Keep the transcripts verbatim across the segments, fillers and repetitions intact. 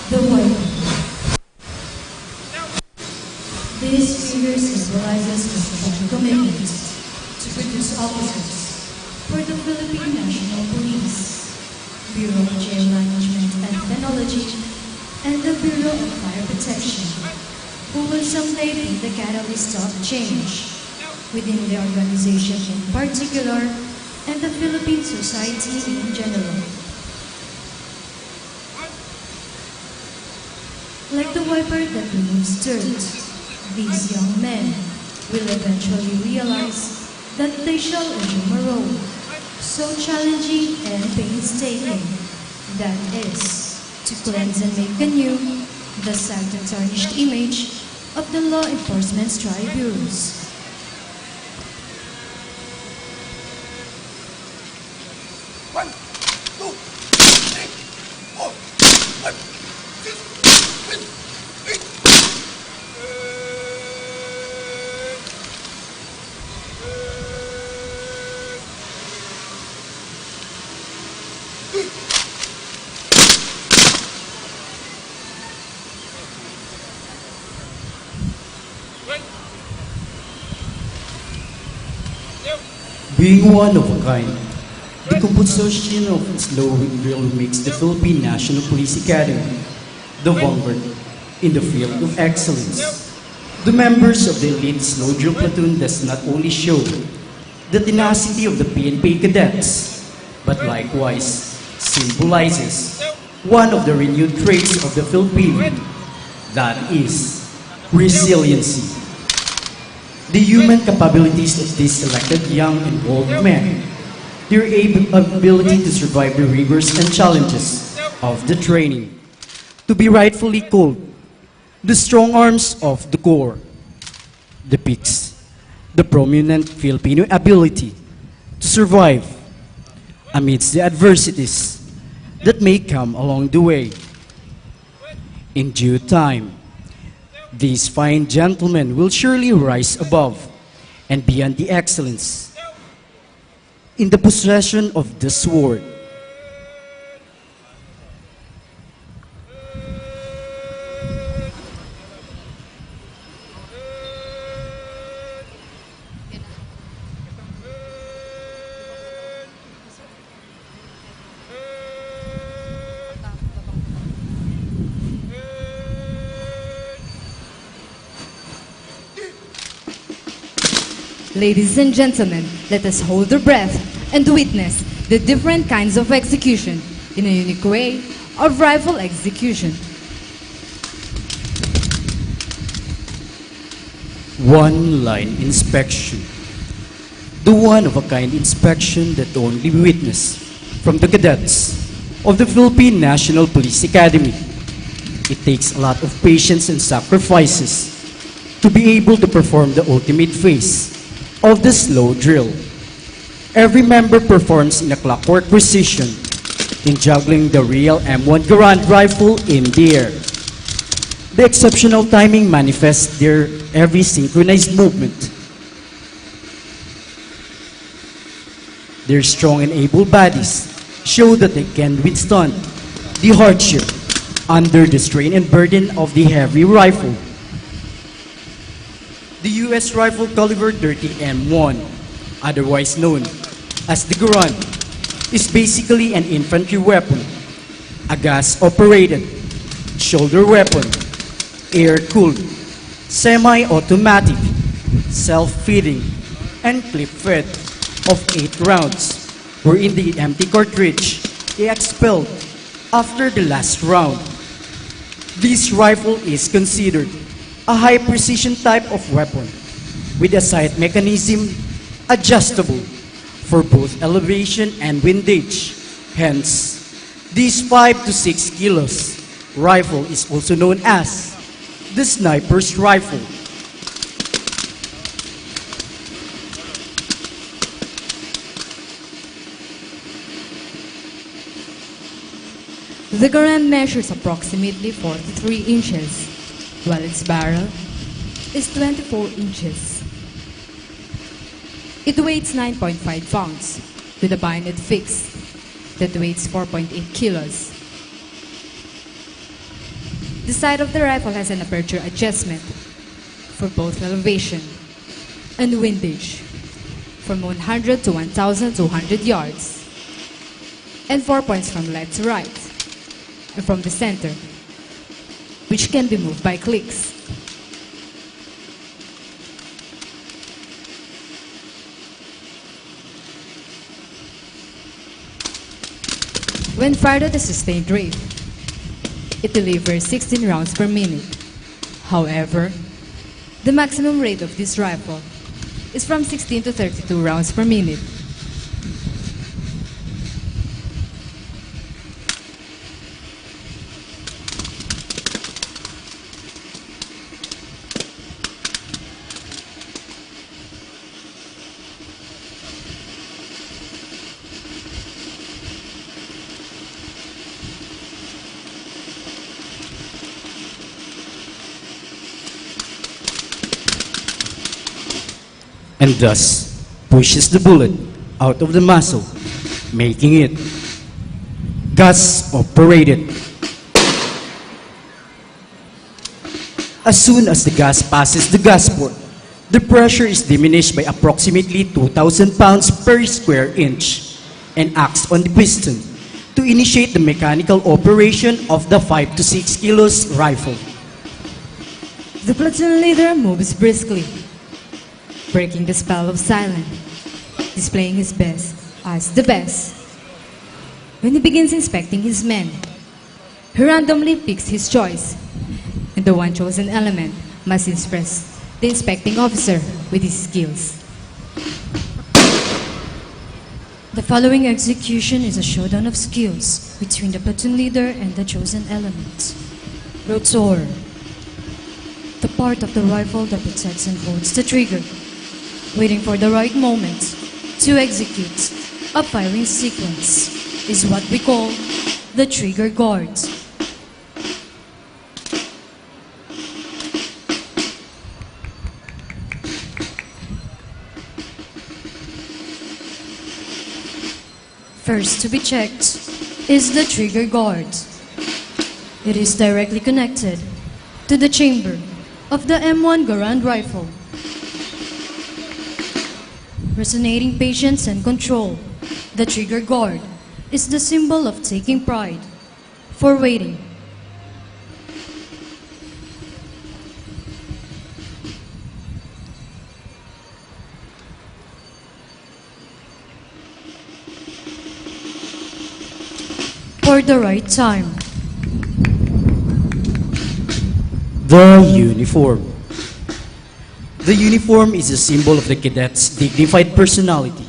The work. This figure symbolizes the strong commitment to produce officers for the Philippine National Police, Bureau of Jail Management and Penology, and the Bureau of Fire Protection, who will someday be the catalyst of change within the organization in particular and the Philippine society in general. Like the wiper that removes dirt, these young men will eventually realize that they shall assume a role so challenging and painstaking, that is, to cleanse and make anew the sad and tarnished image of the law enforcement tribunals. Being one of a kind, the composition of its low drill makes the Philippine National Police Academy the vanguard in the field of excellence. The members of the elite slow drill platoon does not only show the tenacity of the P N P cadets, but likewise symbolizes one of the renewed traits of the Filipino, that is, resiliency. The human capabilities of these selected young and old men, their ab- ability to survive the rigors and challenges of the training, to be rightfully called the strong arms of the Corps, depicts the prominent Filipino ability to survive amidst the adversities that may come along the way. In due time, these fine gentlemen will surely rise above and beyond the excellence in the possession of the sword. Ladies and gentlemen, let us hold our breath and witness the different kinds of execution in a unique way of rifle execution. One line inspection. The one of a kind inspection that only witness from the cadets of the Philippine National Police Academy. It takes a lot of patience and sacrifices to be able to perform the ultimate phase of the slow drill. Every member performs in a clockwork precision in juggling the real M one Garand rifle in the air. The exceptional timing manifests their every synchronized movement. Their strong and able bodies show that they can withstand the hardship under the strain and burden of the heavy rifle. The U S rifle caliber thirty M one, otherwise known as the Garand, is basically an infantry weapon, a gas-operated shoulder weapon, air-cooled, semi-automatic, self-feeding, and clip-fed of eight rounds, wherein the empty cartridge is expelled after the last round. This rifle is considered a high-precision type of weapon with a sight mechanism adjustable for both elevation and windage. Hence, this five to six kilos rifle is also known as the sniper's rifle. The Garand measures approximately forty-three inches, while its barrel is twenty-four inches. It weighs nine point five pounds, with a bayonet fixed that weighs four point eight kilos. The sight of the rifle has an aperture adjustment for both elevation and windage, from one hundred to one thousand two hundred yards, and four points from left to right, and from the center, which can be moved by clicks. When fired at a sustained rate, it delivers sixteen rounds per minute. However, the maximum rate of this rifle is from sixteen to thirty-two rounds per minute. And thus pushes the bullet out of the muzzle, making it gas operated. As soon as the gas passes the gas port, the pressure is diminished by approximately two thousand pounds per square inch and acts on the piston to initiate the mechanical operation of the five to six kilos rifle. The platoon leader moves briskly, breaking the spell of silence, displaying his best as the best. When he begins inspecting his men, he randomly picks his choice, and the one chosen element must impress the inspecting officer with his skills. The following execution is a showdown of skills between the platoon leader and the chosen element. Rotor. The part of the rifle that protects and holds the trigger, waiting for the right moment to execute a firing sequence, is what we call the trigger guard. First to be checked is the trigger guard. It is directly connected to the chamber of the M one Garand rifle. Resonating patience and control, the trigger guard is the symbol of taking pride for waiting. For the right time. The uniform. The uniform is a symbol of the cadet's dignified personality,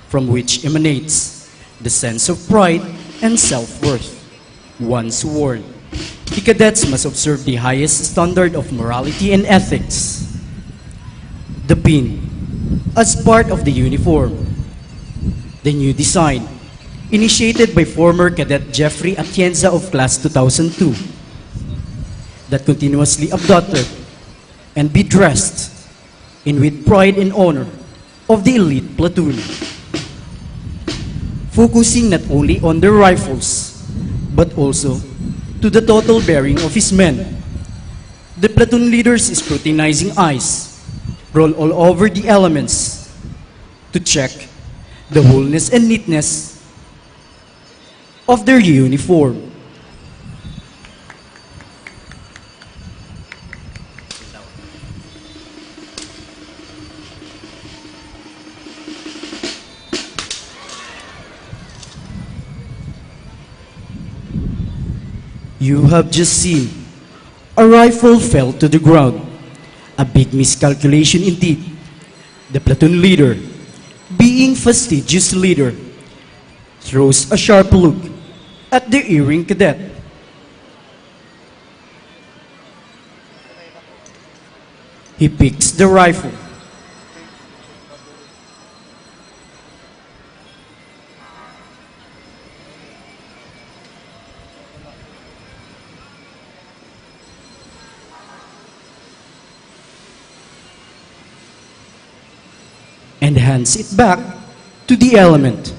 from which emanates the sense of pride and self-worth. Once worn, the cadets must observe the highest standard of morality and ethics. The pin, as part of the uniform, the new design, initiated by former Cadet Jeffrey Atienza of Class two thousand two, that continuously abducted and be dressed in with pride and honor of the elite platoon, focusing not only on their rifles, but also to the total bearing of his men. The platoon leader's scrutinizing eyes roll all over the elements to check the wholeness and neatness of their uniform. You have just seen a rifle fell to the ground. A big miscalculation indeed. The platoon leader, being fastidious leader, throws a sharp look at the erring cadet. He picks the rifle. And hands it back to the element.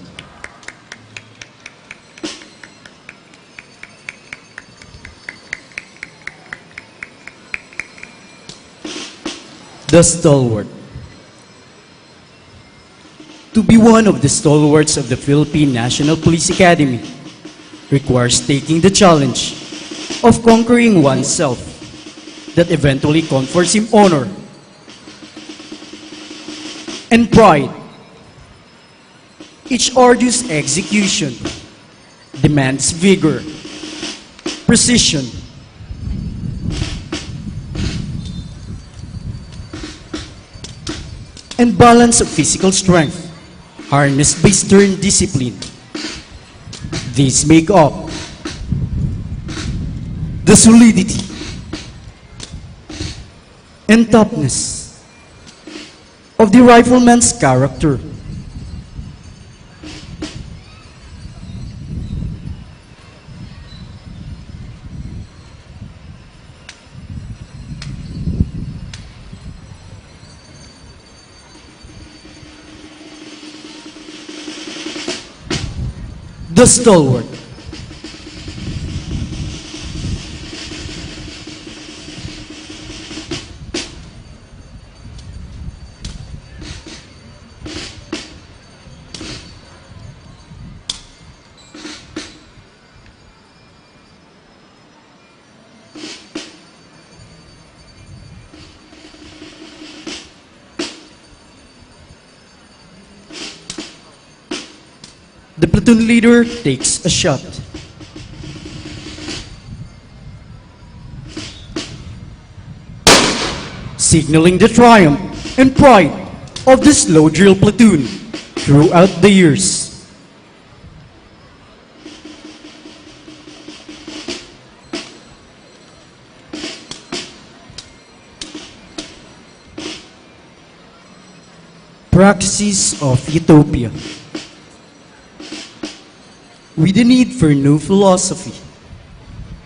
The stalwart. To be one of the stalwarts of the Philippine National Police Academy requires taking the challenge of conquering oneself that eventually confers him honor and pride. Each arduous execution demands vigor, precision, and balance of physical strength, harnessed by stern discipline. These make up the solidity and toughness of the rifleman's character. The stalwart. The platoon leader takes a shot, signaling the triumph and pride of the slow drill platoon throughout the years. Praxis of Utopia. With the need for new philosophy,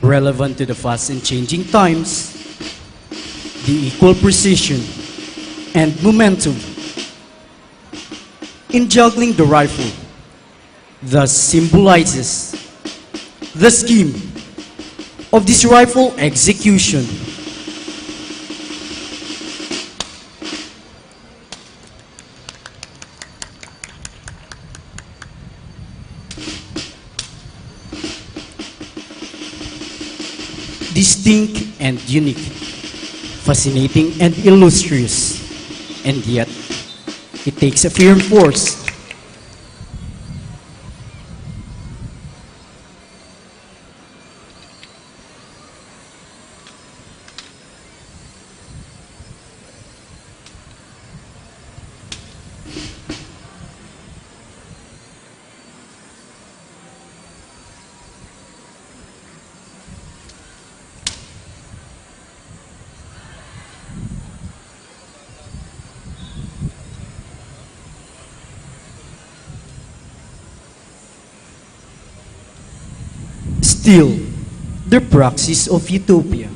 relevant to the fast and changing times, the equal precision and momentum in juggling the rifle thus symbolizes the scheme of this rifle execution. Distinct and unique, fascinating and illustrious, and yet it takes a firm force. Still, the praxis of Utopia.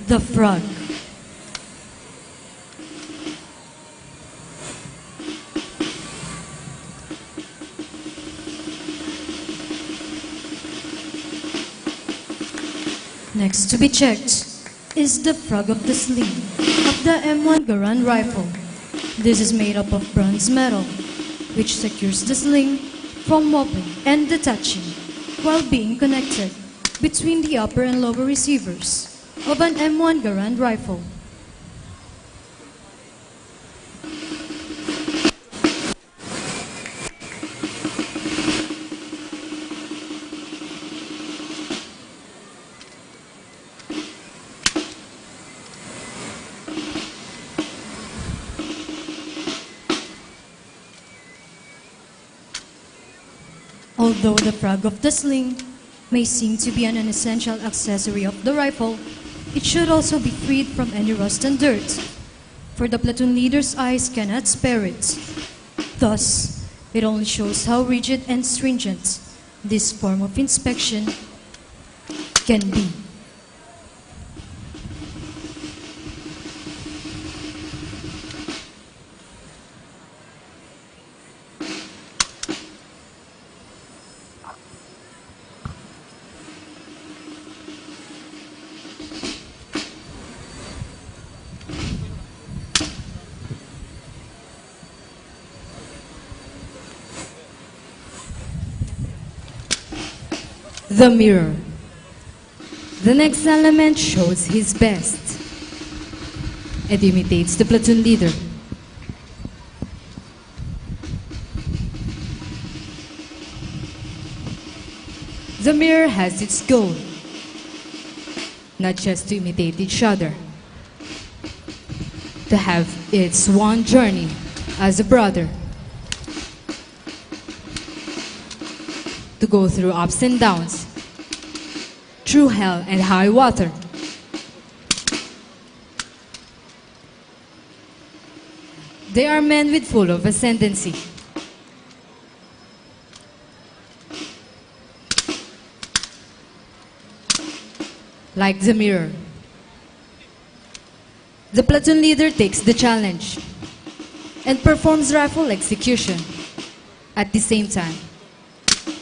The frog. Next to be checked is the frog of the sling of the M one Garand rifle. This is made up of bronze metal, which secures the sling from wobbling and detaching while being connected between the upper and lower receivers of an M one Garand rifle. Although the frog of the sling may seem to be an essential accessory of the rifle, it should also be freed from any rust and dirt, for the platoon leader's eyes cannot spare it. Thus, it only shows how rigid and stringent This form of inspection can be the mirror. The next element shows his best and imitates the platoon leader. The mirror has its goal, not just to imitate each other, to have its one journey as a brother, to go through ups and downs, through hell and high water. They are men with full of ascendancy. Like the mirror, the platoon leader takes the challenge and performs rifle execution at the same time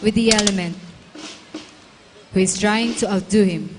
with the element who is trying to outdo him.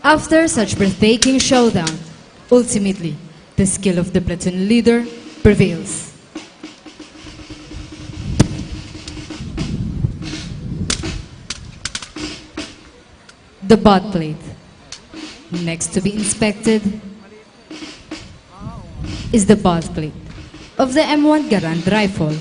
After such breathtaking showdown, ultimately, the skill of the platoon leader prevails. The butt plate. Next to be inspected is the butt plate of the M one Garand rifle.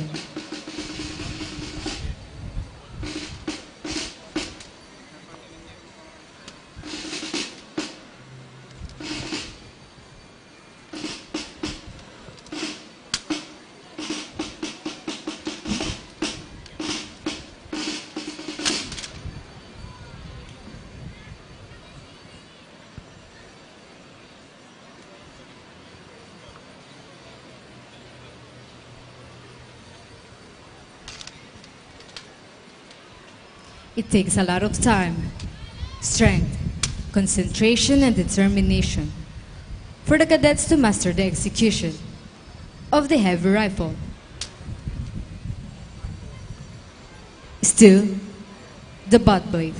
It takes a lot of time, strength, concentration, and determination for the cadets to master the execution of the heavy rifle. Still, the butt plate.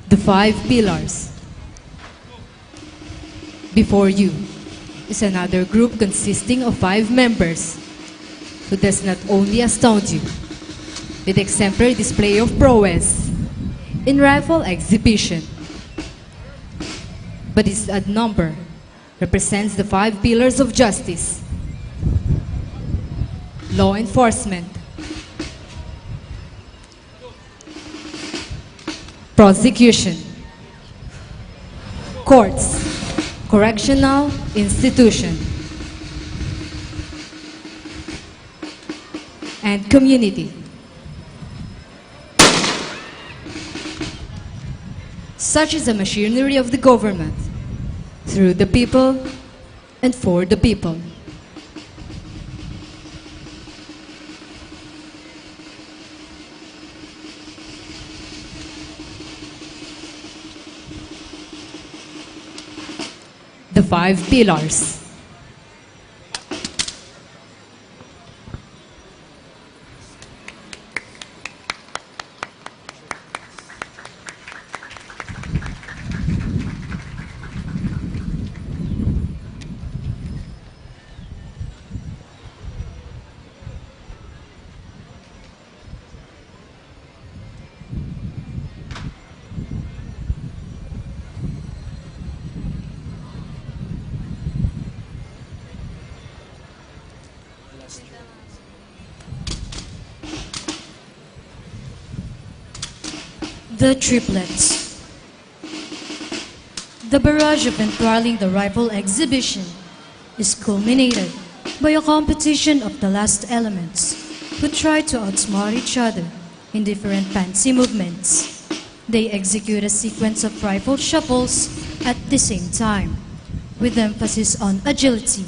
The five pillars. Before you is another group consisting of five members who does not only astound you with exemplary display of prowess in rifle exhibition, but its odd number represents the five pillars of justice: law enforcement, prosecution, courts, correctional institution, and community. Such is the machinery of the government, through the people and for the people. The five pillars. The triplets. The barrage of enthralling the rifle exhibition is culminated by a competition of the last elements, who try to outsmart each other in different fancy movements. They execute a sequence of rifle shuffles at the same time, with emphasis on agility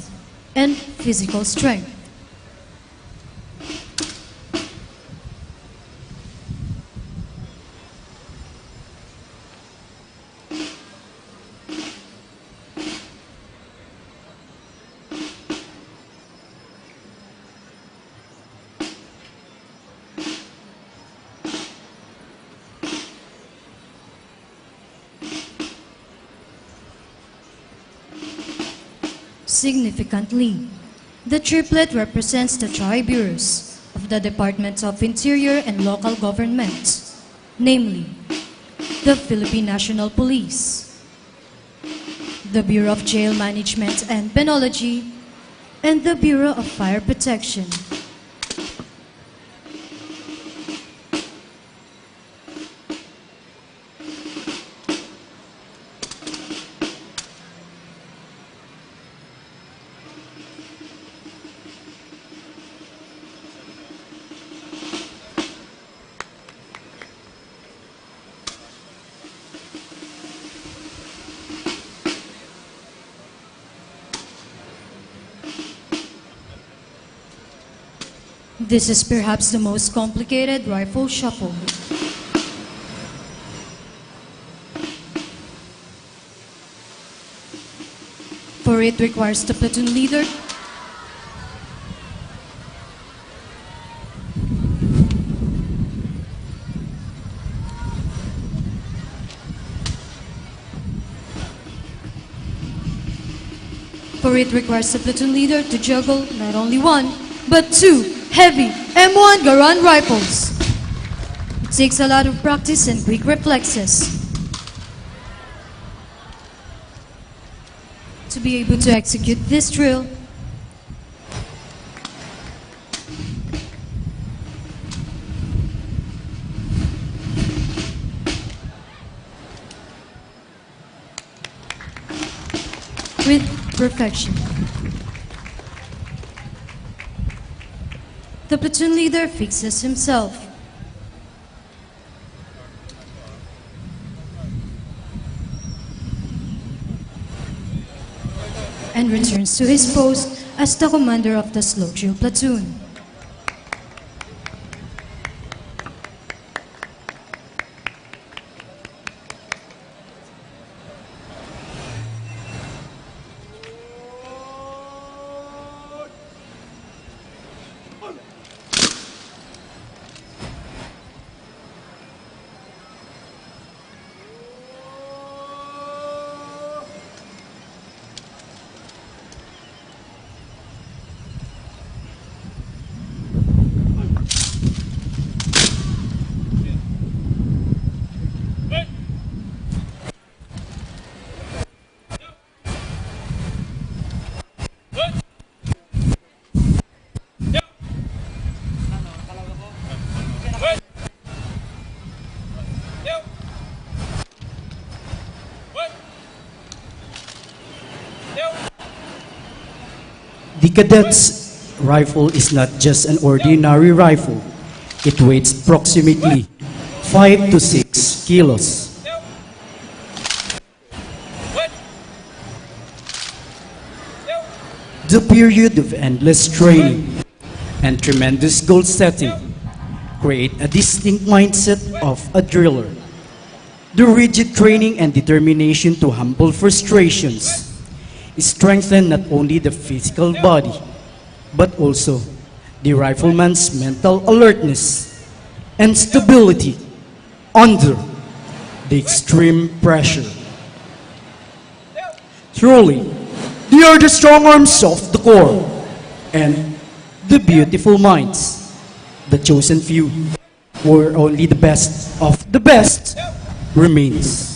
and physical strength. Significantly, the triplet represents the tri-bureaus of the Department of Interior and Local Government, namely, the Philippine National Police, the Bureau of Jail Management and Penology, and the Bureau of Fire Protection. This is perhaps the most complicated rifle shuffle. For it requires the platoon leader For it requires the platoon leader to juggle not only one, but two heavy M one Garand rifles. It takes a lot of practice and quick reflexes to be able to execute this drill. With perfection. The platoon leader fixes himself and returns to his post as the commander of the slow drill platoon. The cadet's rifle is not just an ordinary rifle. It weighs approximately five to six kilos. The period of endless training and tremendous goal setting create a distinct mindset of a driller. The rigid training and determination to humble frustrations strengthen not only the physical body, but also the rifleman's mental alertness and stability under the extreme pressure. Truly, they are the strong arms of the Corps and the beautiful minds, the chosen few, where only the best of the best remains.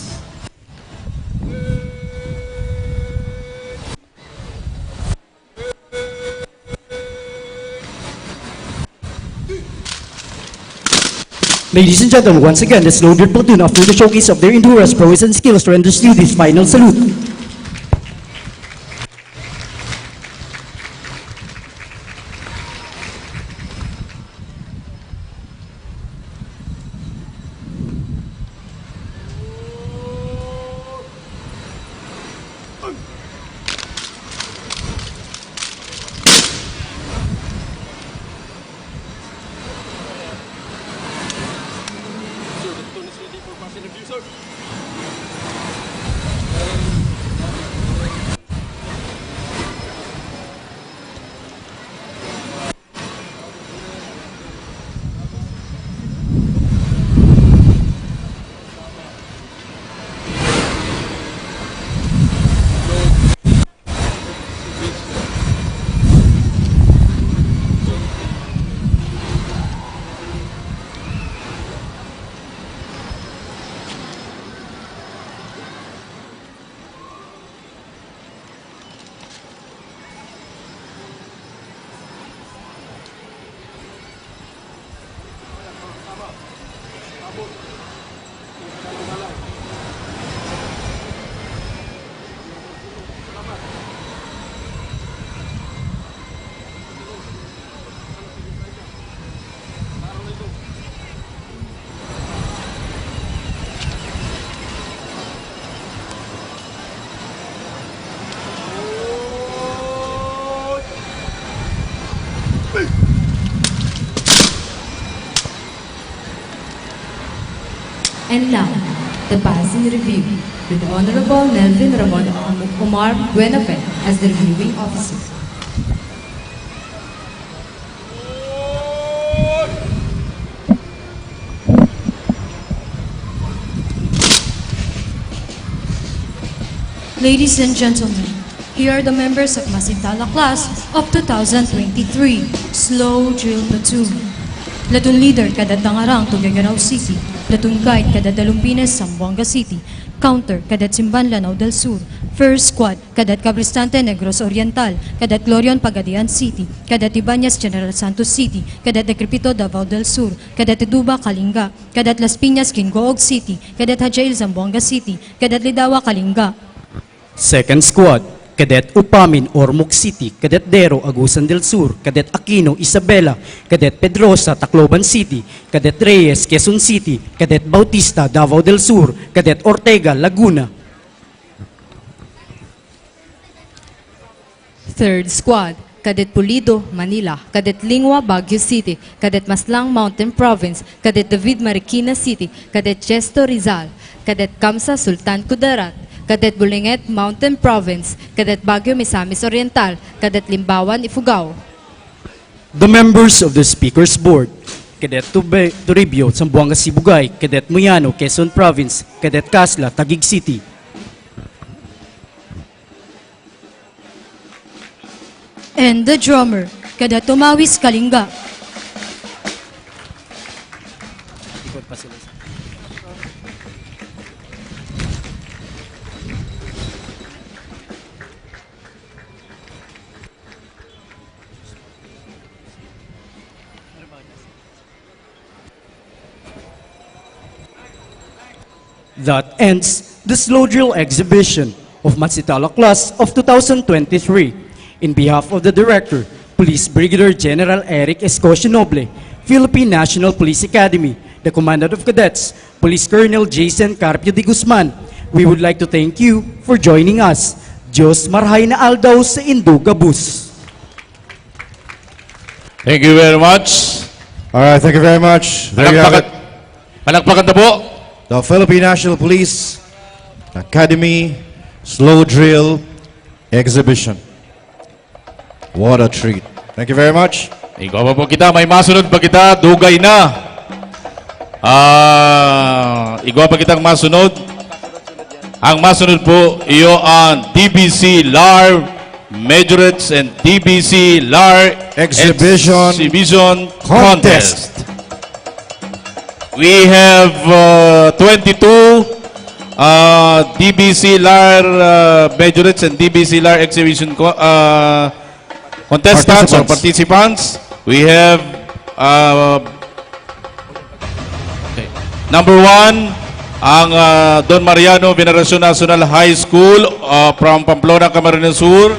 Ladies and gentlemen, once again, the Slow Drip Platoon, after the showcase of their endurance, prowess, and skills, renders you this final salute. And now, the passing review with Honorable Melvin Ramon Omar Buenafe as the reviewing officer. Ladies and gentlemen, here are the members of Masintala class of two thousand twenty-three, Slow Drill Platoon. Platoon Leader, Cadet Dangarang, Tuguegarao City. Platoon Guide, Cadet Dalumpines, Zamboanga City. Counter, Cadet Simban, Lanao del Sur. First Squad, Cadet Cabristante, Negros Oriental. Cadet Glorion, Pagadian City. Cadet Ibañez, General Santos City. Cadet Decrepito, Davao del Sur. Cadet Eduba, Kalinga. Cadet Las Piñas, Gingoog City. Cadet Hajail, Zamboanga City. Cadet Lidawa, Kalinga. Second Squad, Cadet Upamin, Ormoc City. Cadet Dero, Agusan del Sur. Cadet Aquino, Isabela. Cadet Pedrosa, Tacloban City. Cadet Reyes, Quezon City. Cadet Bautista, Davao del Sur. Cadet Ortega, Laguna. Third Squad, Cadet Pulido, Manila, Cadet Lingua, Baguio City, Cadet Maslang, Mountain Province, Cadet David, Marikina City, Cadet Chesto, Rizal, Cadet Kamsa, Sultan Kudarat, Cadet Bulinget, Mountain Province, Cadet Baguio, Misamis Oriental, Cadet Limbawan, Ifugao. The members of the Speakers Board, Cadet Tube-, Toribio, Zamboanga Sibugay, Cadet Muyano, Quezon Province, Cadet Casla, Taguig City. And the drummer, Cadet Tomawis, Kalinga. That ends the slow drill exhibition of Masintala class of two thousand twenty-three. In behalf of the director, Police Brigadier General Eric Escocio Noble, Philippine National Police Academy, the Commandant of Cadets, Police Colonel Jason Carpio de Guzman, we would like to thank you for joining us. Diyos marhay na aldaw saindo gabos. Thank you very much. All right, thank you very much. There you have it. Palakpakan, palakpakan na po. The Philippine National Police Academy Slow Drill Exhibition. What a treat. Thank you very much. Igwa pa po kita, may masunod pa kita, dugay na. Ah, igwa pa kitang masunod. Ang masunod po, iyo ang D B C lar Majorettes and D B C lar Exhibition Exhibition Contest. Contest. We have, uh, twenty-two, uh, D B C lar, uh, Majorettes and D B C lar Exhibition co-, uh, contestants or Participants. Participants. We have, uh, Number one, ang, ah, Don Mariano Veneracion National High School, ah, from Pamplona, Camarines Sur.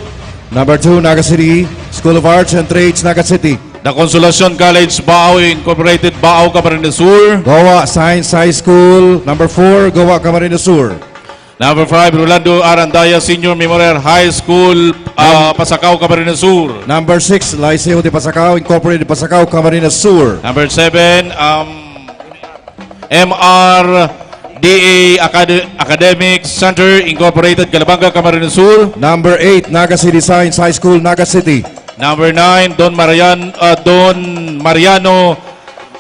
Number two, Naga City School of Arts and Trades, Naga City. The Consolacion College, Baao Incorporated, Baao, Camarines Sur. Gowa Science High School, number four, Gowa, Camarines Sur. Number five, Rolando Arandaya Senior Memorial High School, ah, Pasacao, Camarines Sur. Number six, Liceo de Pasacao, Incorporated, Pasacao, Camarines Sur. Number seven, um, M R D A Acad-, Academic Center, Incorporated, Calabanga, Camarines Sur. Number eight, Naga City Science High School, Naga City. Number nine, Don Marian-, ah, Don Mariano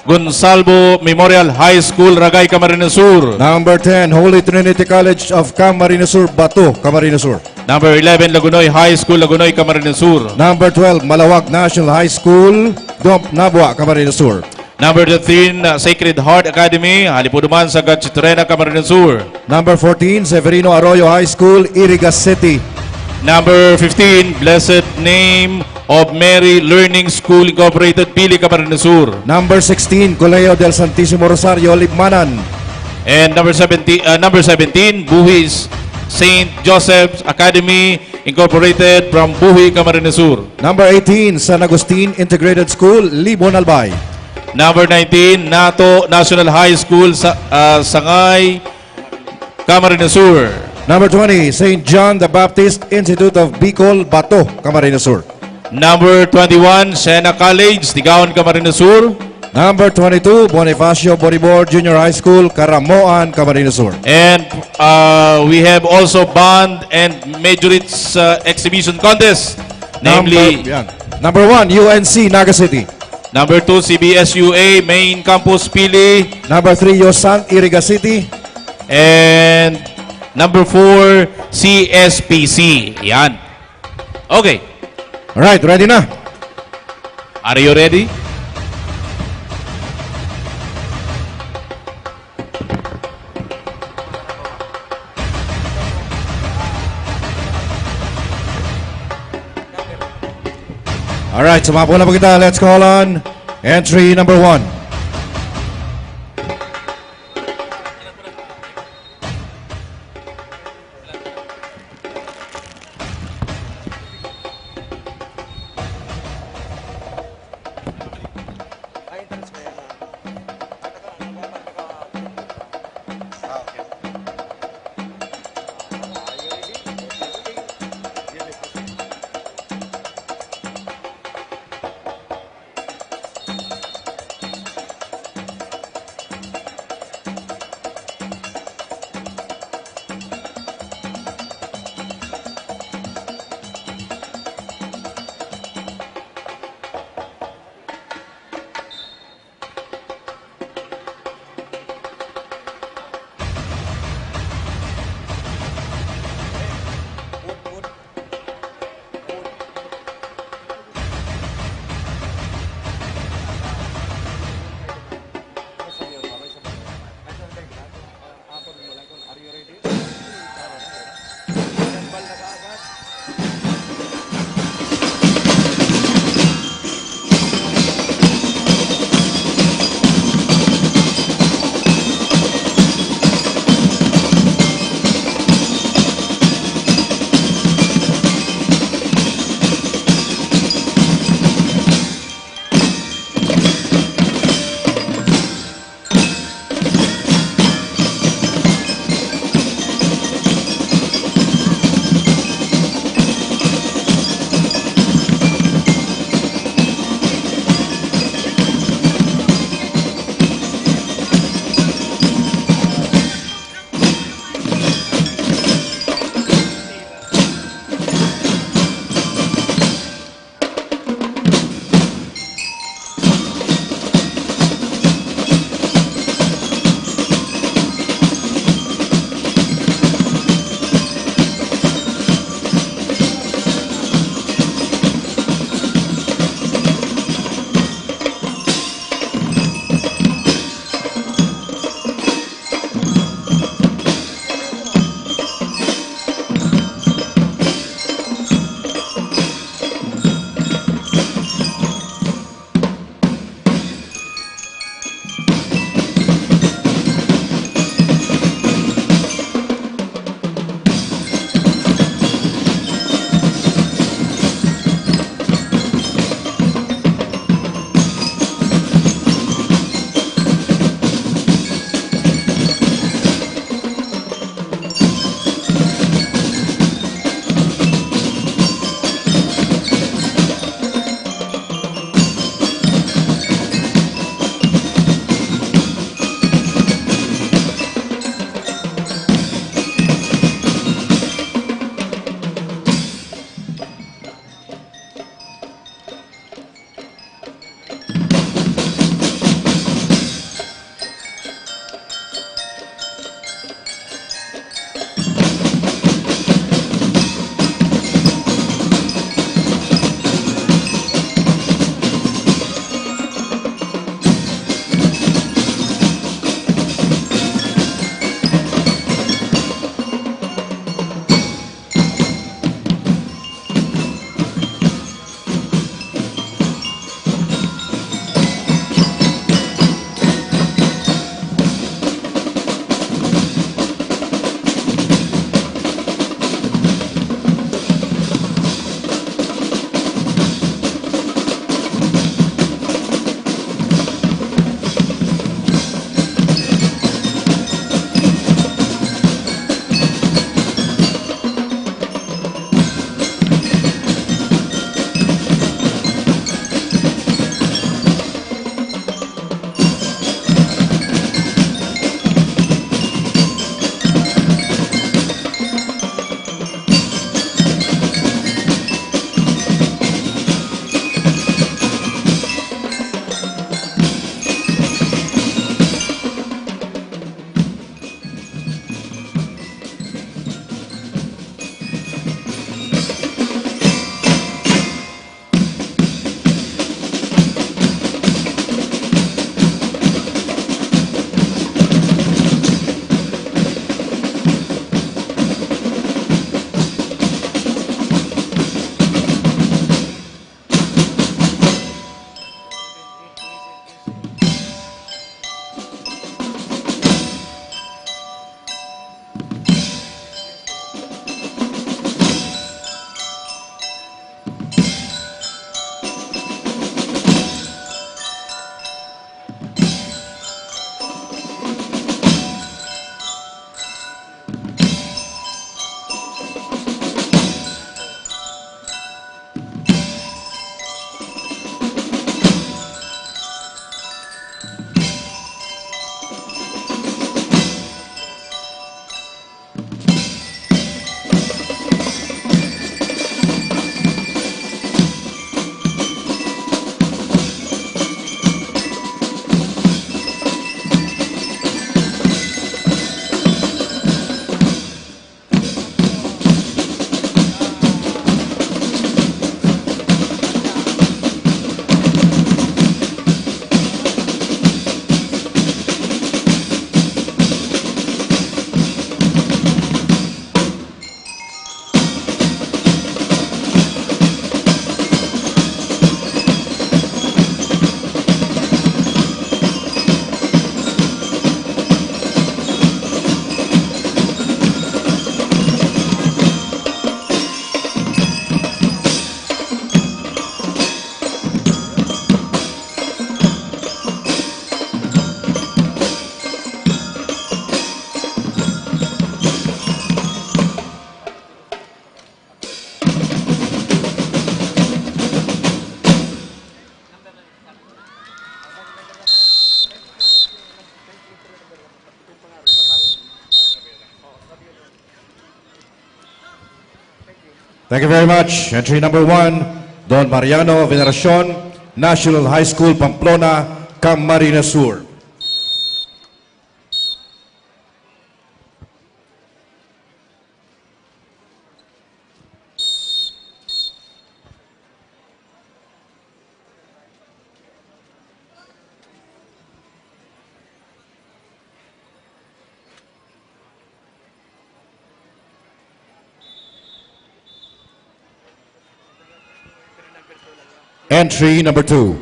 Gonsalvo Memorial High School, Ragay, Camarines Sur. Number ten, Holy Trinity College of Camarines Sur, Bato, Camarines Sur. Number eleven, Lagunoy High School, Lagunoy, Camarines Sur. Number twelve, Malawag National High School, Dom, Nabua, Camarines Sur. Number thirteen, uh, Sacred Heart Academy, Halipuduman, Sagad, Chitorena, Camarines Sur. Number fourteen, Severino Arroyo High School, Iriga City. Number fifteen, Blessed Name of Mary Learning School Incorporated, Pili, Camarines Sur. Number sixteen, Colegio del Santisimo Rosario, Libmanan. And number seventeen, uh, number seventeen, Buhi Saint Joseph's Academy Incorporated from Buhi, Camarines Sur. Number eighteen, San Agustin Integrated School, Libon, Albay. Number nineteen, Nato National High School, sa, ah, Sangay, Camarines Sur. Number twenty, Saint John the Baptist Institute of Bicol, Bato, Camarines Sur. Number twenty-one, Siena College, Tigaon, Camarines Sur. Number twenty-two, Bonifacio Boribor Junior High School, Caramoan, Camarines Sur. And, uh, we have also band and majorette, uh, exhibition contest, namely Number, yan. Number one, U N C, Naga City. Number two, C B S U A, Main Campus, Pili. Number three, Yosang, Iriga City. And number four, C S P C. Yan. Okay. Alright, ready na. Are you ready? Alright, sumapo na po kita. Let's call on entry number one. Thank you very much. Entry number one, Don Mariano Veneracion, National High School, Pamplona, Camarines Sur. Entry number two.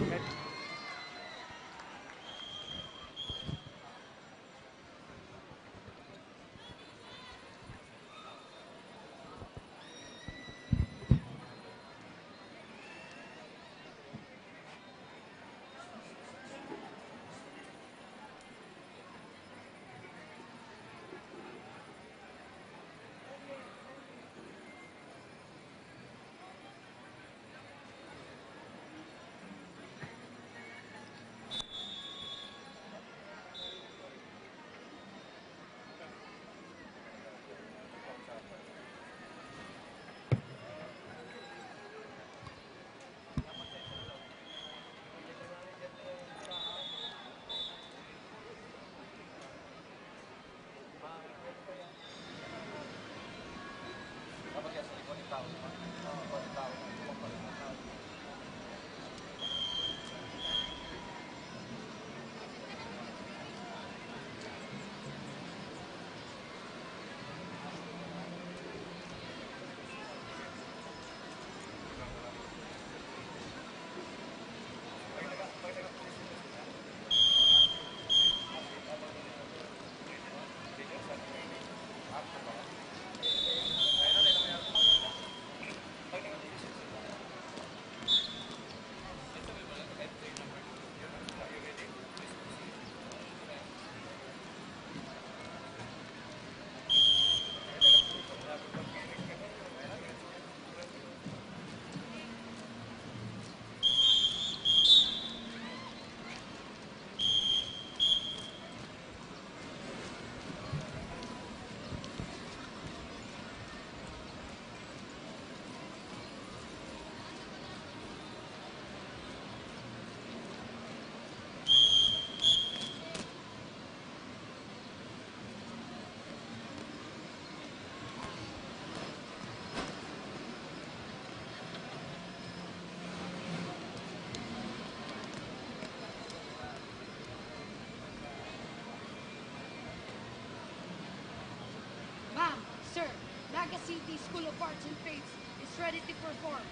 Ma'am, sir, Naga City School of Arts and Faith is ready to perform.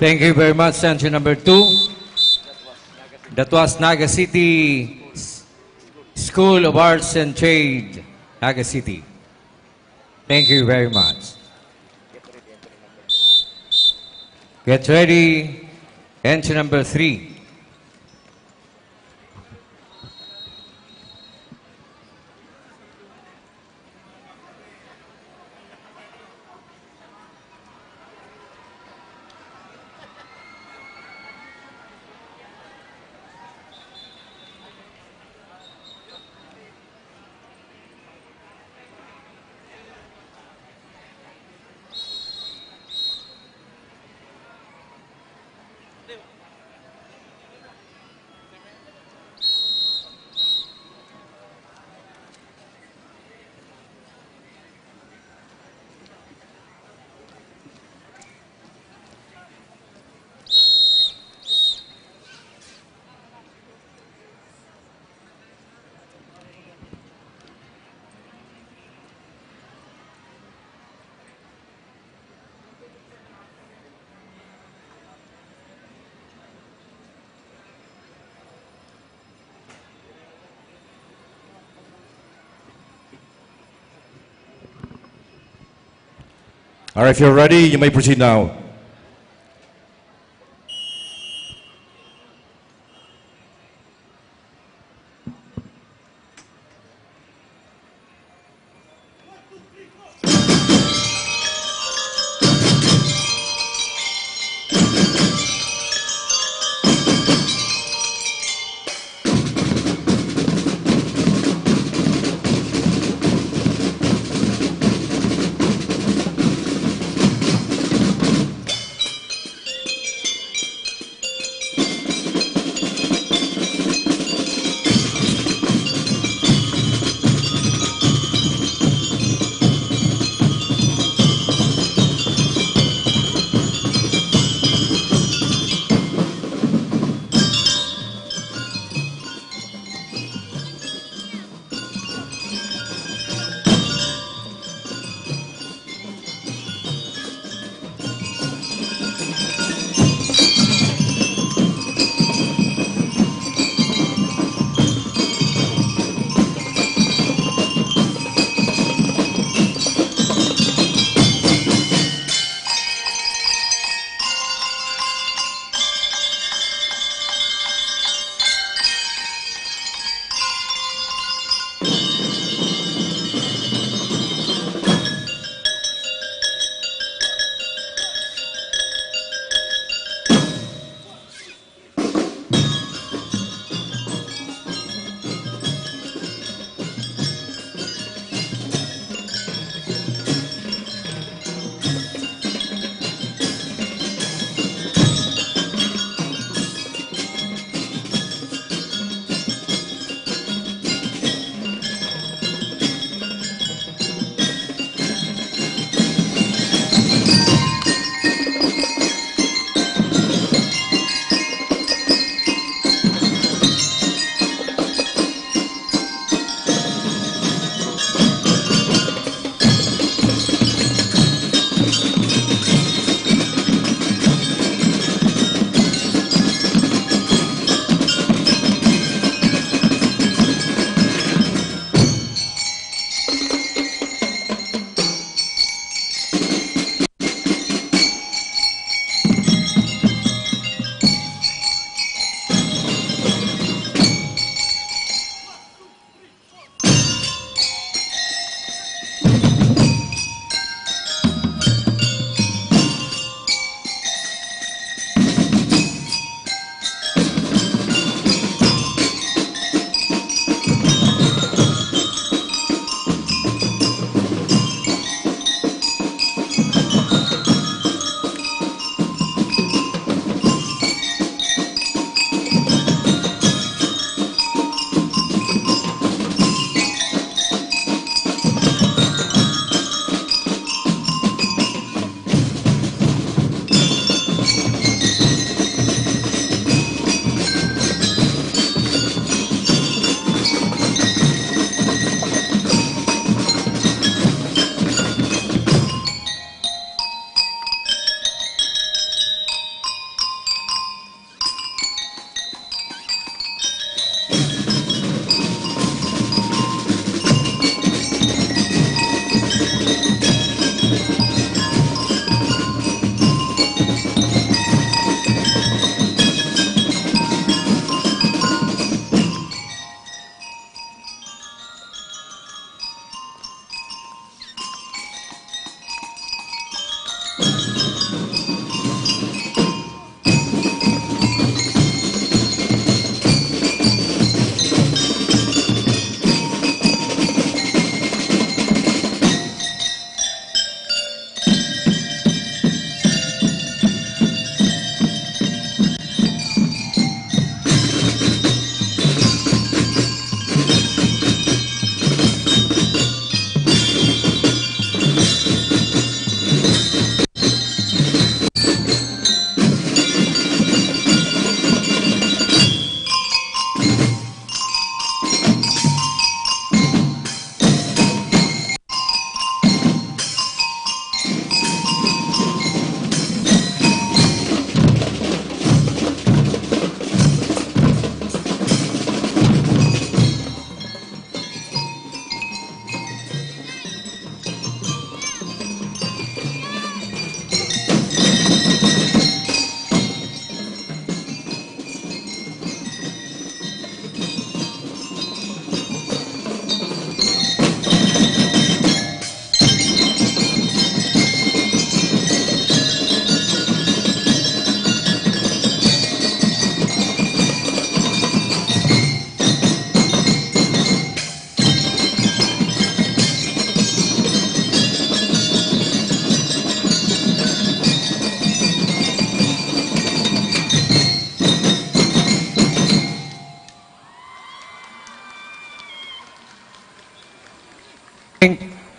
Thank you very much, entry number two. That was Naga City S-, School of Arts and Trade, Naga City. Thank you very much. Get ready, entry number three. All right, if you're ready, you may proceed now.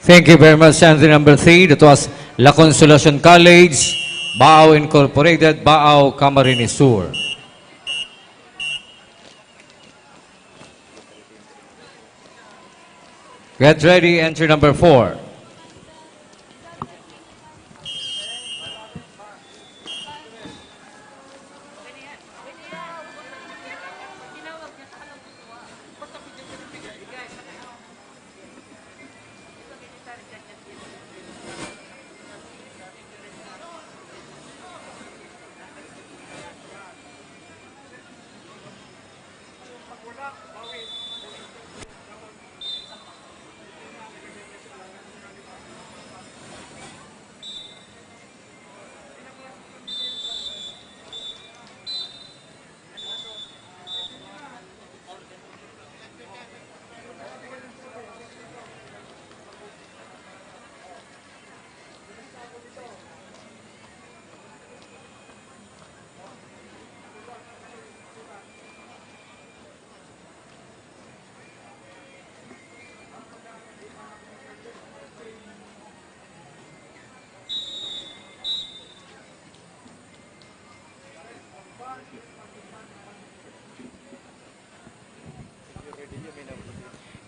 Thank you very much, entry number three. That was La Consolacion College, Baao Incorporated, Baao, Camarines Sur. Get ready, entry number four.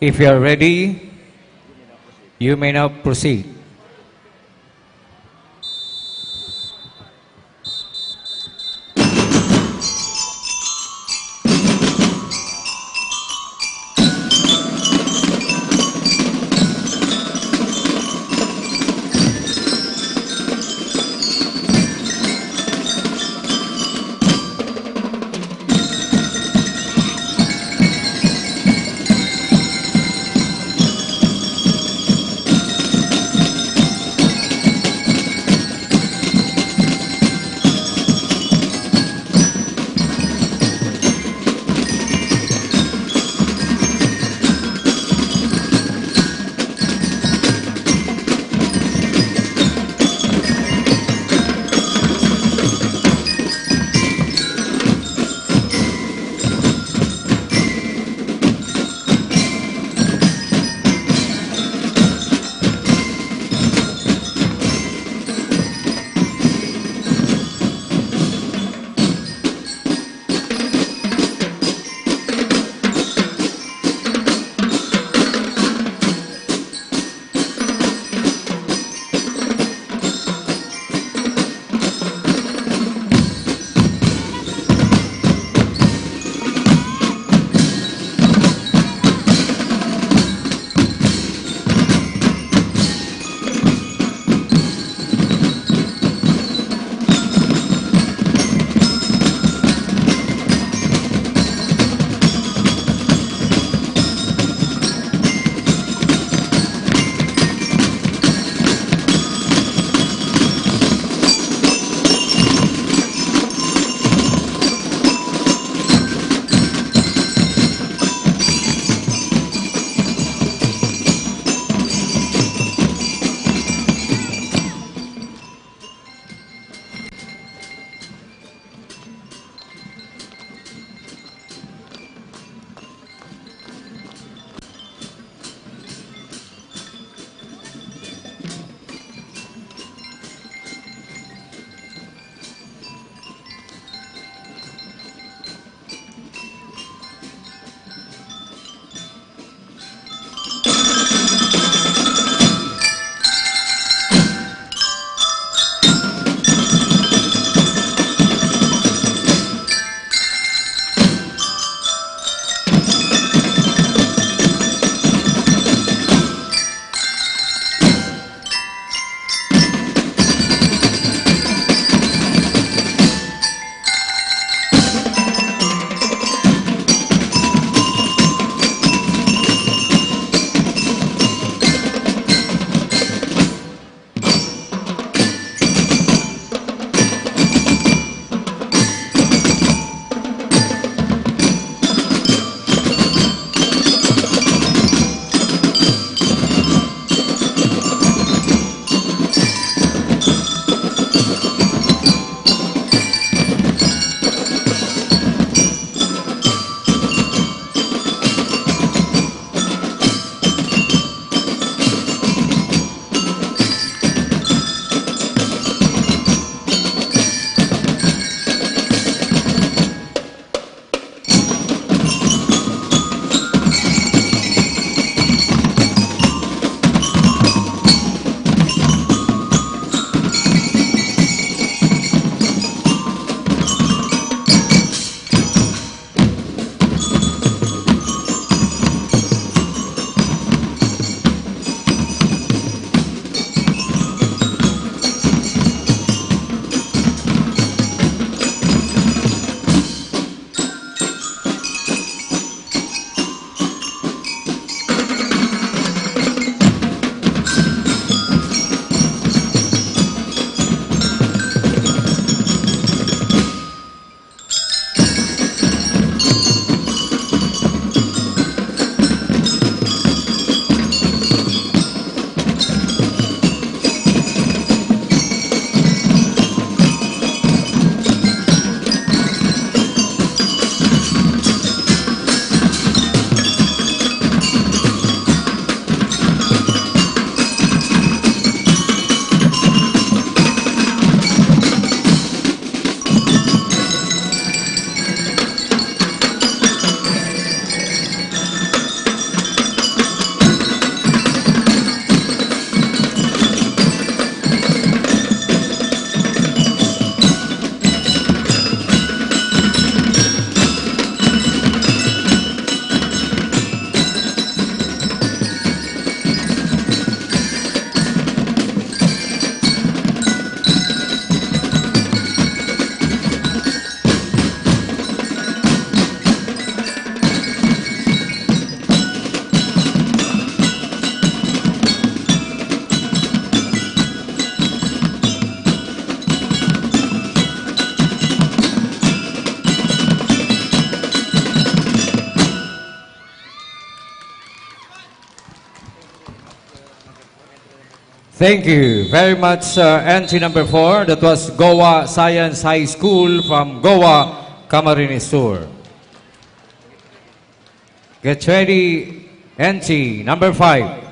If you are ready, you may now proceed. Thank you very much, uh, entry number four. That was Goa Science High School from Goa, Camarines Sur. Get ready, entry number five.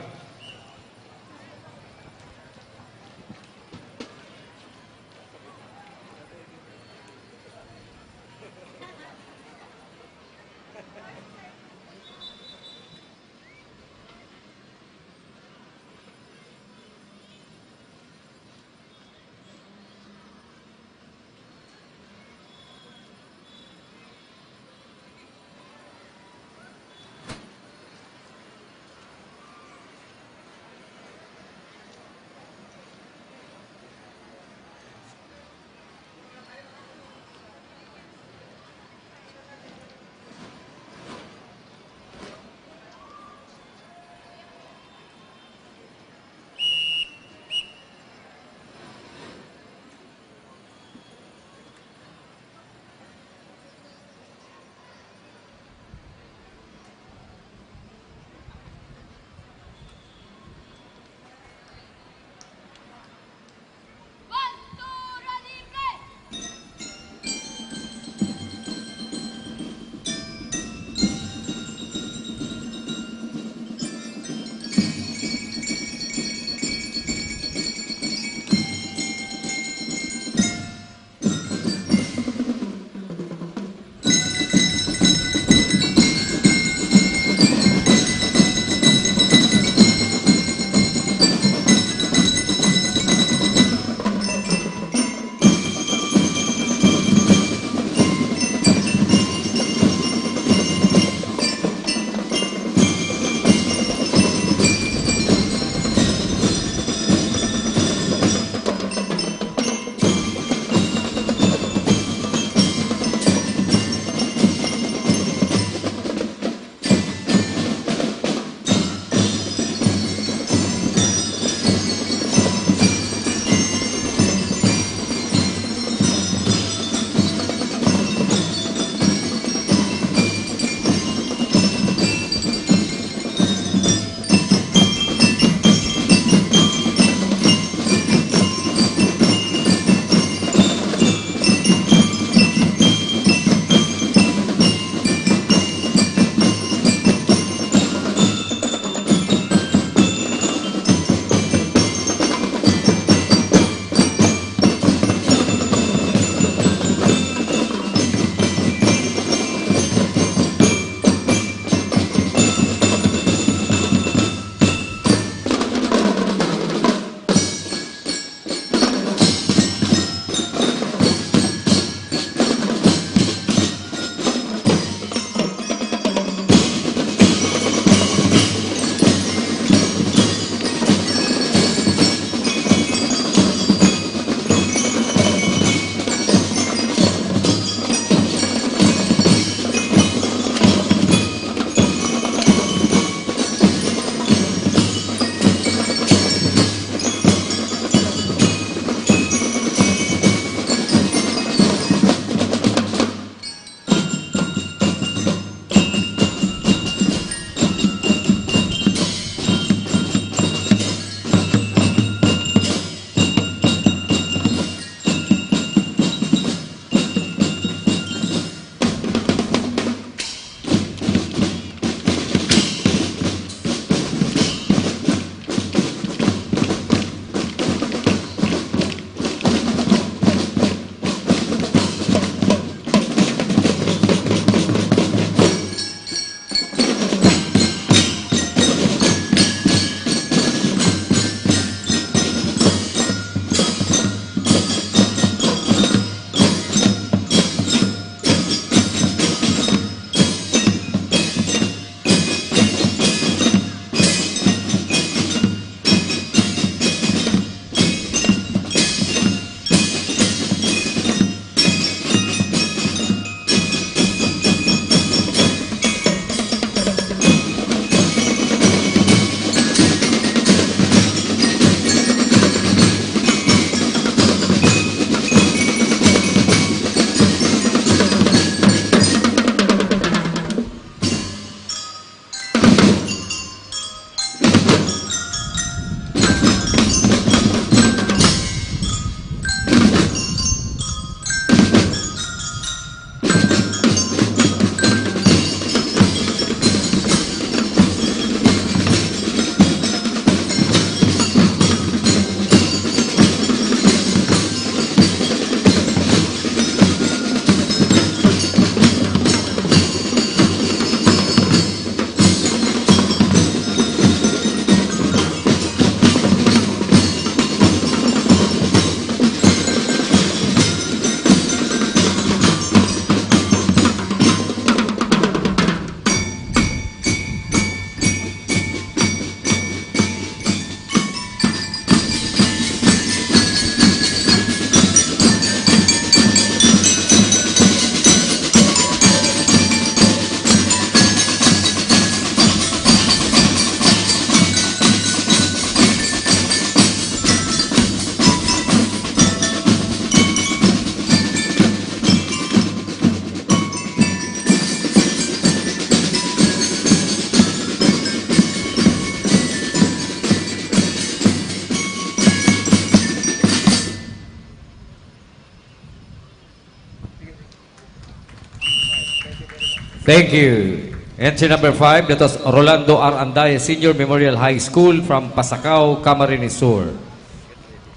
Thank you. Entry number five, that was Rolando R. Andaya Senior Memorial High School from Pasacao, Camarines Sur.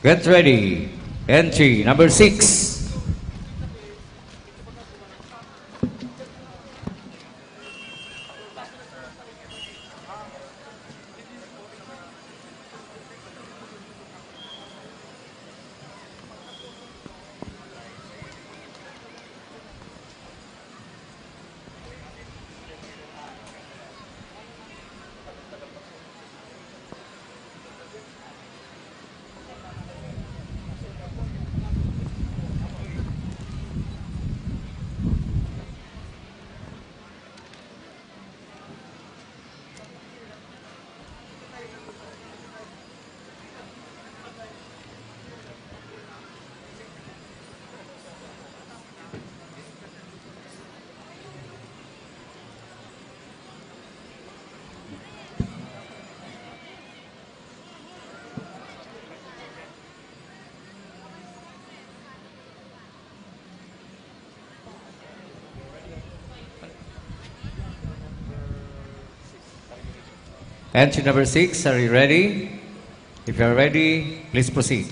Get ready. Entry number six. Entry number six, are you ready? If you're ready, please proceed.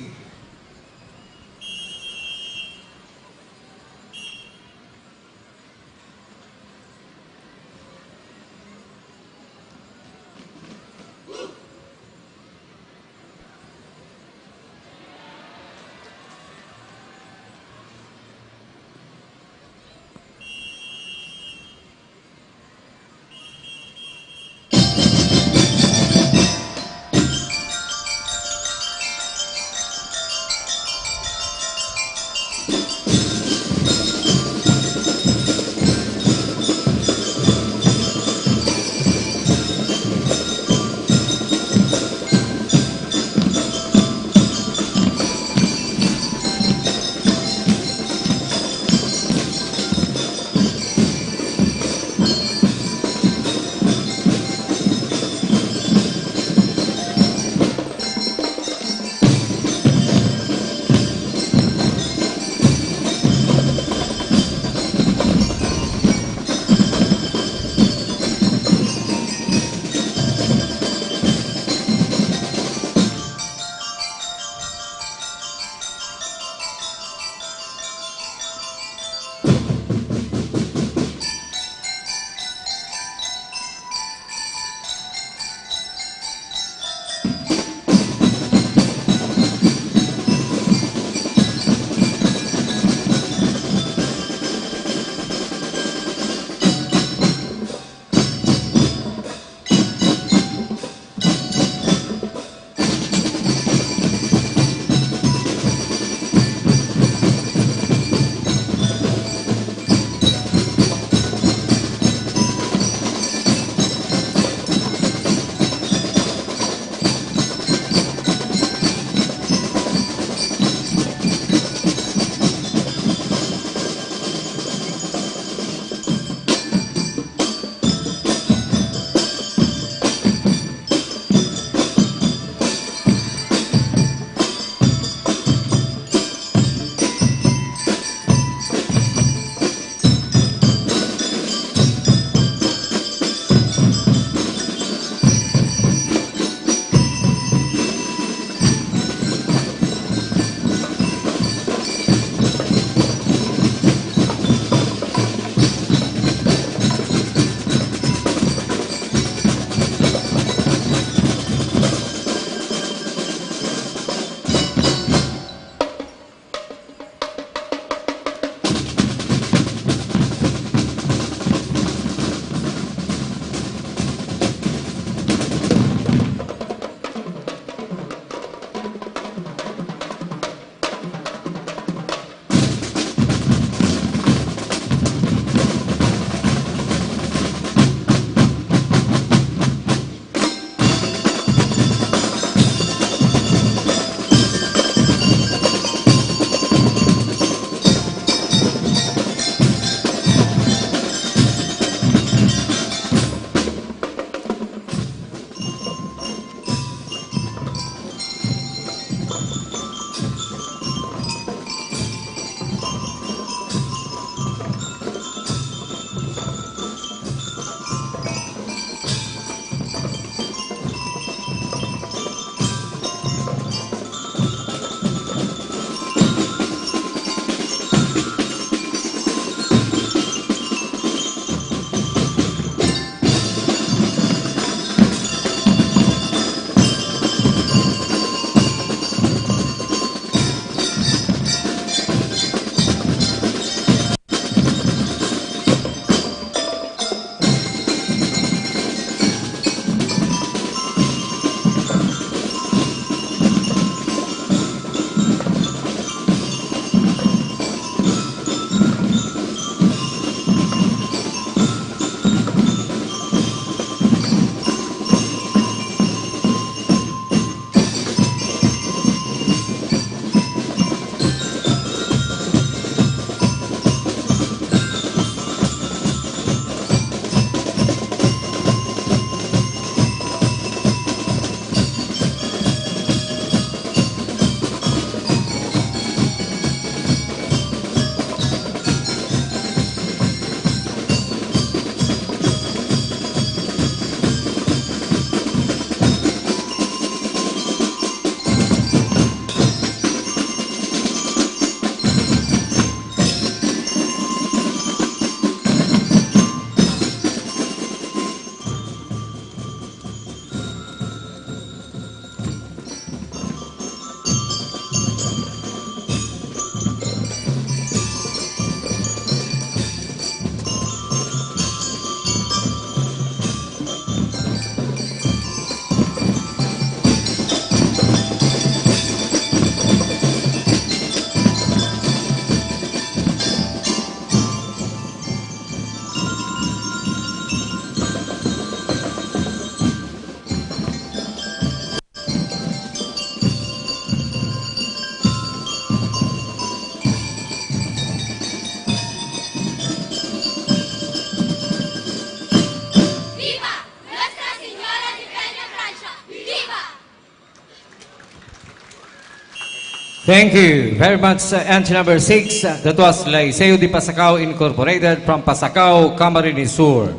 Thank you very much, uh, entry number six. Uh, that was Liceo de Pasacao Incorporated from Pasacao, Camarines Sur.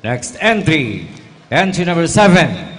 Next entry, entry number seven.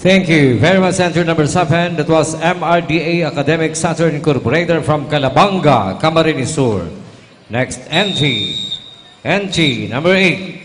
Thank you very much, entry number seven. That was M R D A Academic Center Incorporated from Calabanga, Camarines Sur. Next entry, entry number eight.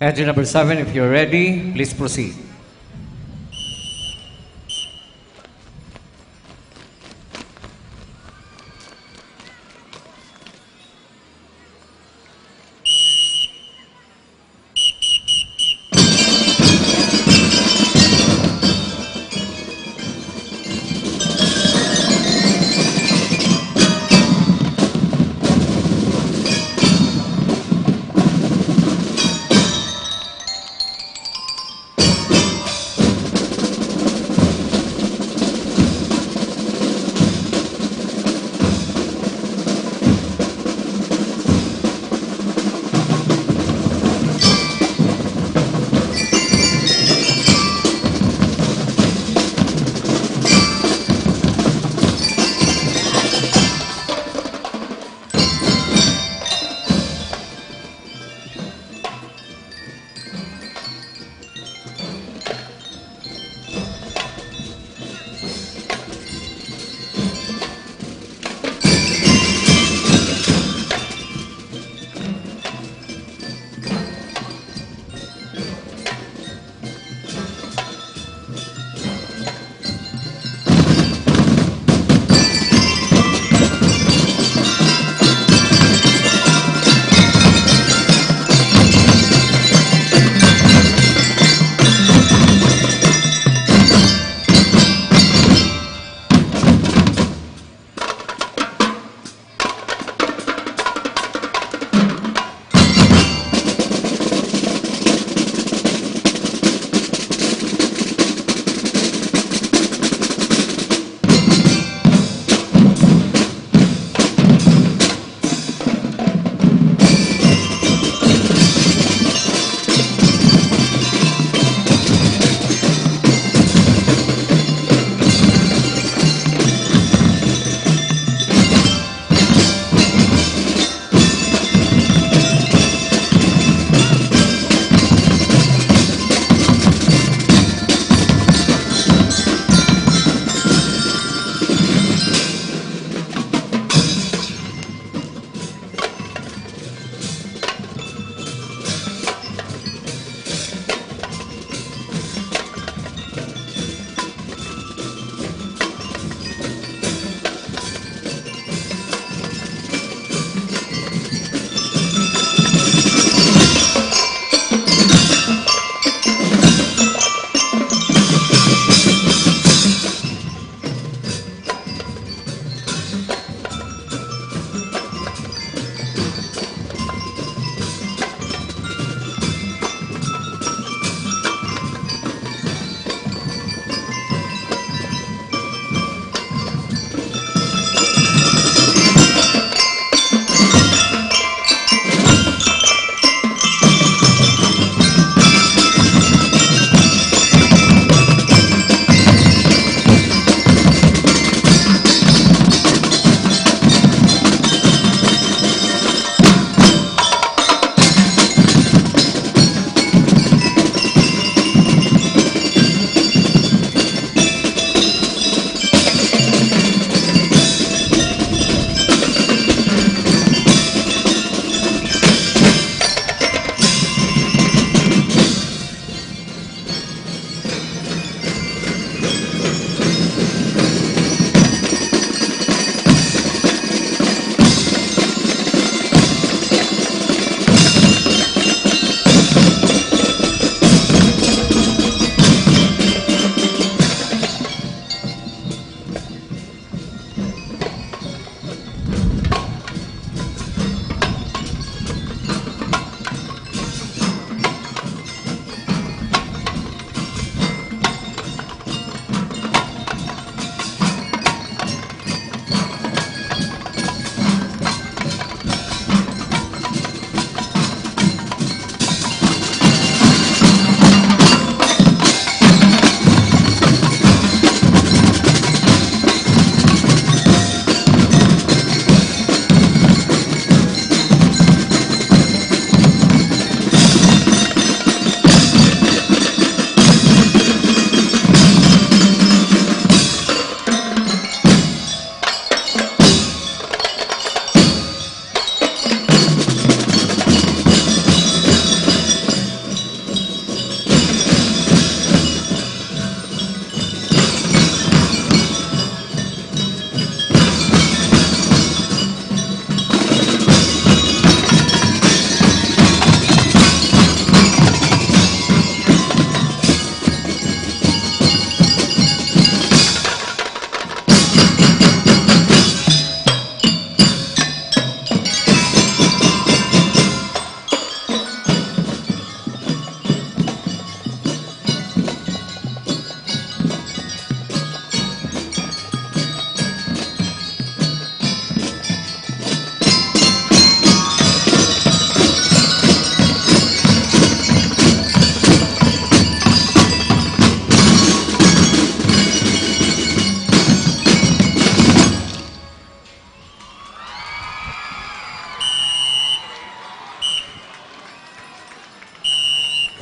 Entry number seven, if you're ready, please proceed.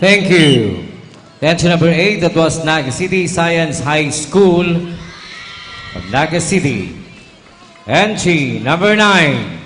Thank you. Entry number eight, that was Naga City Science High School of Naga City. Entry number nine.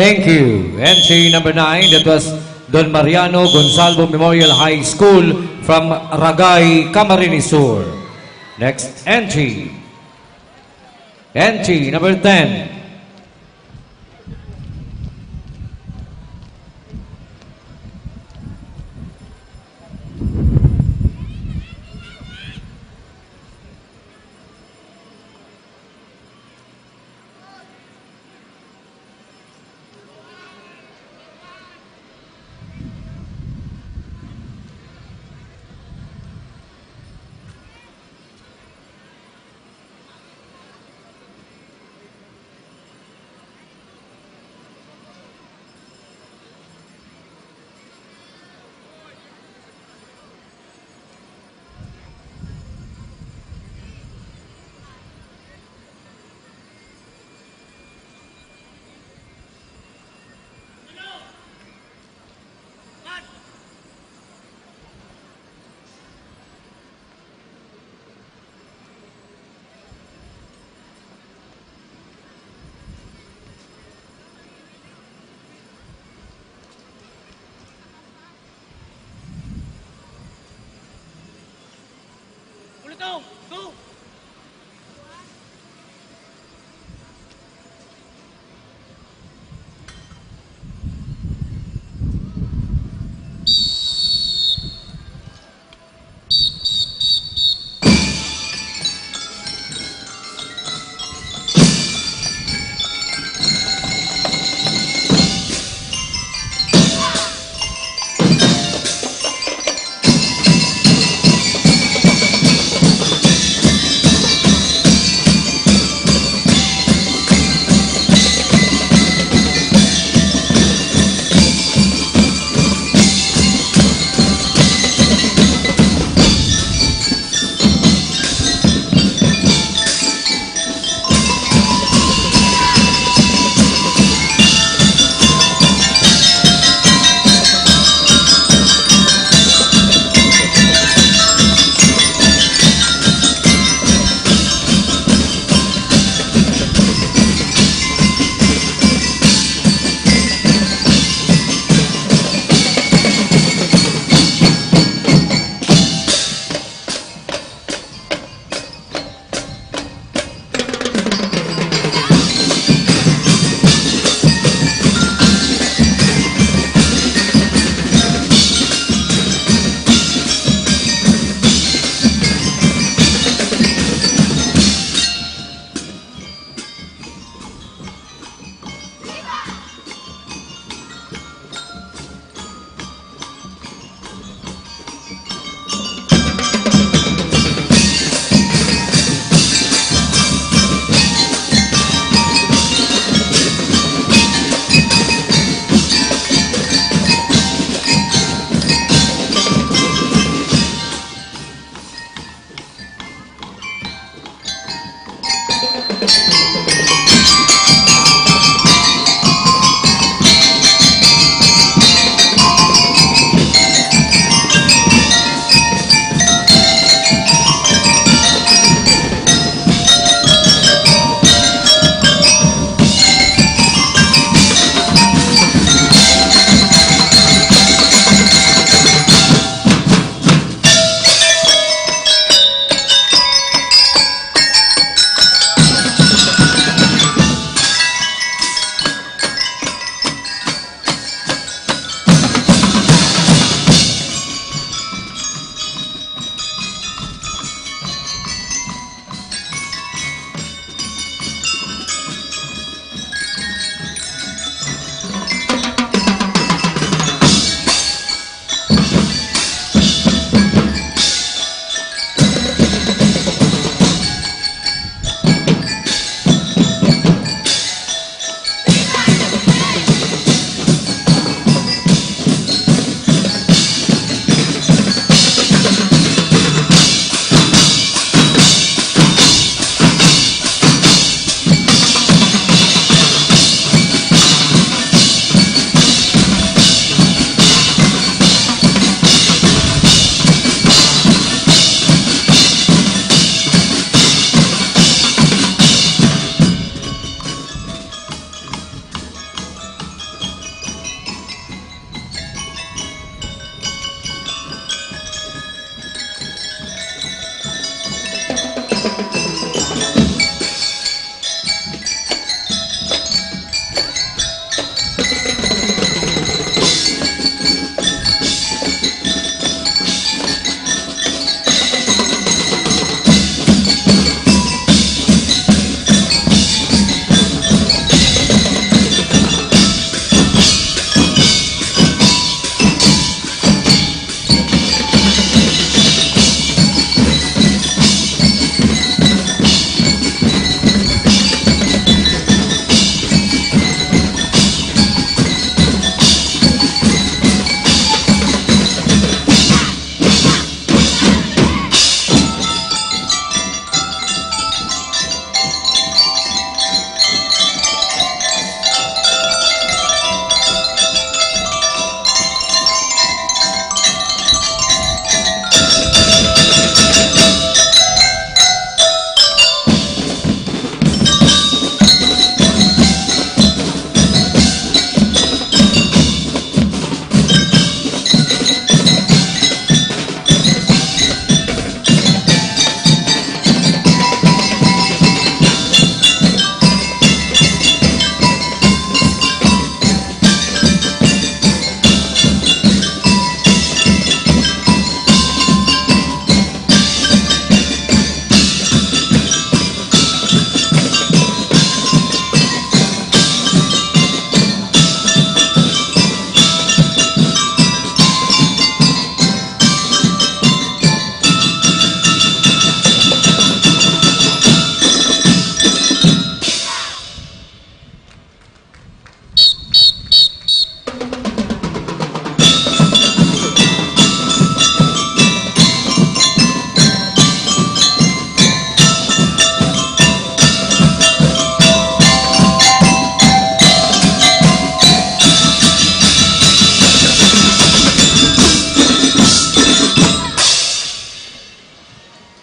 Thank you. Entry number nine, that was Don Mariano Gonzalvo Memorial High School from Ragay, Camarines Sur. Next entry. Entry number ten.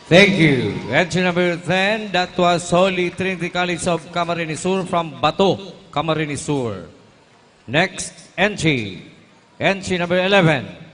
Thank you. Entry number ten, that was Holy Trinity College of Camarines Sur from Bato, Camarines Sur. Next entry, entry number eleven.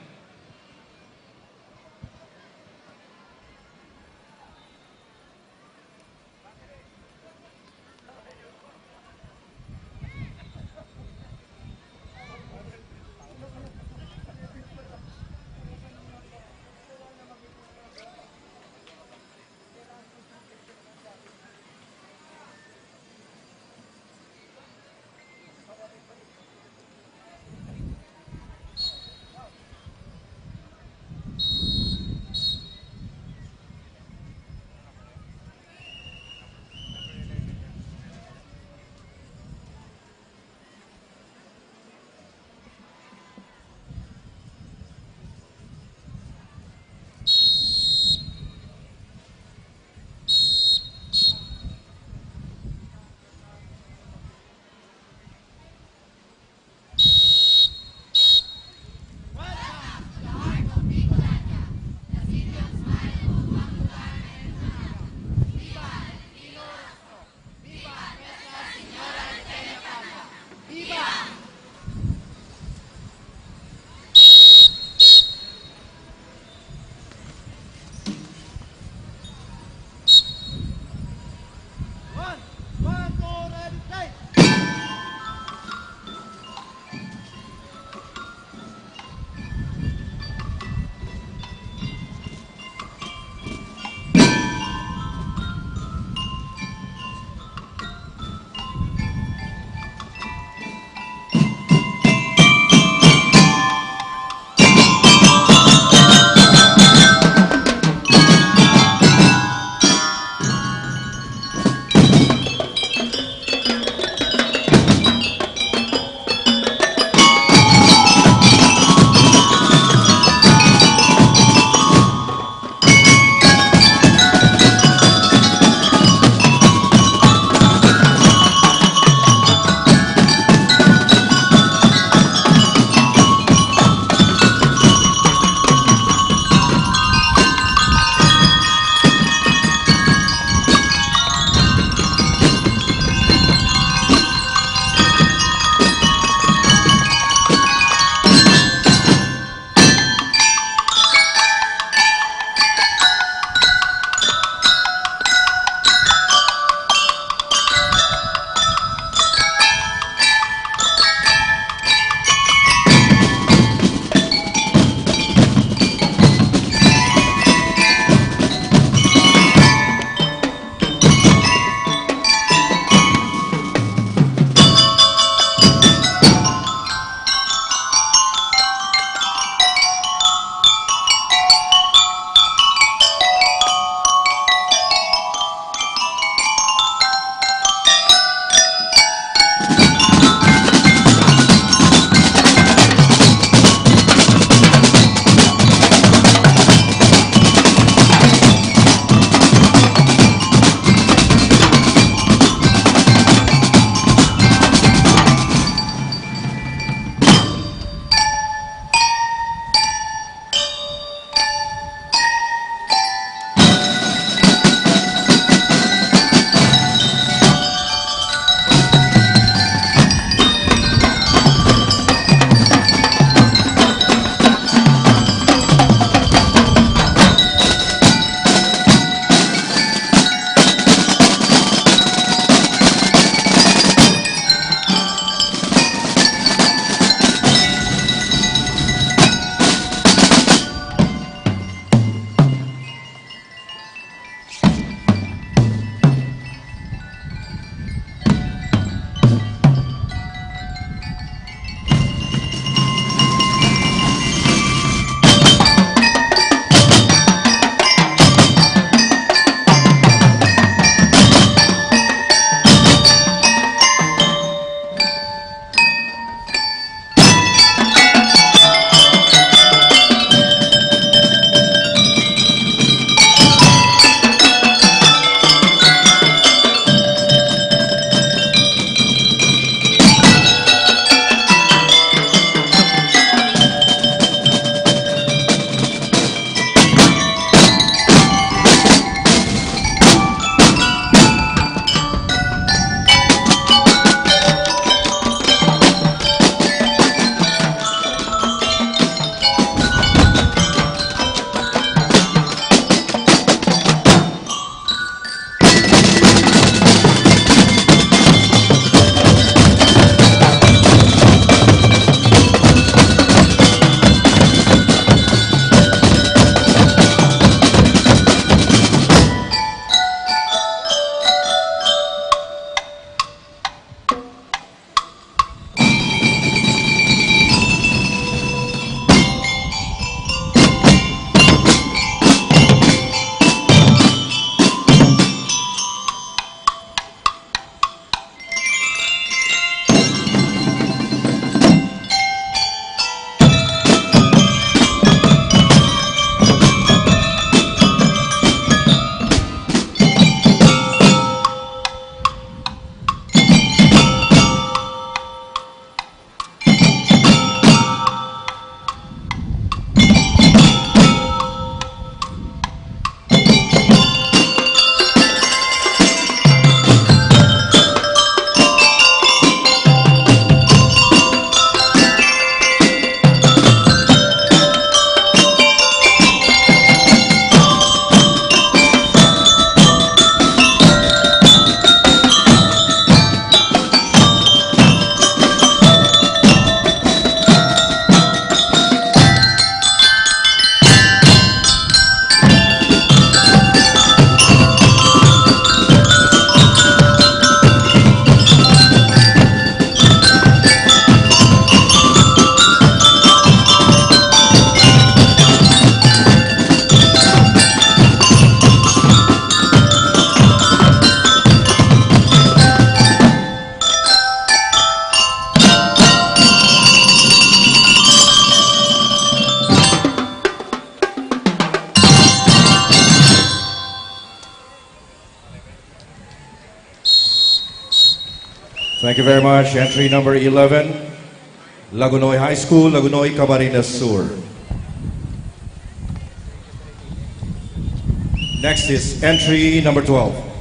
Thank you very much. Entry number eleven, Lagonoy High School, Lagonoy, Camarines Sur. Next is entry number twelve.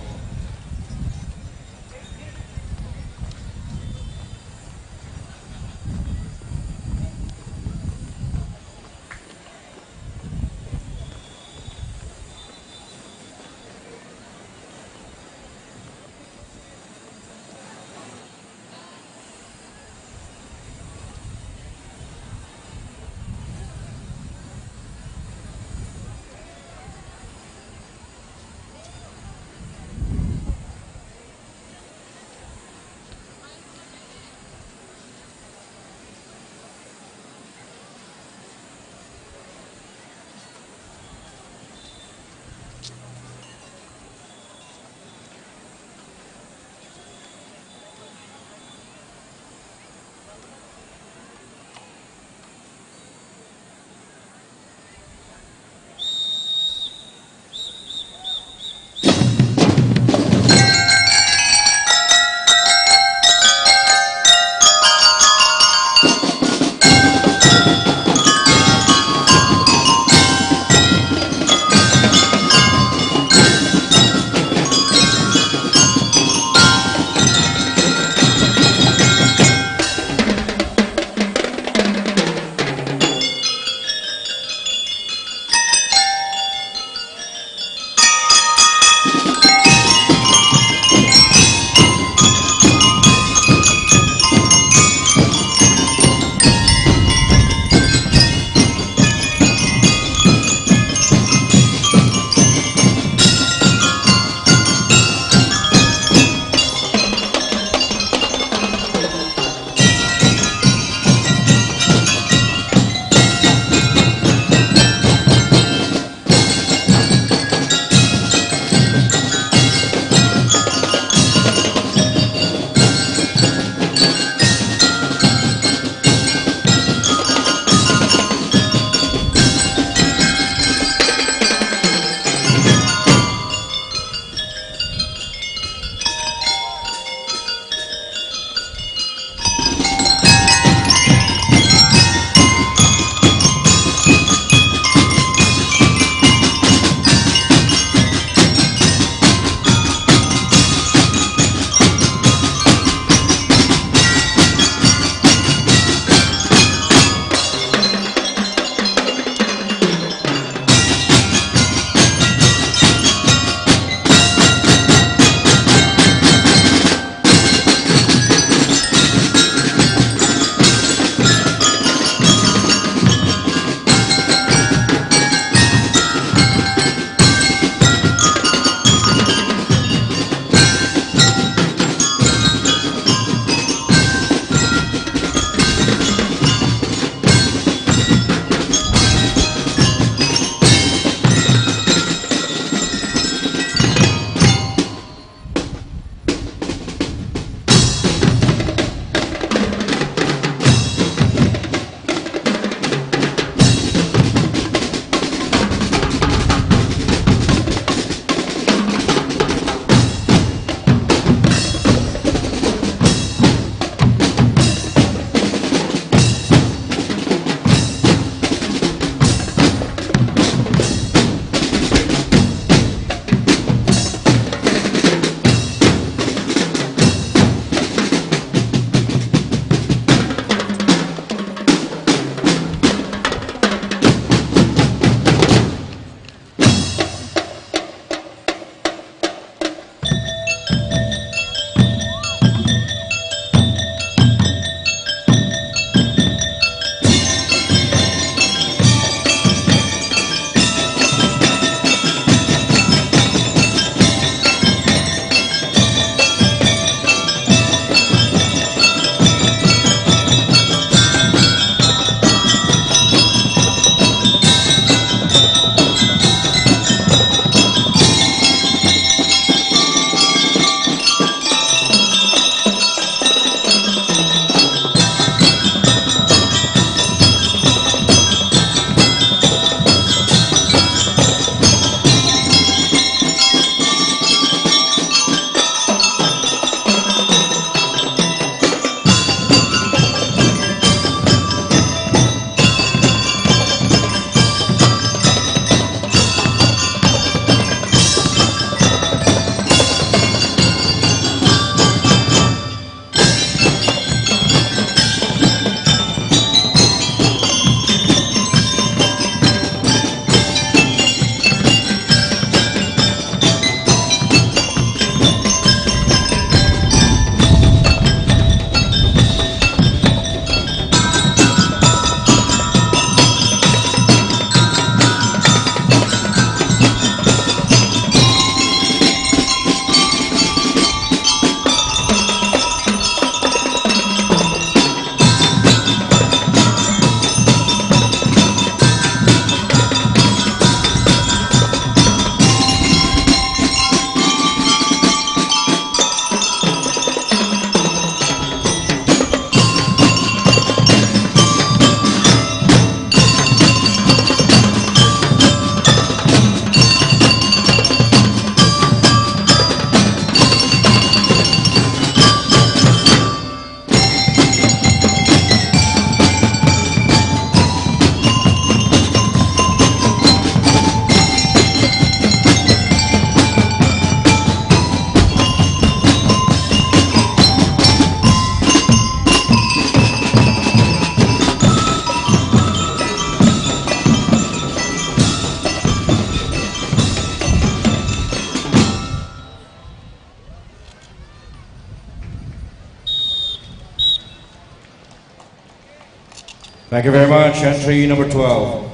Thank you very much. Entry number twelve,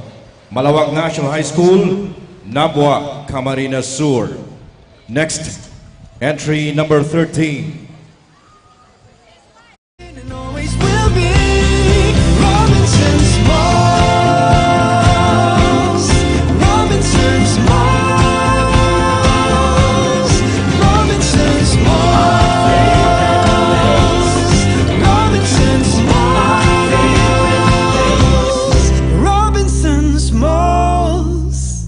Malawag National High School, Nabua, Camarines Sur. Next, entry number thirteen. And always will be Robinson's Malls. Robinson's Malls. Robinson's Malls. Robinson's Malls. Robinson's Malls.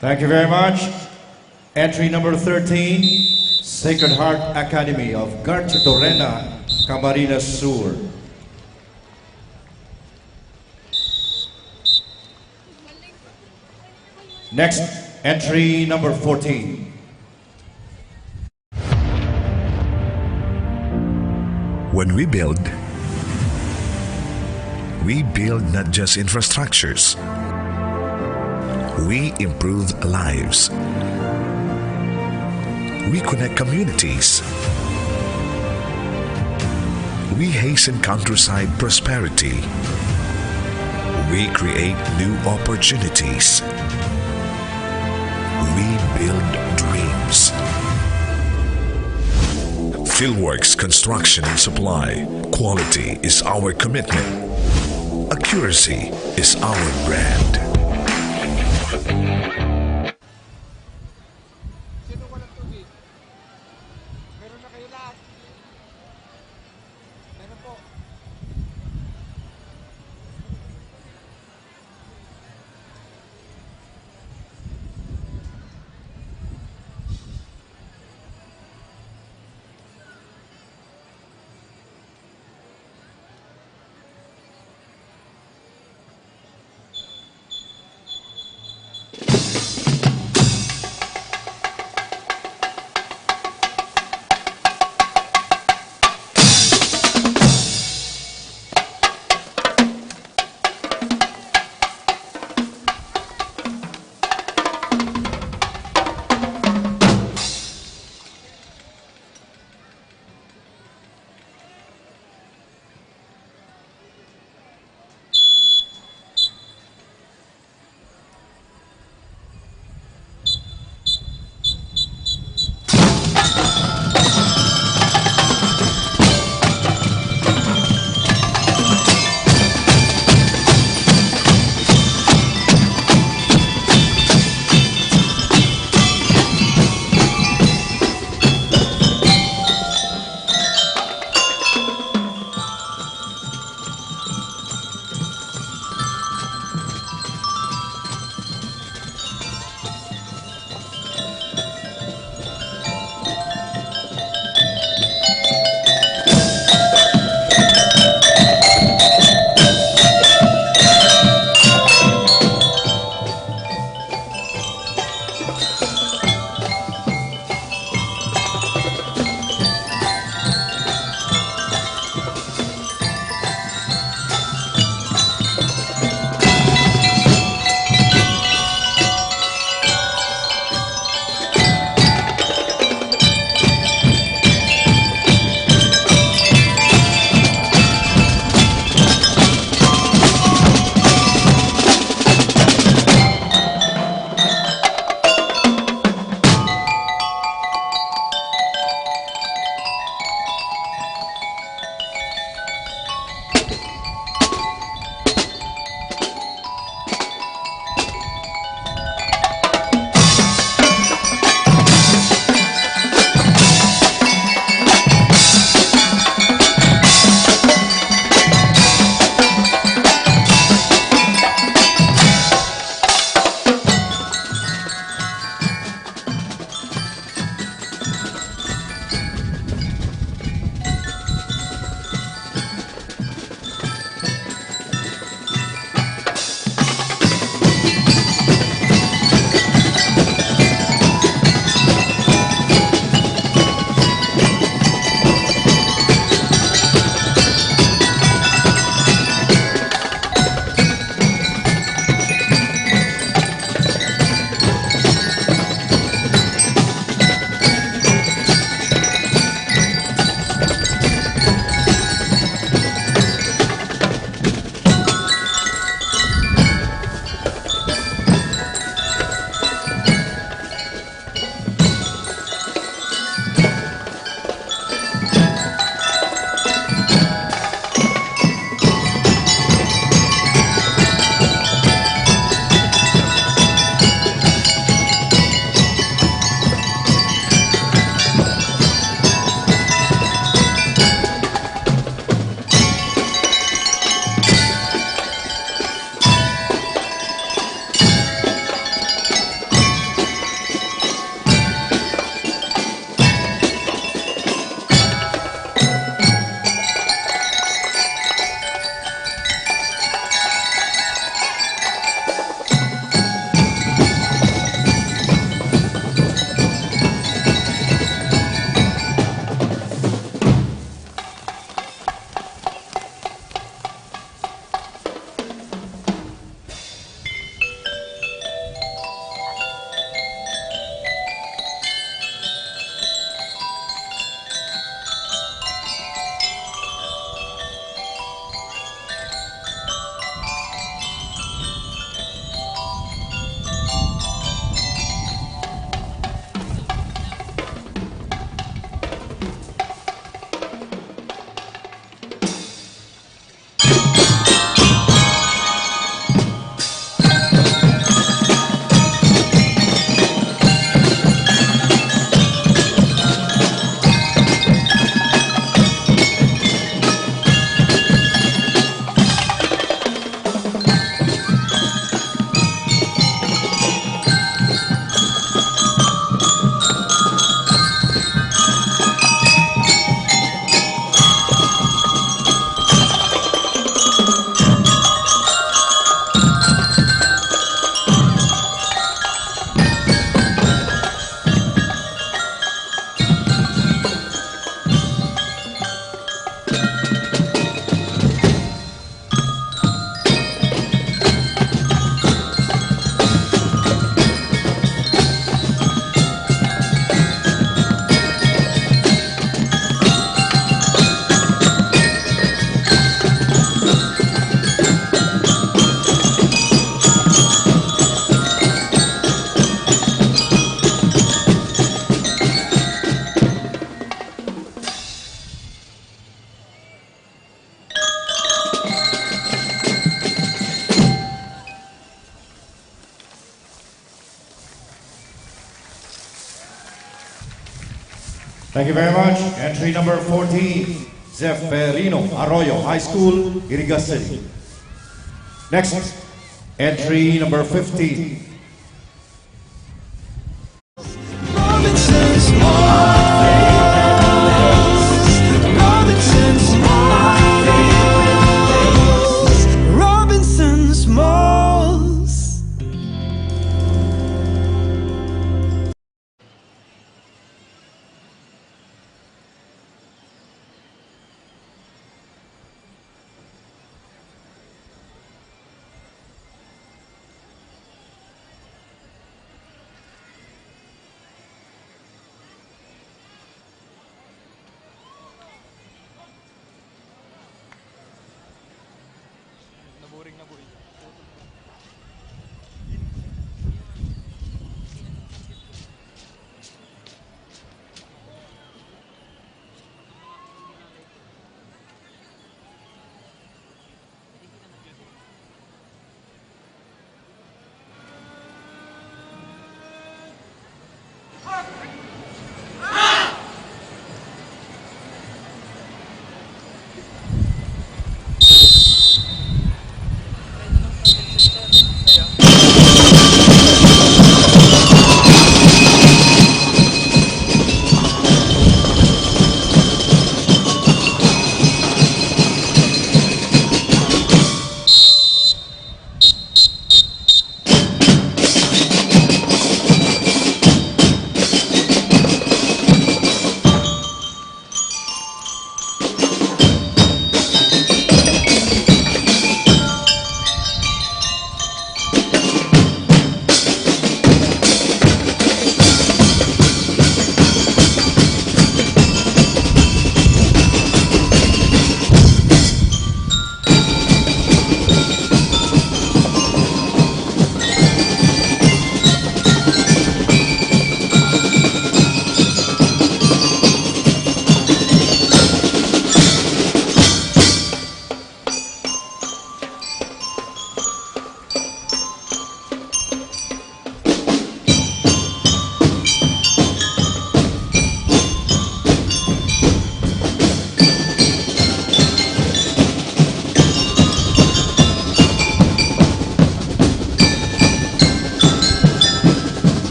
Thank you very much. Entry number thirteen, Sacred Heart Academy of Garchitorena, Camarines Sur. Next, entry number fourteen. When we build, we build not just infrastructures. We improve lives. We connect communities. We hasten countryside prosperity. We create new opportunities. We build dreams. Philworks Construction and Supply. Quality is our commitment. Accuracy is our brand. Sino walang tubig? Meron na kayo lahat? Meron po. Thank you very much. Entry number fourteen, Zeferino Arroyo, High School, Iriga City. Next, entry number fifteen. Robinson's Malls. Robinson's Malls. Robinson's Malls.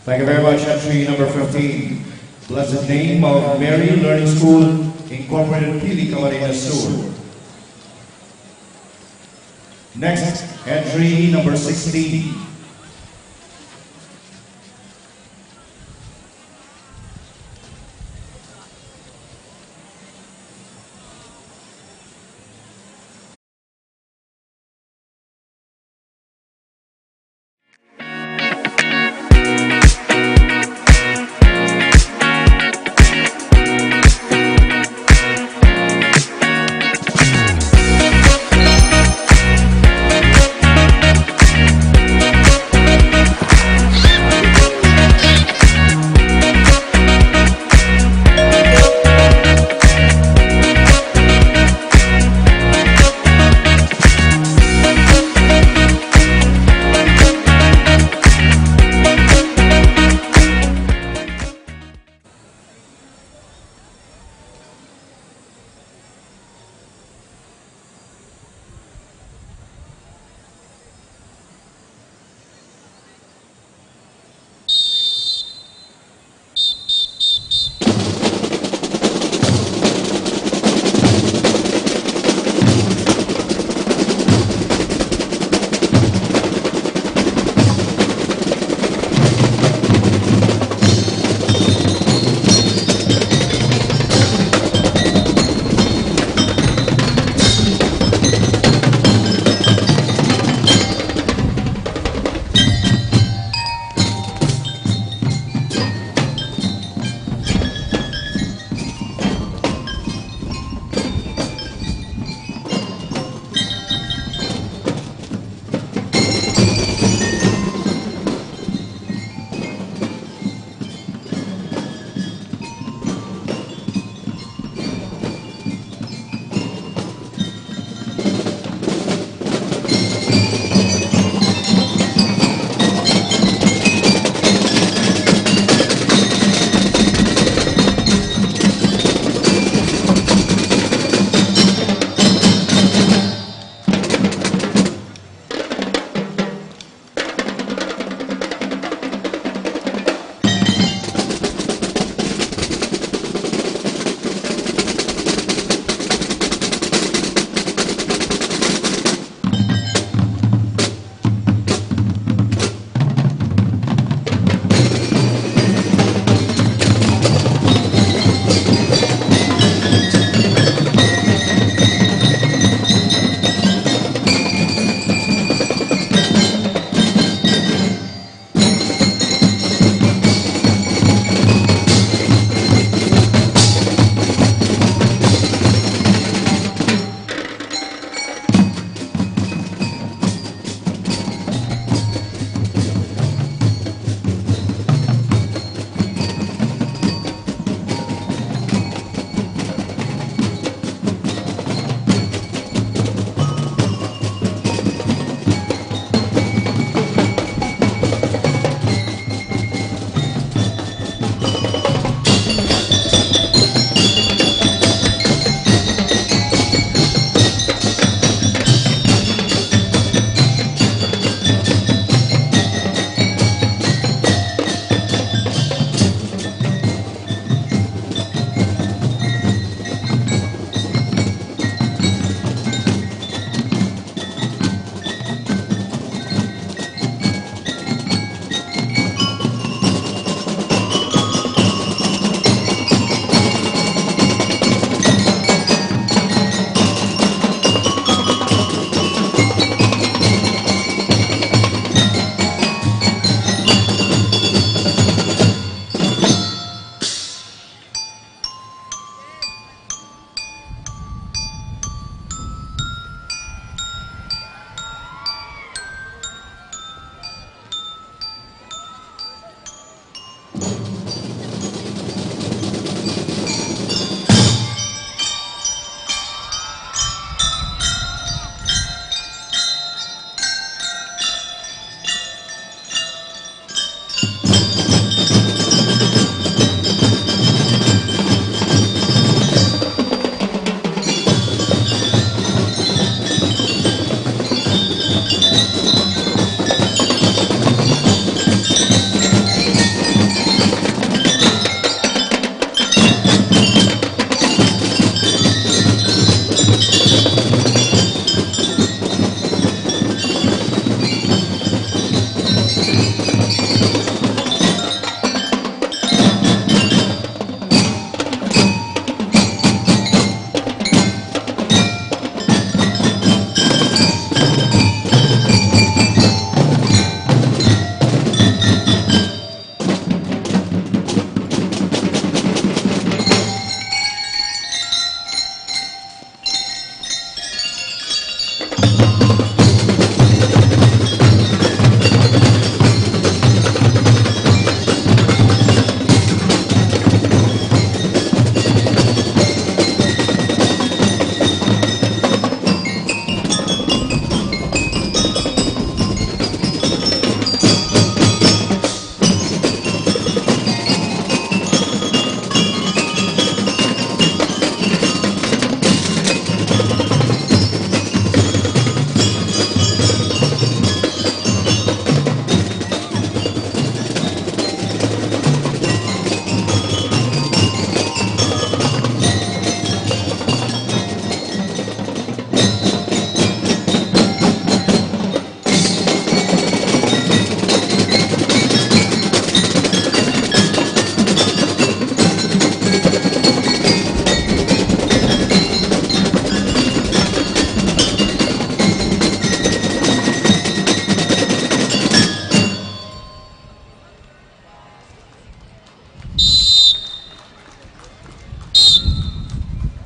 Thank you very much. Entry number fifteen. Blessed name of Mary Learning School Incorporated, Pili, Camarines Sur. Next, entry number sixteen.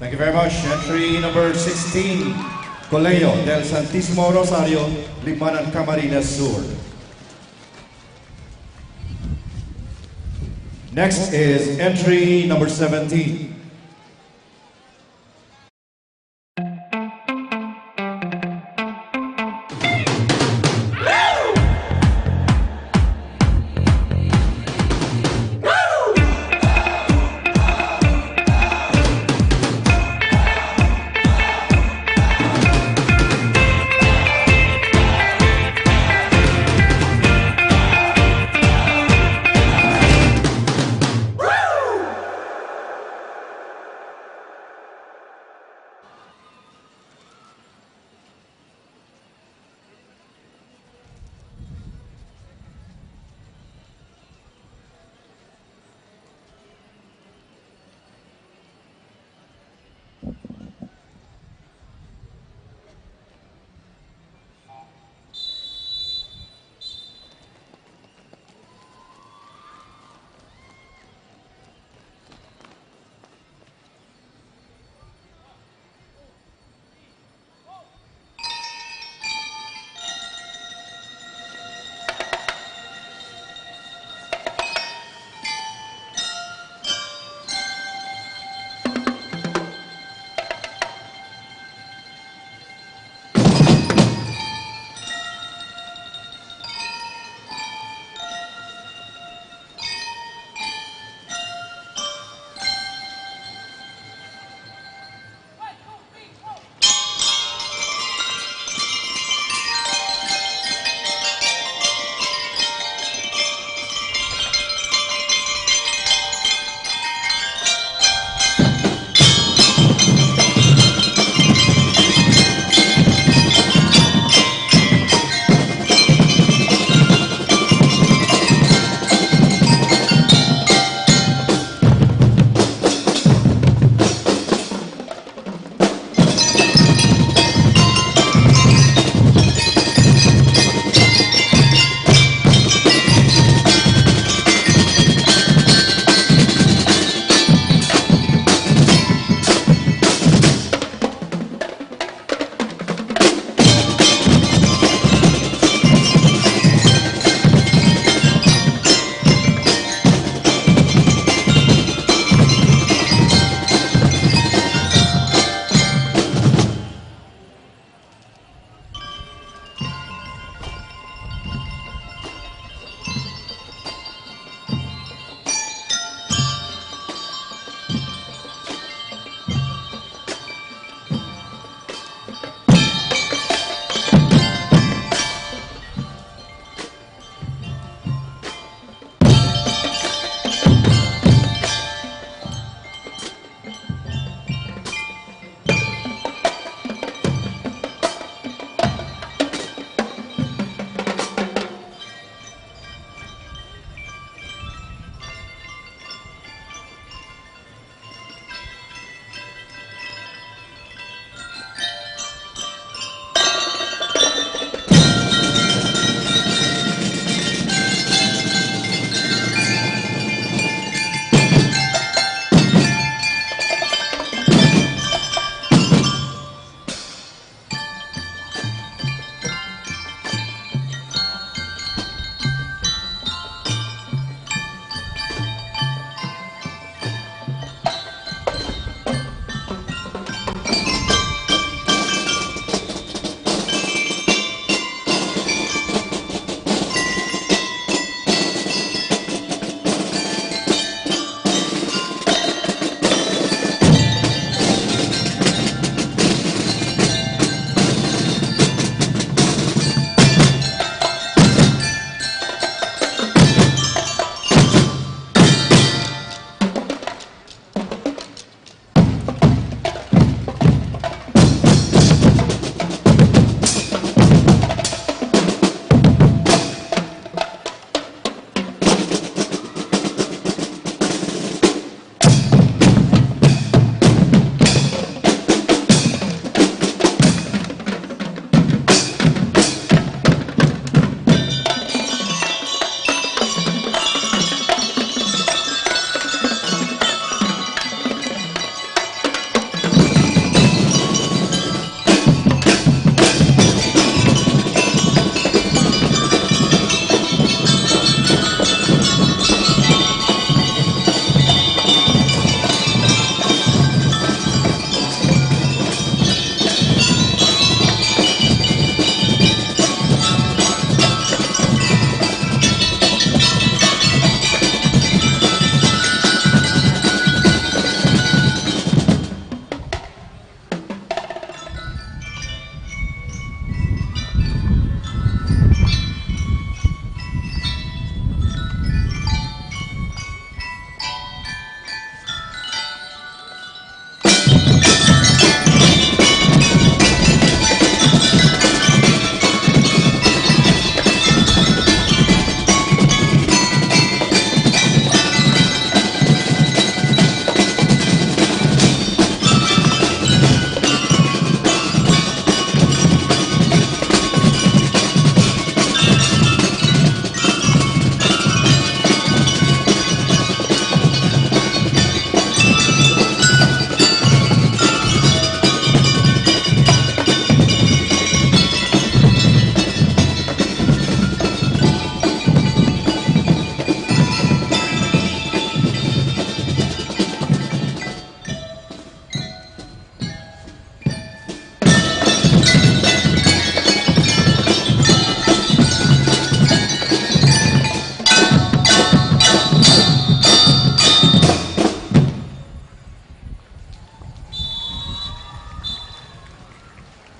Thank you very much. Entry number sixteen, Colegio del Santisimo Rosario, Libmanan, Camarines Sur. Next is entry number seventeen.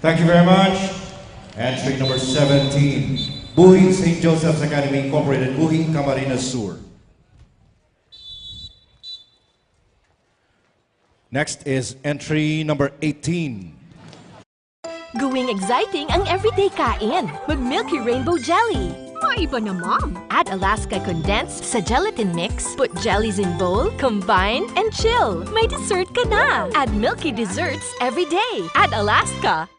Thank you very much. Entry number seventeen, Buhi Saint Joseph's Academy Incorporated, Buhi, Camarines Sur. Next is entry number eighteen. Gawing exciting ang everyday kain. Mag Milky Rainbow Jelly. Maiba na, Mom! Add Alaska condensed sa gelatin mix, put jellies in bowl, combine, and chill. May dessert ka na! Add Milky Desserts every day. Add Alaska.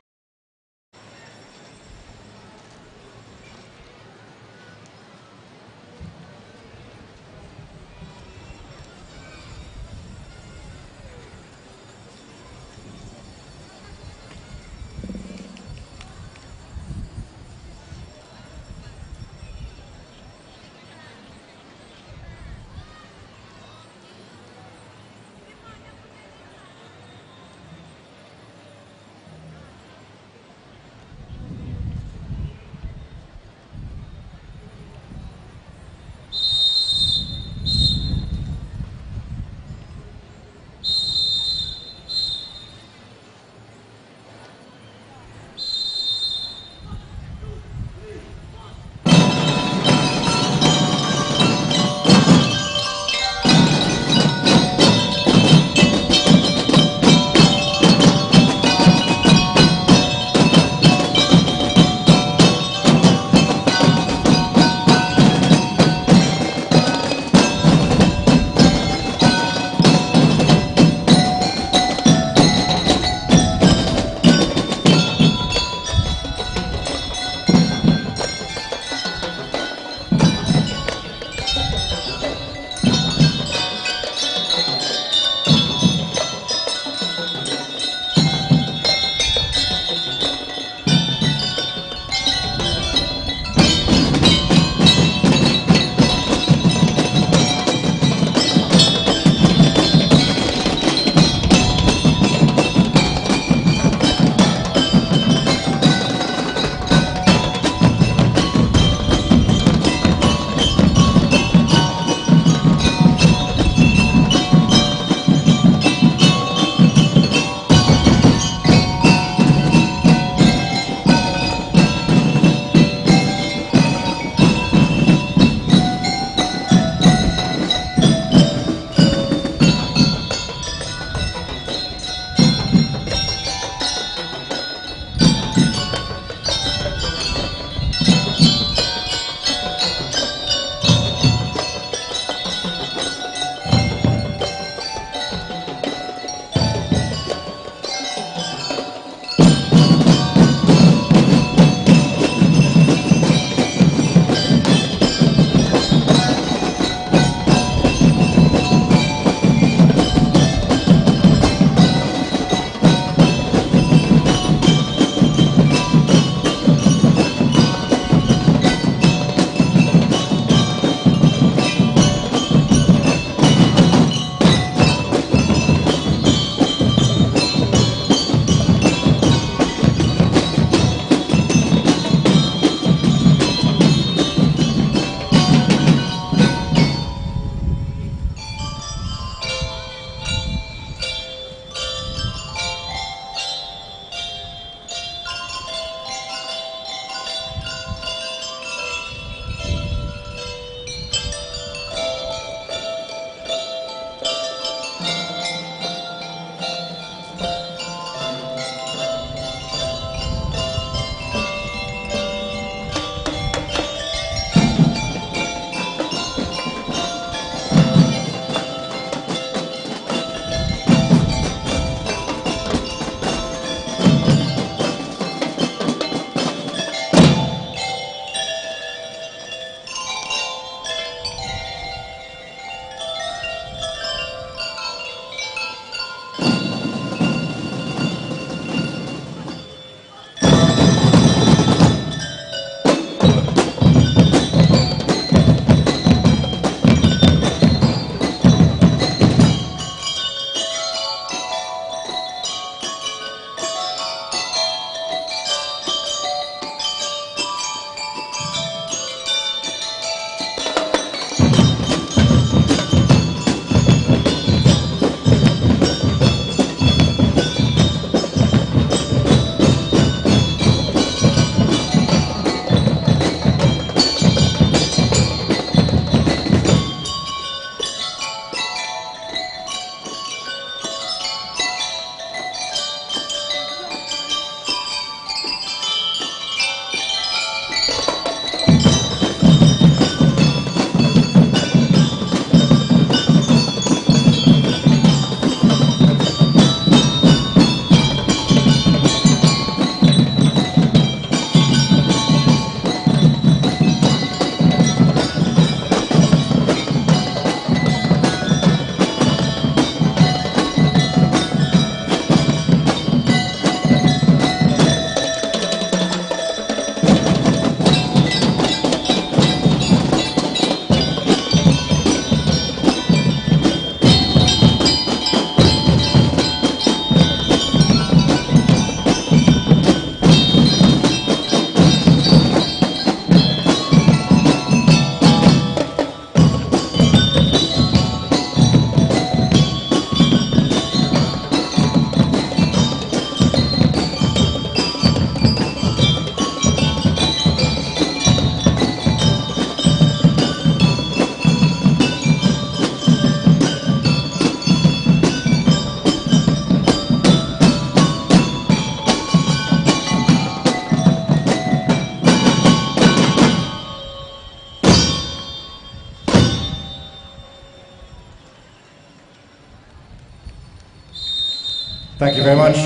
Thank you very much.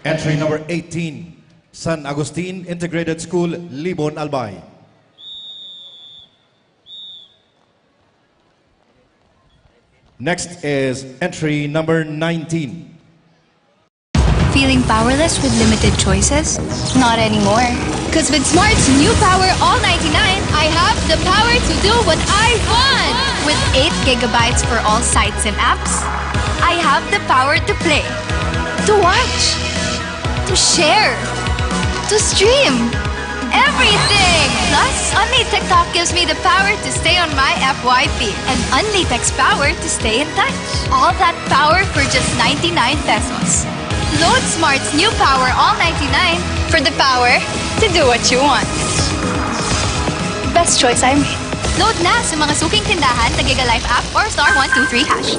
Entry number eighteen, San Agustin Integrated School, Libon, Albay. Next is entry number nineteen. Feeling powerless with limited choices? Not anymore. Because with Smart's new Power All ninety-nine, I have the power to do what I want! With eight gigabytes for all sites and apps, I have the power to play, to watch, to share, to stream. Everything! Plus, only TikTok gives me the power to stay on my F Y P and only Text Power to stay in touch. All that power for just ninety-nine pesos. Load Smart's new Power All ninety-nine for the power to do what you want. Best choice I made. Load na sa mga suking tindahan sa Giga Life app or star one two three hash.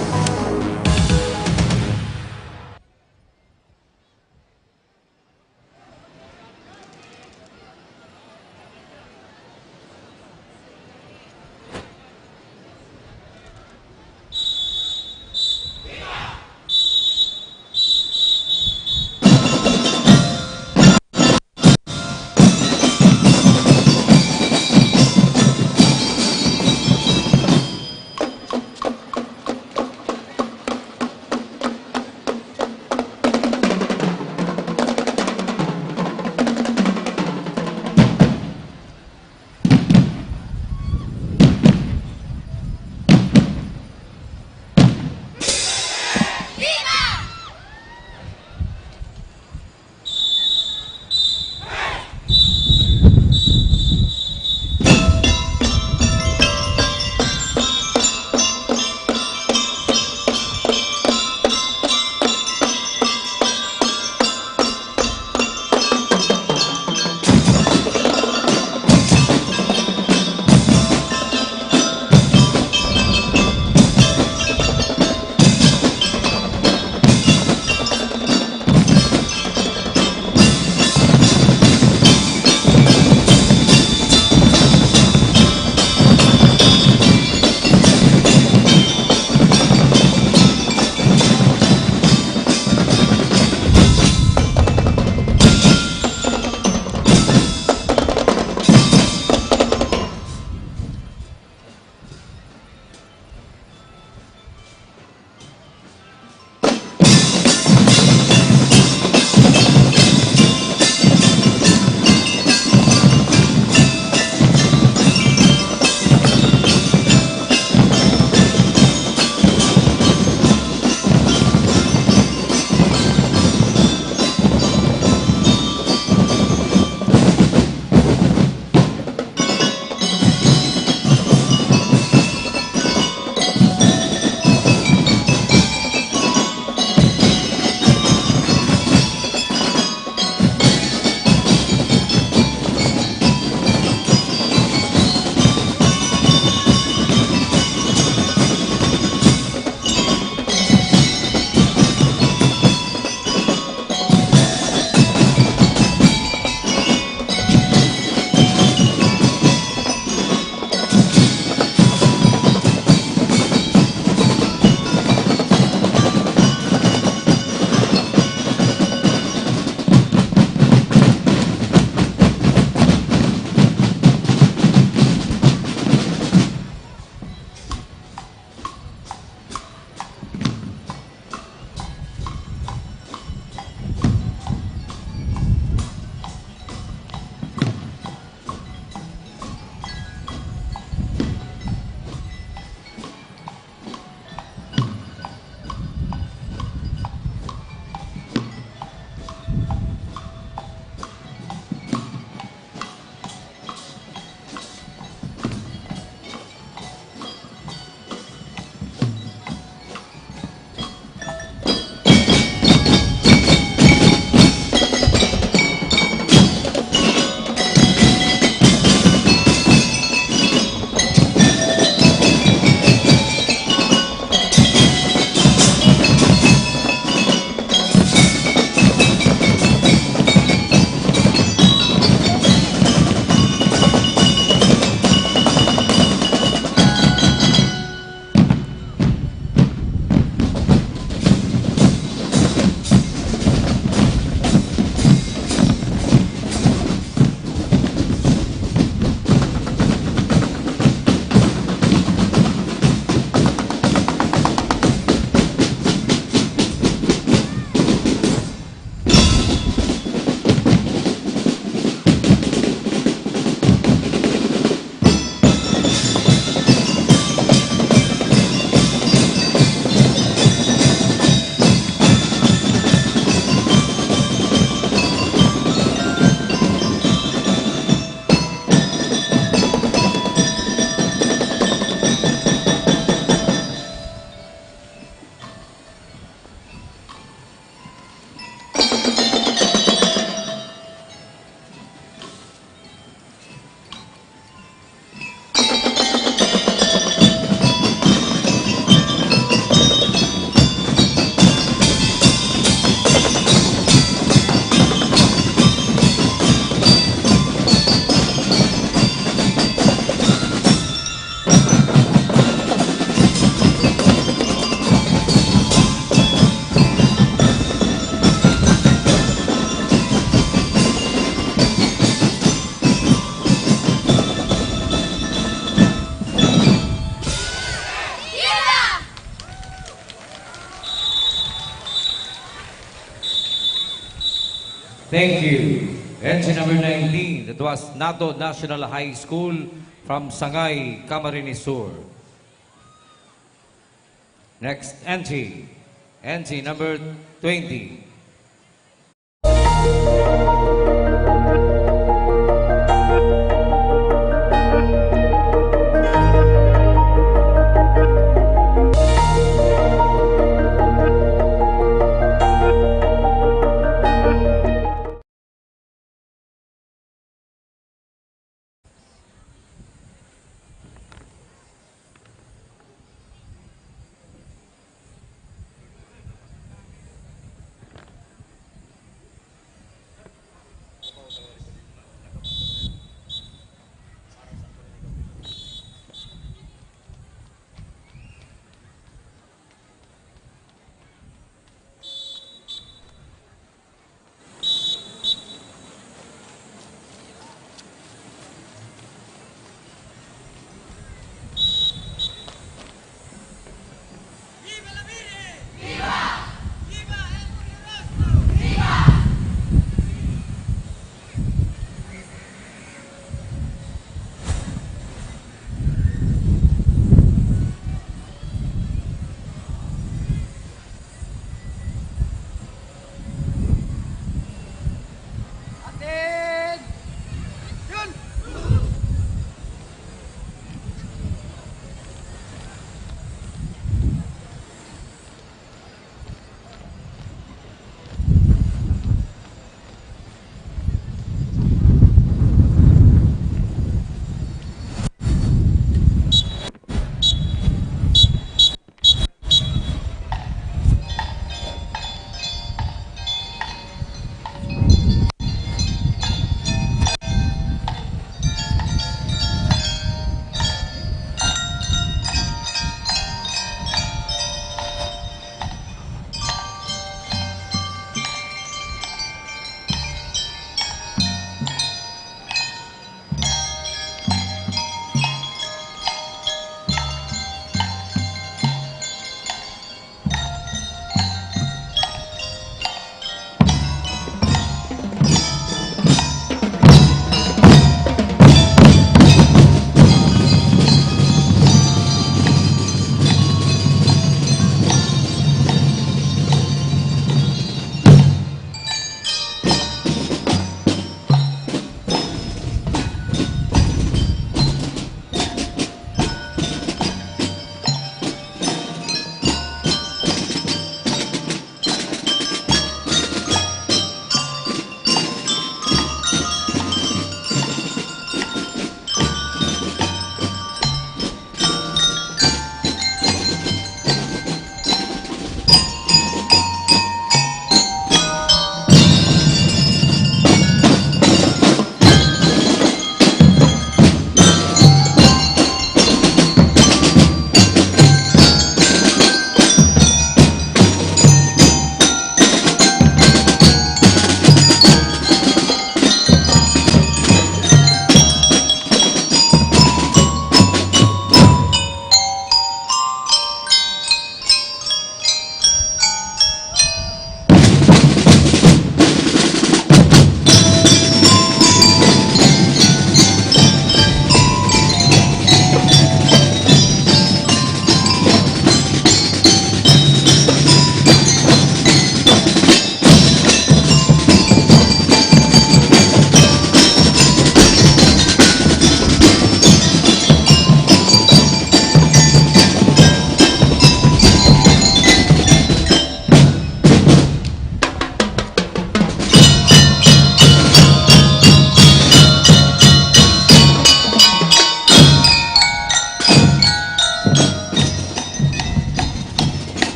Thank you. Entry number nineteen, that was Nato National High School from Sangay, Camarines Sur. Next entry, entry number twenty.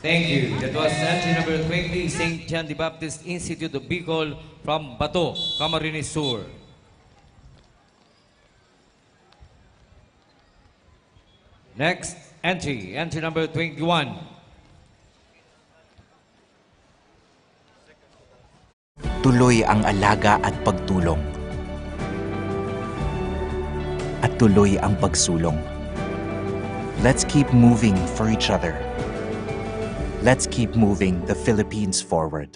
Thank you. That was entry number twenty, Saint John the Baptist Institute of Bicol from Bato, Camarines Sur. Next entry, entry number twenty-one. Tuloy ang alaga at pagtulong. At tuloy ang pagsulong. Let's keep moving for each other. Let's keep moving the Philippines forward.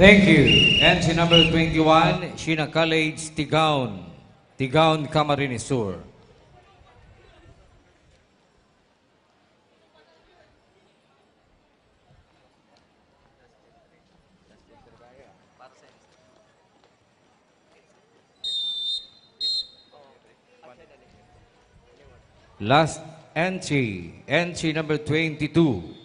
Thank you. Entry number twenty-one, Sheena College, Tigaon. Tigaon, Camarines Sur. Last entry, entry number twenty-two.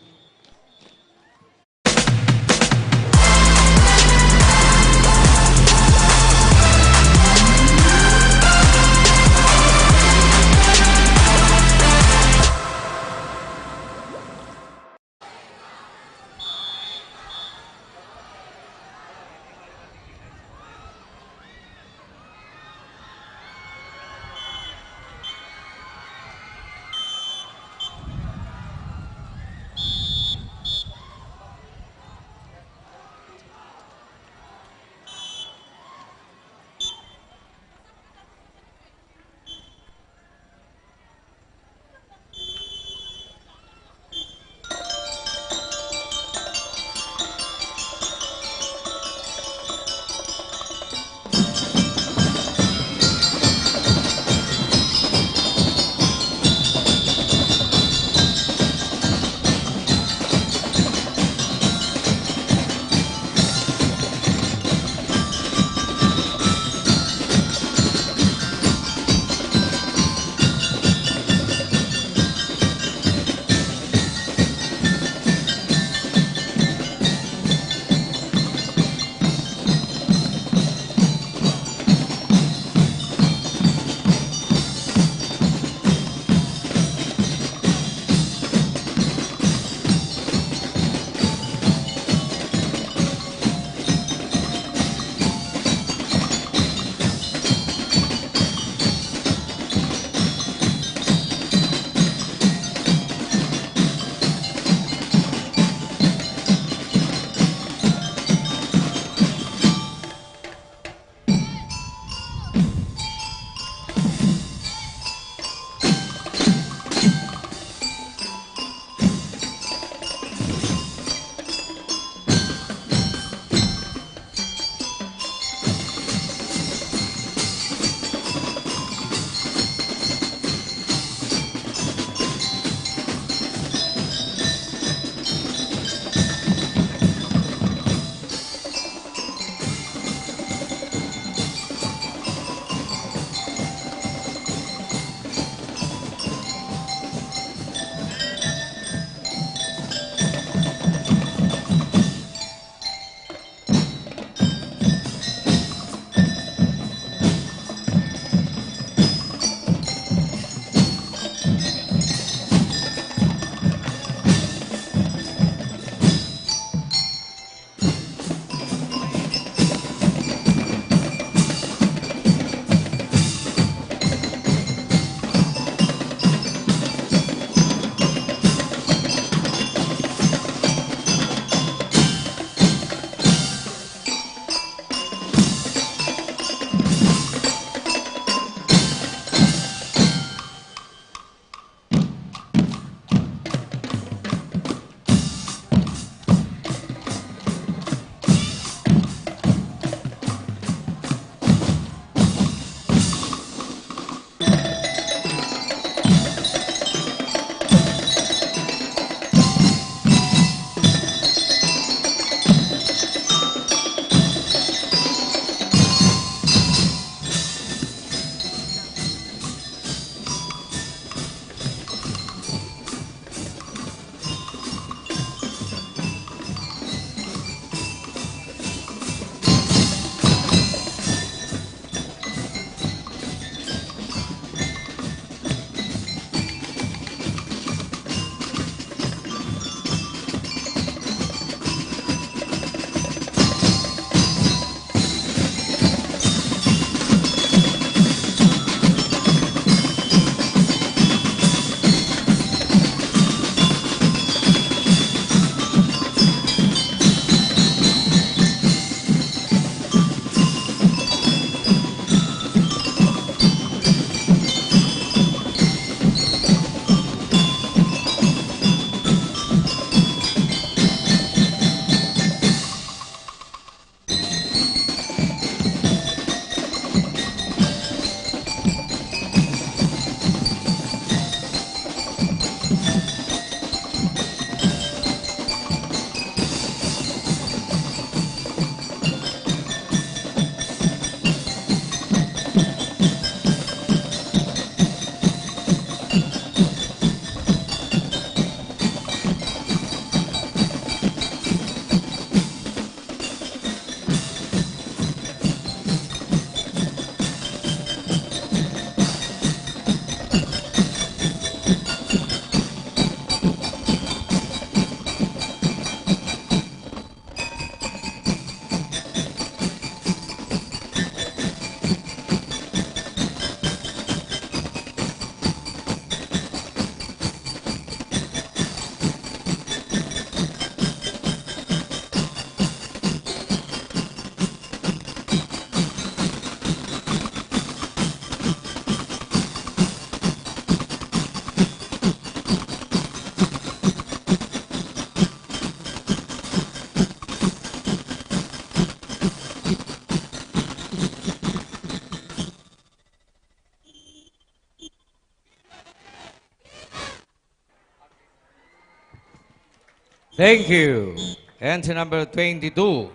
Thank you. Entry number twenty-two,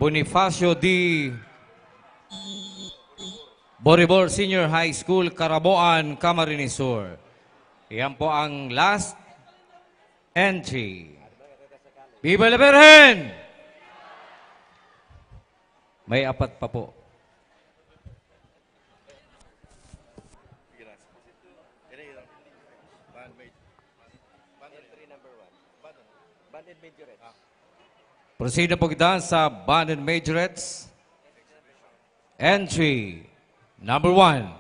Bonifacio D. Boribor Senior High School, Caraboan, Camarines Sur. Iyan po ang last entry. Viva la Virgen! May apat pa po. Proceed na po kita sa Band and Majorettes. Entry number one.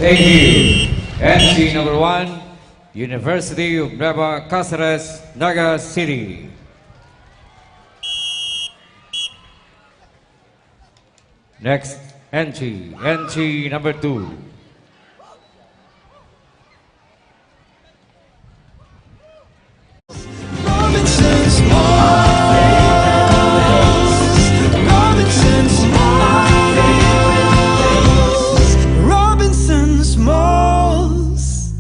Thank you. Entry number one, University of Nueva Caceres, Naga City. Next entry, entry number two. Robinson's Malls. Robinson's Malls. Robinson's Malls.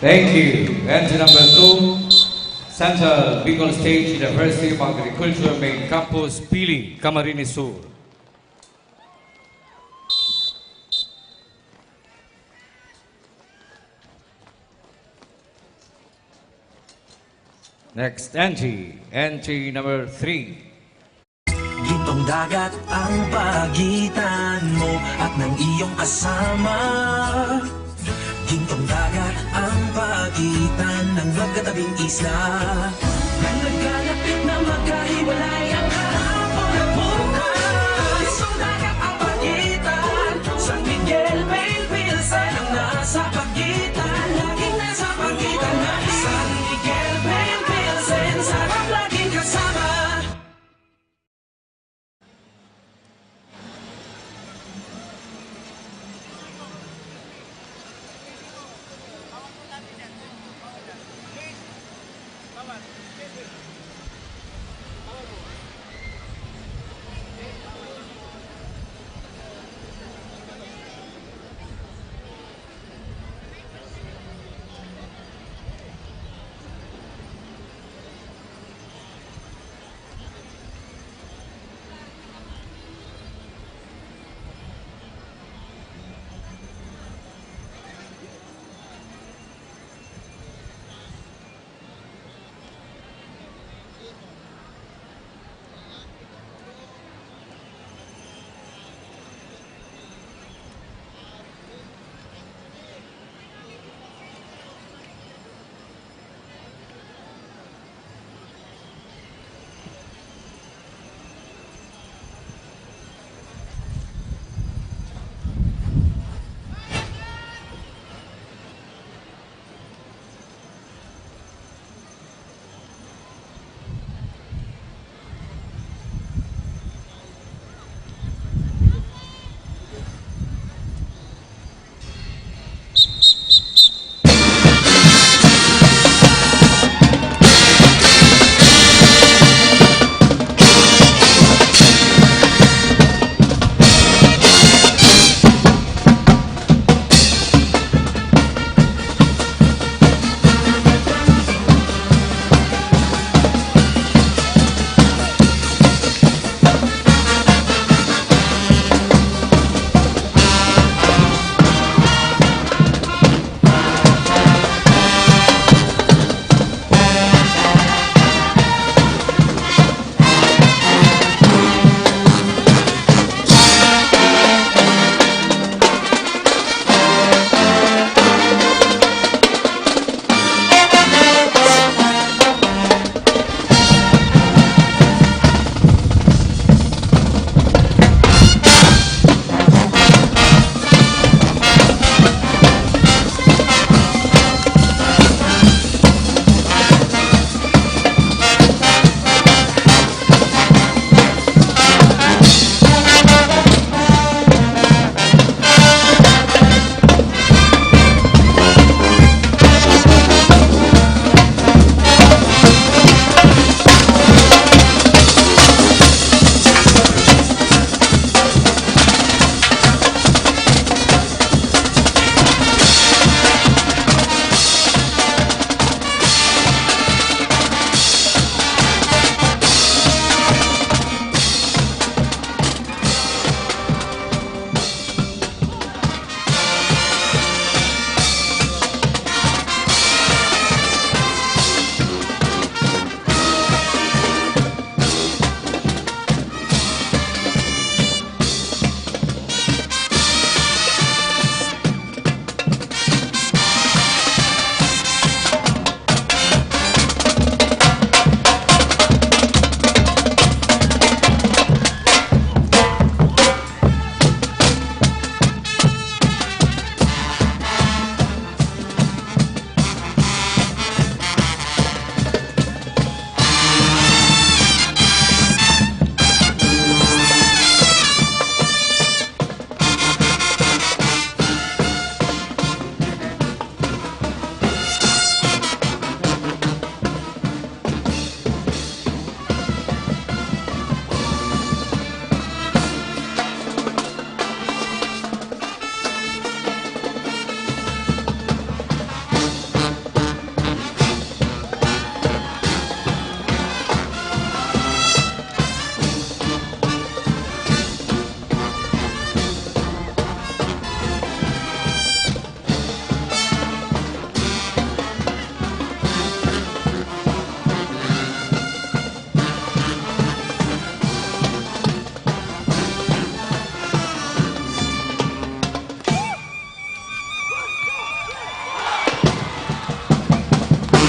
Thank you. And to number two, Central Bicol State University of Agriculture Main Campus, Pili, Camarines Sur. Next, Angie. Entry number three. Gintong dagat ang pagitan mo at ng iyong kasama. Gintong dagat ang pagitan ng magkatabing isla. Nang naglalapit na magkahiwalay ang kahapon at bukas. Gintong dagat ang pagitan. San Miguel, Mayon, Pilsen ang nasa pagitan. Laging nasa pagitan na San Miguel, Mayon, Pilsen, sarap laging kasama.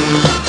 Thank you.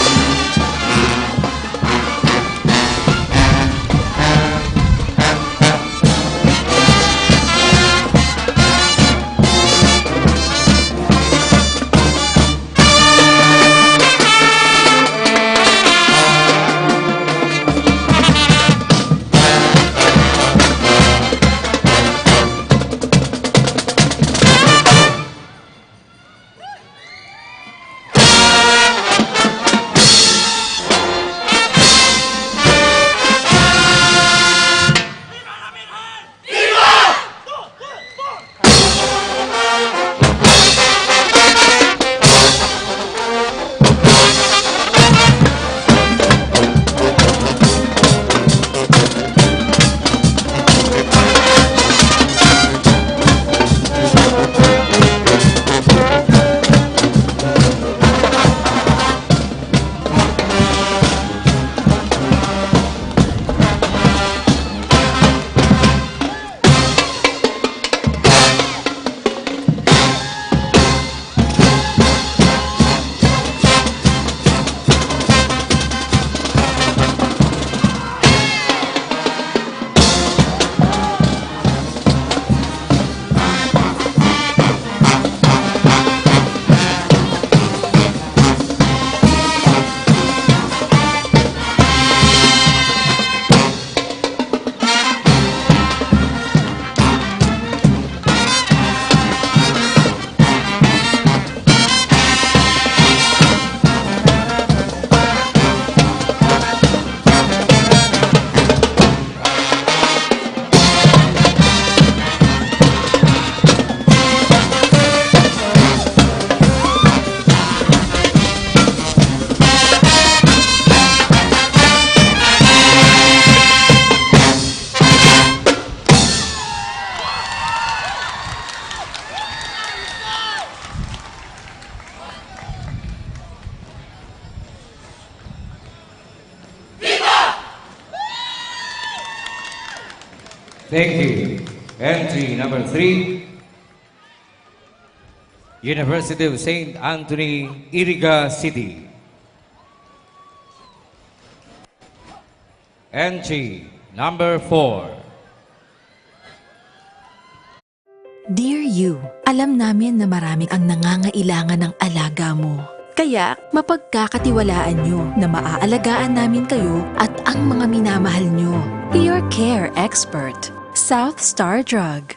Entry number three, University of Saint Anthony, Iriga City. Entry number four. Dear you, alam namin na marami ang nangangailangan ng alaga mo. Kaya, mapagkakatiwalaan nyo na maaalagaan namin kayo at ang mga minamahal nyo. Your care expert, South Star Drug.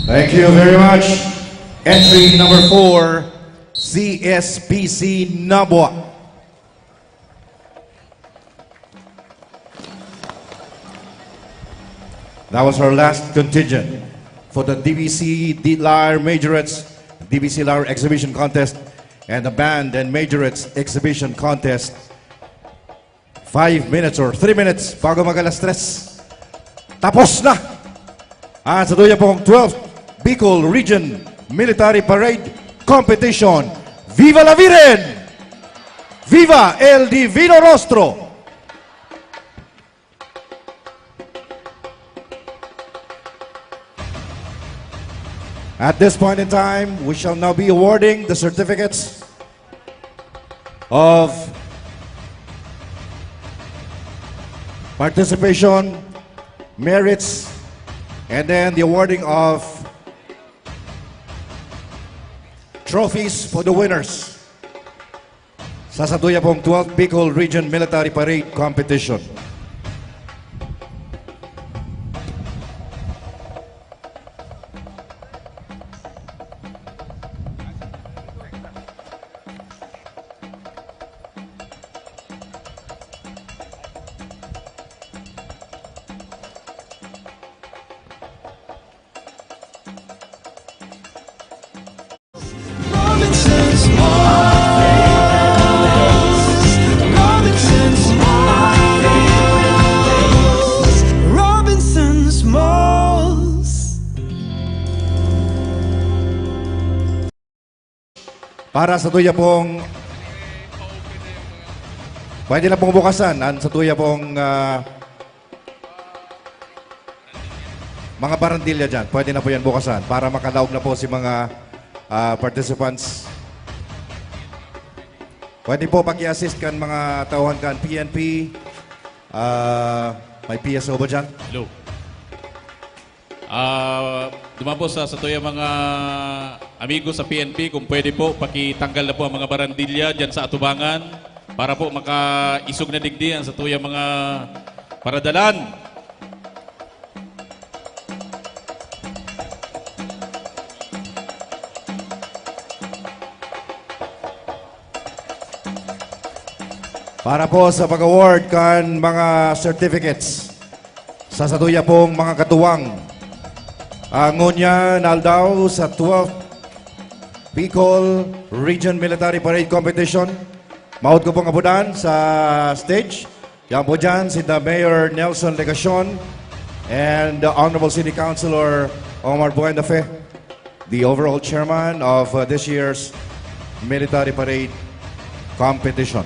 Thank you very much. Entry number four, C S P C Nabua. That was our last contingent for the D B C Lyre Majorettes, D B C Lyre Exhibition Contest, and the Band and Majorettes Exhibition Contest. Five minutes or three minutes bago mag alas tres. Tapos na ang satuya pong twelfth Bicol Region Military Parade Competition. Viva la Virgen! Viva el Divino Rostro! At this point in time, we shall now be awarding the certificates of participation, merits, and then the awarding of trophies for the winners sa satuya pong twelfth Bicol Region Military Parade Competition. Robinson's Malls. Robinson's Malls. Robinson's Malls. Para sa tuya pong, pwede na pong bukasan ang sa tuya pong, ah, mga barandilya dyan. Pwede na po yan bukasan para makalaog na po si mga, ah, participants. Pwede po paki-assist kan mga tauhan kan P N P. Ah, may P S O ba dyan? Hello. Ah, duman po sa, sa tuya mga amigo sa P N P, kung pwede po, pakitanggal na po ang mga barandilya dyan sa atubangan para po makaisog na digdi ang sa tuya mga paradalan. Para po sa pag-award kan mga certificates sa satuya pong mga katuwang. Ang ngunyan na aldaw sa twelfth Bicol Region Military Parade Competition. Maot ko pong abudan sa stage. Yan po dyan, si the Mayor Nelson Legacion and the Honorable City Councilor Omar Buenafe, the overall chairman of, uh, this year's military parade competition.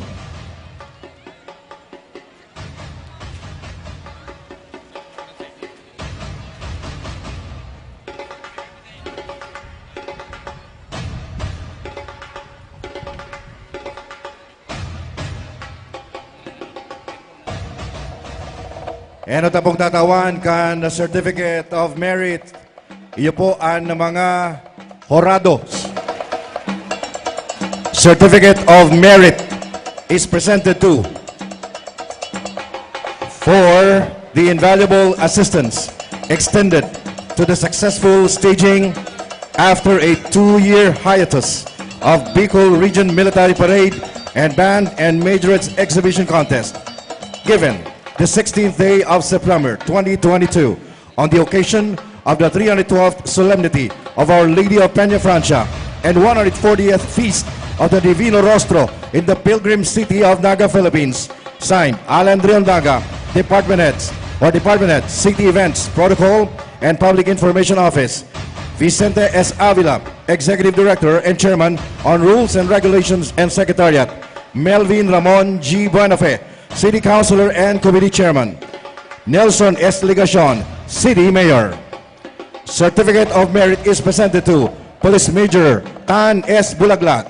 Ano ta pong tatawan kan Certificate of Merit? Iyo po ang mga horado. Certificate of Merit is presented to for the invaluable assistance extended to the successful staging after a two-year hiatus of Bicol Region Military Parade and Band and Majorettes Exhibition Contest, given the sixteenth day of September twenty twenty-two, on the occasion of the three hundred twelfth solemnity of Our Lady of Peña Francia and one hundred fortieth Feast of the Divino Rostro in the pilgrim city of Naga, Philippines. Signed, Alan Drion Naga, Department Heads or Department Head, City Events, Protocol, and Public Information Office. Vicente S. Avila, Executive Director and Chairman on Rules and Regulations and Secretariat. Melvin Ramon G. Buenafe, City Councilor and Committee Chairman. Nelson S. Legacion, City Mayor. Certificate of Merit is presented to Police Major Tan S. Bulaglat.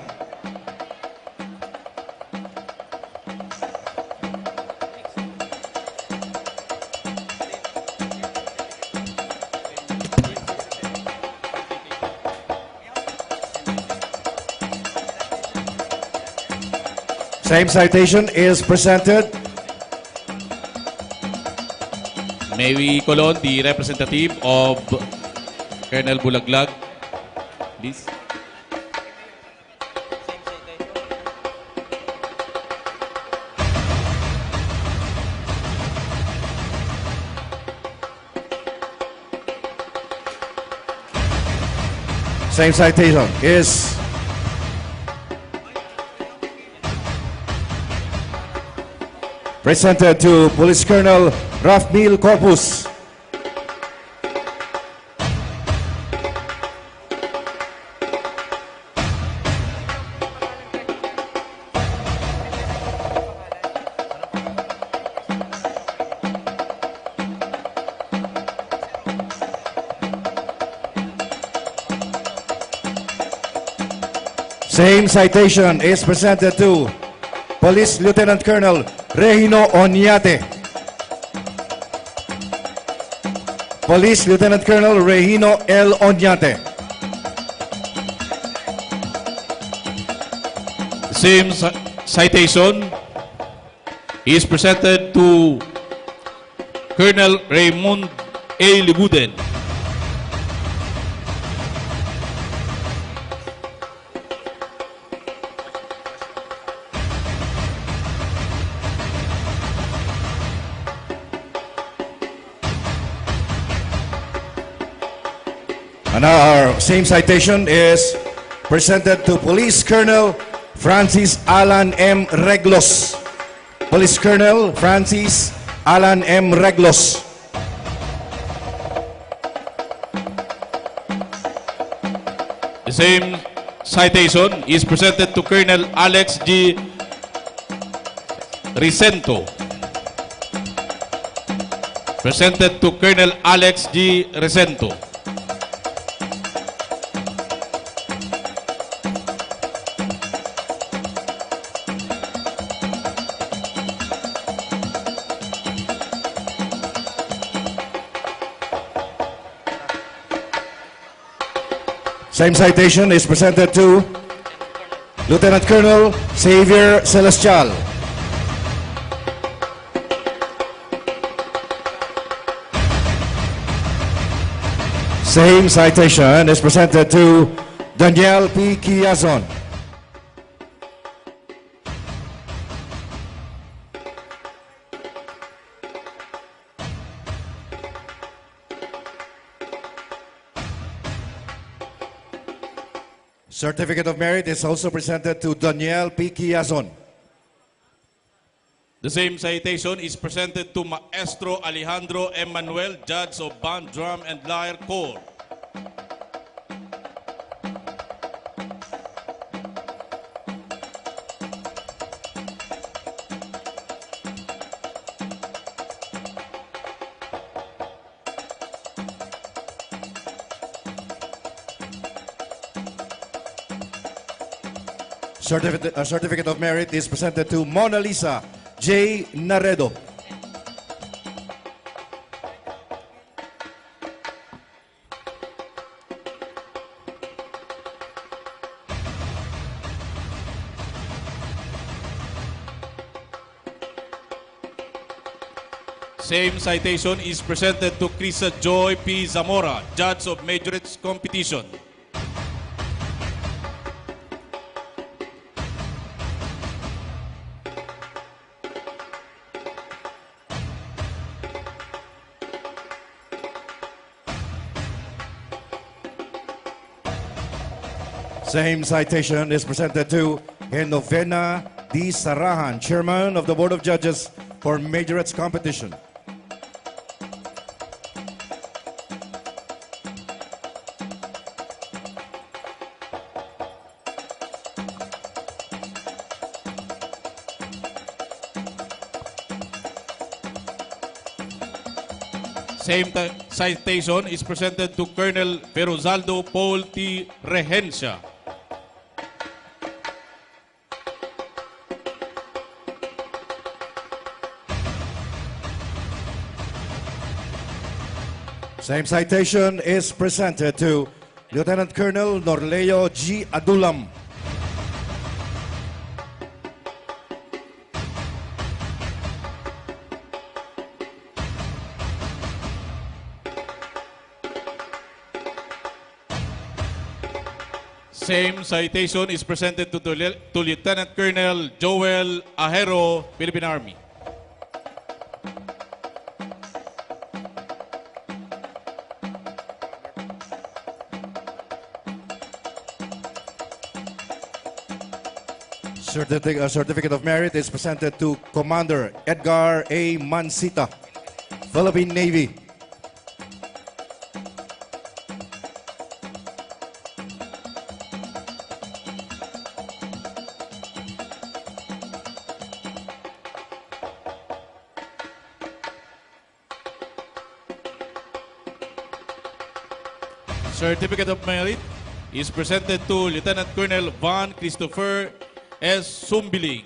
Same citation is presented. May we call on the representative of Colonel Bulaglag, please. Same citation is presented to Police Colonel Rafmil Corpus. Same citation is presented to Police Lieutenant Colonel Regino Oñate. Police Lieutenant Colonel Regino L. Oñate. Same ci-, citation is presented to Colonel Raymond A. Liguden. And our same citation is presented to Police Colonel Francis Alan M. Reglos. Police Colonel Francis Alan M. Reglos. The same citation is presented to Colonel Alex G. Resento. Presented to Colonel Alex G. Resento. Same citation is presented to Lieutenant Colonel Xavier Celestial. Same citation is presented to Daniel P. Quiazon. Certificate of Merit is also presented to Daniel P. Quiazon. The same citation is presented to Maestro Alejandro Emmanuel, Judge of Band, Drum, and Lyre Corps. Certificate, uh, Certificate of Merit is presented to Mona Lisa J. Naredo. Same citation is presented to Krisa Joy P. Zamora, Judge of Majorettes Competition. Same citation is presented to Genovena D. Sarahan, Chairman of the Board of Judges for Majorettes Competition. Same ti-, citation is presented to Colonel Ferozaldo Paul T. Regencia. Same citation is presented to Lieutenant Colonel Norleo G. Adulam. Same citation is presented to, to, to Lieutenant Colonel Joel Ahero, Philippine Army. Certific-, uh, Certificate of Merit is presented to Commander Edgar A. Mansita, Philippine Navy. Certificate of Merit is presented to Lieutenant Colonel Van Christopher S. Sumbiling.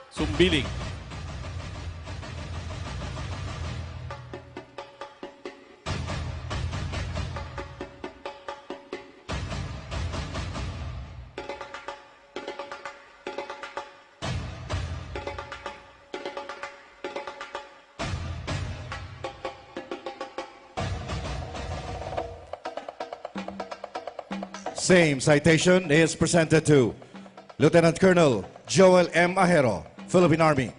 Sumbiling. Same citation is presented to Lieutenant Colonel Joel M. Ahero, Philippine Army.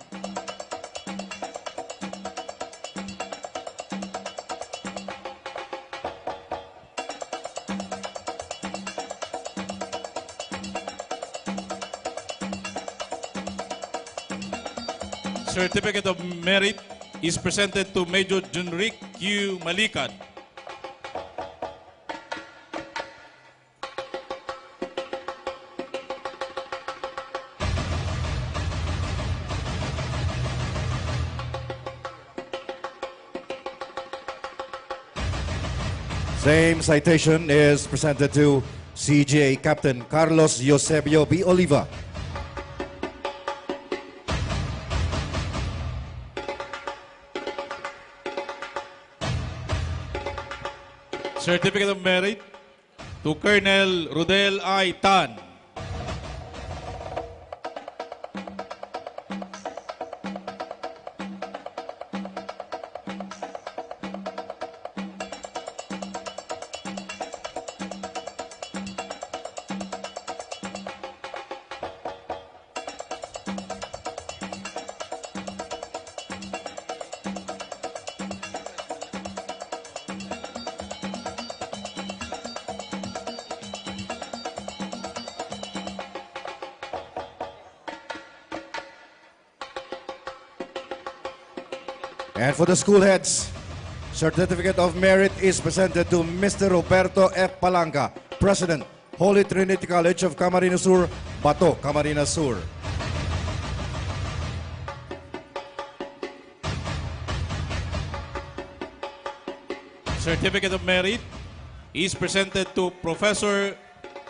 Certificate of Merit is presented to Major Junrick Q. Malicad. Same citation is presented to C G A Captain Carlos Eusebio B. Oliva. Certificate of Merit to Colonel Rodel I. Tan. And for the school heads, Certificate of Merit is presented to Mister Roberto F. Palanca, President, Holy Trinity College of Camarines Sur, Bato, Camarines Sur. Certificate of Merit is presented to Professor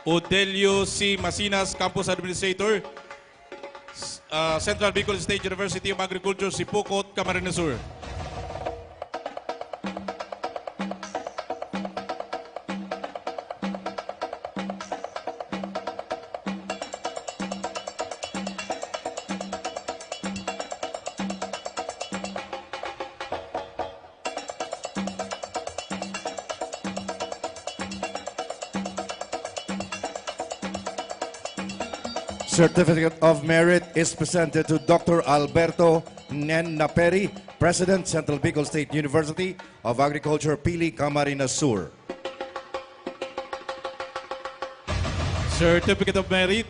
Odelio C. Masinas, Campus Administrator, s-, ah, Central Bicol State University of Agriculture, Sipocot, Camarines Sur. Certificate of Merit is presented to Doctor Alberto Nen Naperi, President, Central Bicol State University of Agriculture, Pili, Camarines Sur. Certificate of Merit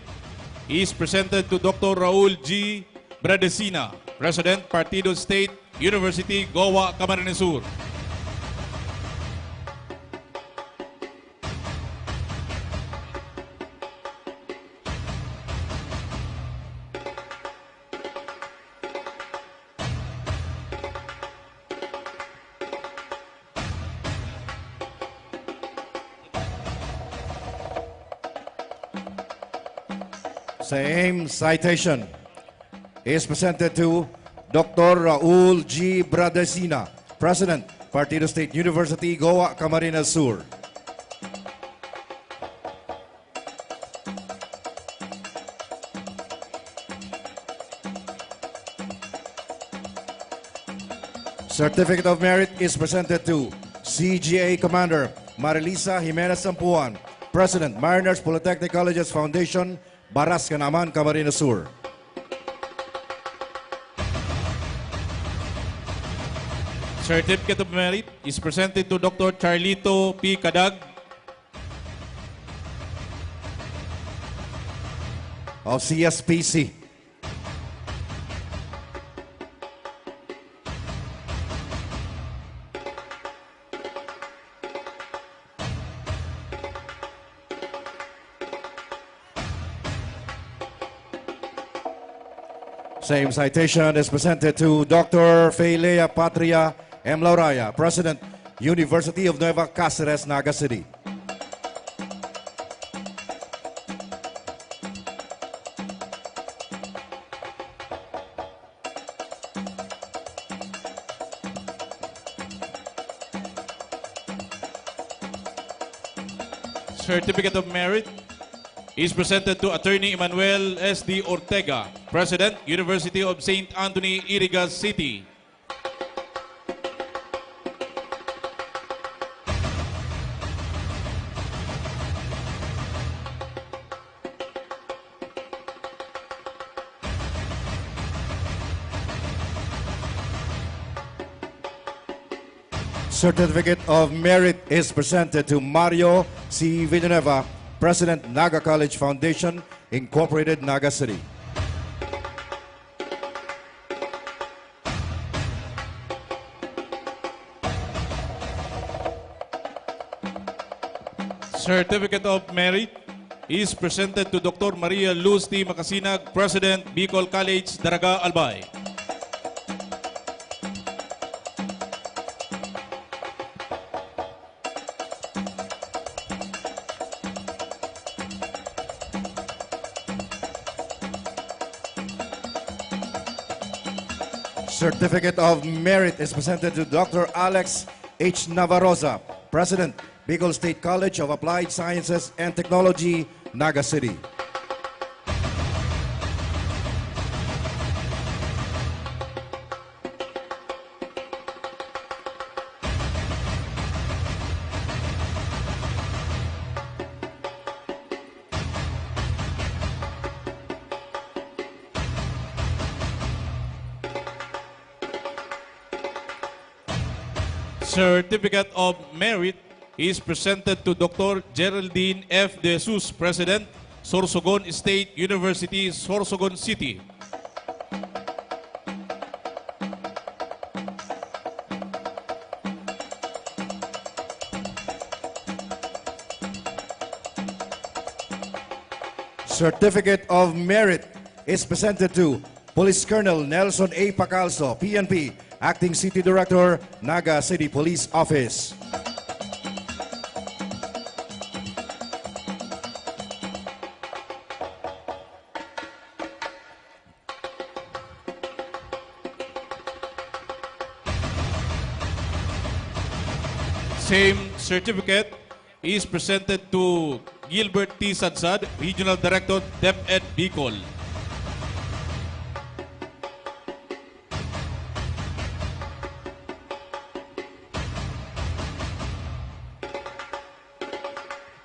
is presented to Doctor Raul G. Bradesina, President, Partido State University, Goa, Camarines Sur. Same citation is presented to Doctor Raul G. Bradesina, President, Partido State University, Goa, Camarines Sur. Certificate of Merit is presented to C G A Commander Marilisa Jimenez Sampuan, President, Mariners Polytechnic Colleges Foundation, Baras, Canaman, Camarines Sur. Certificate of Merit is presented to Doctor Charlito P. Cadag of C S P C. Same citation is presented to Doctor Feilea Patria M. Lauraya, President, University of Nueva Caceres, Naga City. Certificate of Merit is presented to Attorney Emmanuel S D Ortega, President, University of Saint Anthony, Iriga City. Certificate of Merit is presented to Mario C. Villanueva, President, Naga College Foundation, Incorporated, Naga City. Certificate of Merit is presented to Doctor Maria Luz T. Macasinag, President, Bicol College, Daraga, Albay. Certificate of Merit is presented to Doctor Alex H. Navarroza, President, Bicol State College of Applied Sciences and Technology, Naga City. Certificate of Merit is presented to Doctor Geraldine F. De Jesus, President, Sorsogon State University, Sorsogon City. Certificate of Merit is presented to Police Colonel Nelson A. Pacalso, P N P, Acting City Director, Naga City Police Office. Same certificate is presented to Gilbert T. Sadsad, Regional Director, DepEd Bicol.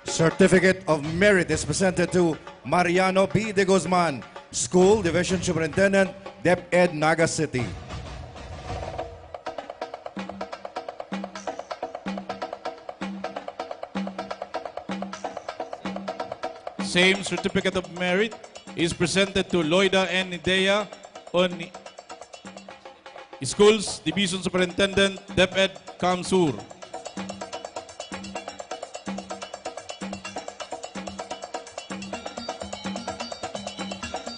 Certificate of Merit is presented to Mariano B. De Guzman, School Division Superintendent, DepEd Naga City. Same Certificate of Merit is presented to Loida N. Nidea on Schools Division Superintendent, DepEd CamSur.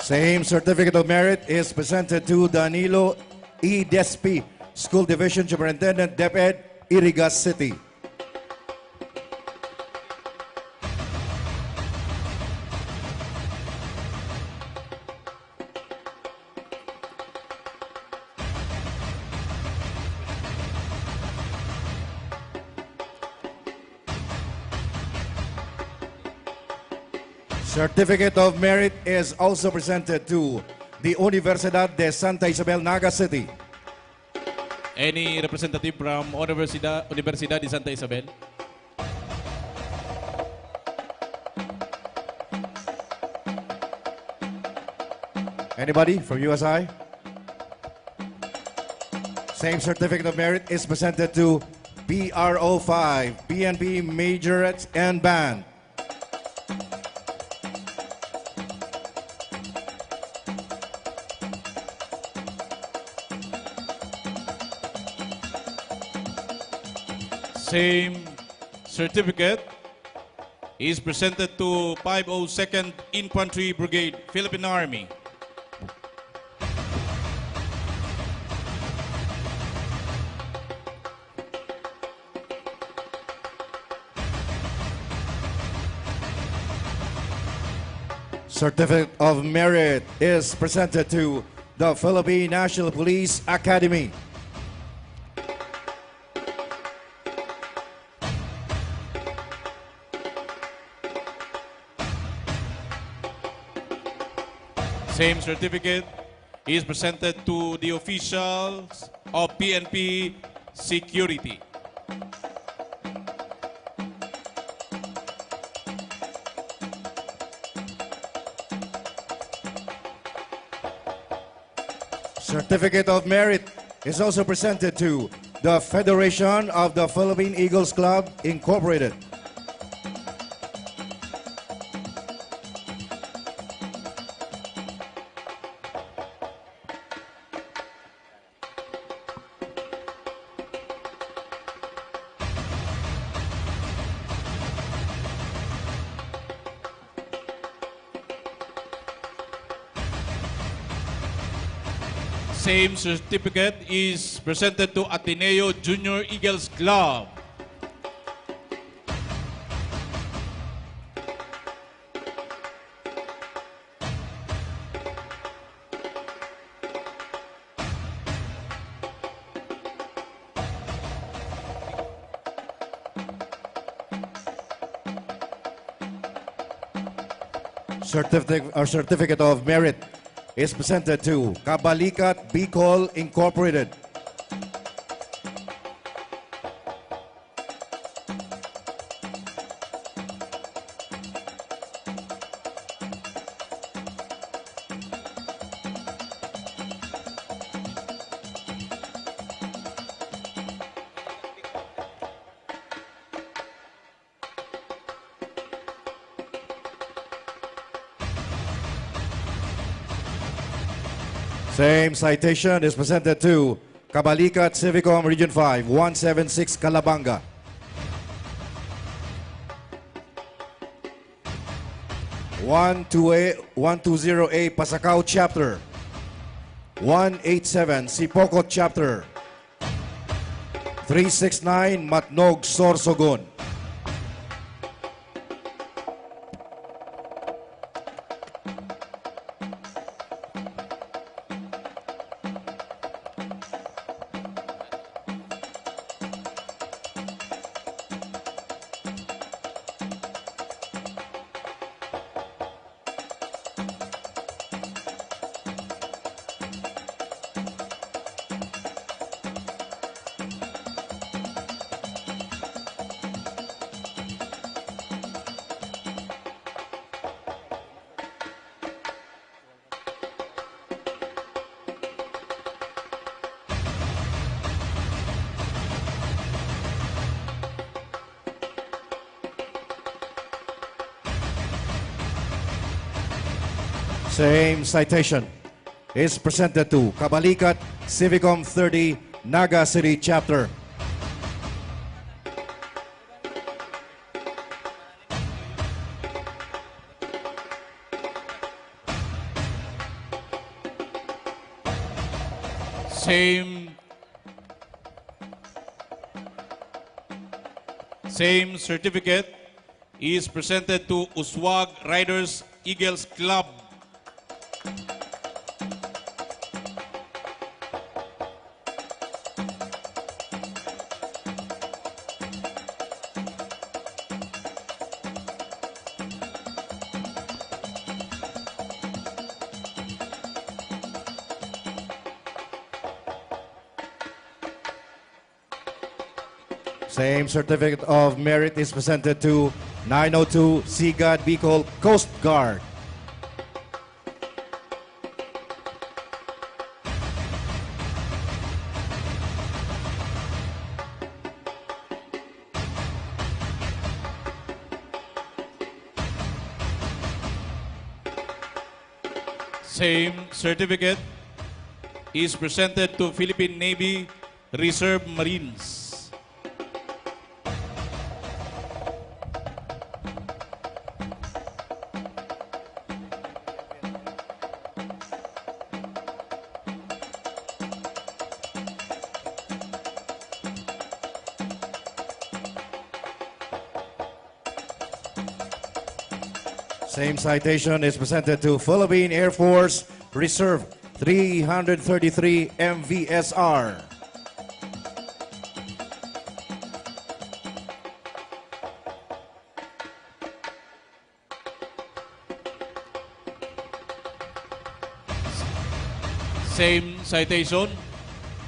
Same Certificate of Merit is presented to Danilo E. Despi, School Division Superintendent, DepEd, Iriga City. Certificate of Merit is also presented to the Universidad de Santa Isabel, Naga City. Any representative from Universidad, Universidad de Santa Isabel? Anybody from U S I? Same certificate of merit is presented to P R O five, P N P Majorettes and Band. Same certificate is presented to five oh second Infantry Brigade, Philippine Army. Certificate of Merit is presented to the Philippine National Police Academy. Same certificate is presented to the officials of P N P Security. Certificate of Merit is also presented to the Federation of the Philippine Eagles Club Incorporated. Same certificate is presented to Ateneo Junior Eagles Club. Certificate, or Certificate of Merit is presented to Kabalikat Bicol Incorporated. Same citation is presented to Kabalikat Civicom Region five, one seven six Calabanga. One two A, one two zero A Pasacao Chapter. One eight seven Sipocot Chapter. Three six nine Matnog, Sorsogon. Same citation is presented to Kabalikat Civicom thirty, Naga City Chapter. Same, same certificate is presented to Uswag Riders Eagles Club. Same certificate of merit is presented to nine oh two Sigad Bicol Coast Guard. Same certificate is presented to Philippine Navy Reserve Marines. Same citation is presented to Philippine Air Force Reserve three hundred thirty-three M V S R. Same citation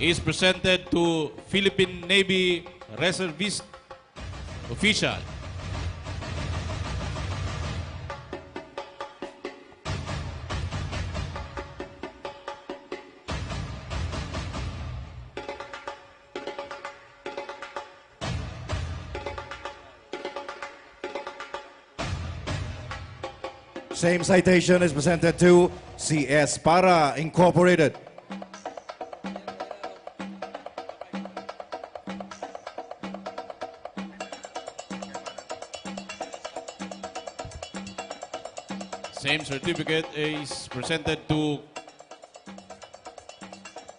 is presented to Philippine Navy Reservist Official. Same citation is presented to C S Para Incorporated. Same certificate is presented to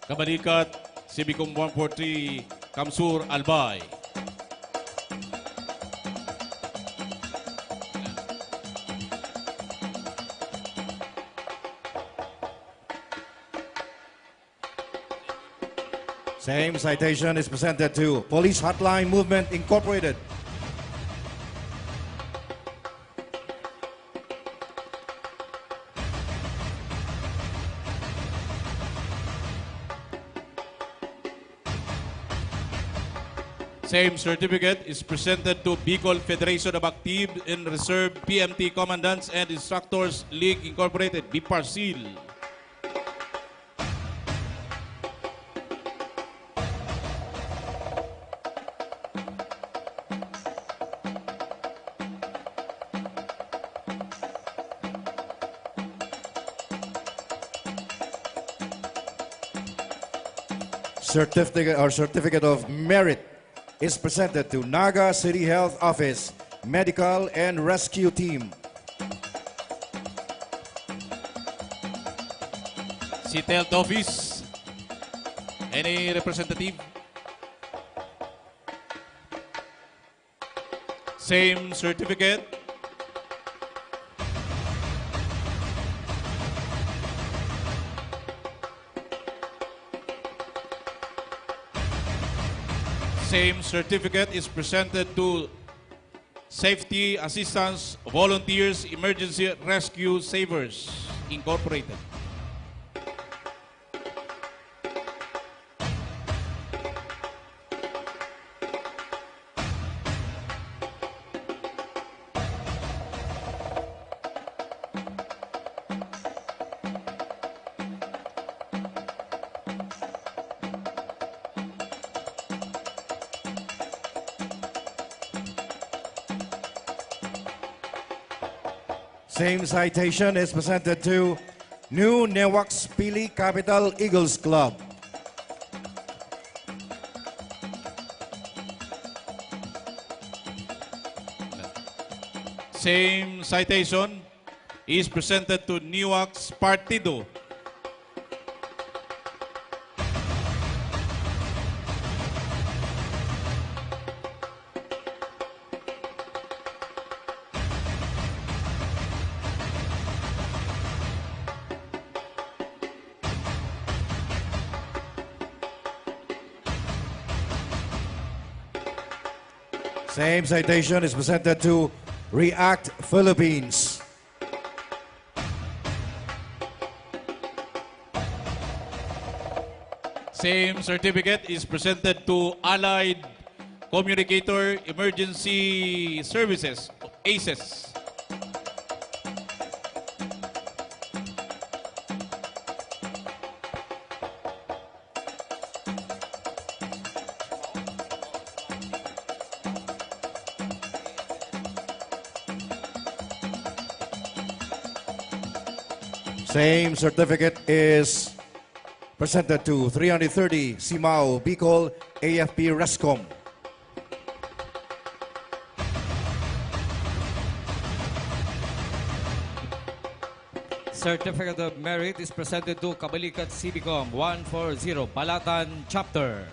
Kabalikat, Civicum one forty-three, Kamsur, Albay. Same citation is presented to Police Hotline Movement Incorporated. Same certificate is presented to Bicol Federation of Active and Reserve P M T Commandants and Instructors League Incorporated, BFARCIL. Certificate or Certificate of Merit is presented to Naga City Health Office Medical and Rescue Team. City Health Office, any representative? Same certificate. Same certificate is presented to Safety Assistance Volunteers Emergency Rescue Savers Incorporated. Same citation is presented to New Newax Pili Capital Eagles Club. Same citation is presented to Newax Partido. Same citation is presented to React Philippines. Same certificate is presented to Allied Communicator Emergency Services, ACES. Same certificate is presented to three hundred thirty Simao Bicol A F P Rescom. Certificate of Merit is presented to Kabalikat Civicom one four zero, Balatan Chapter.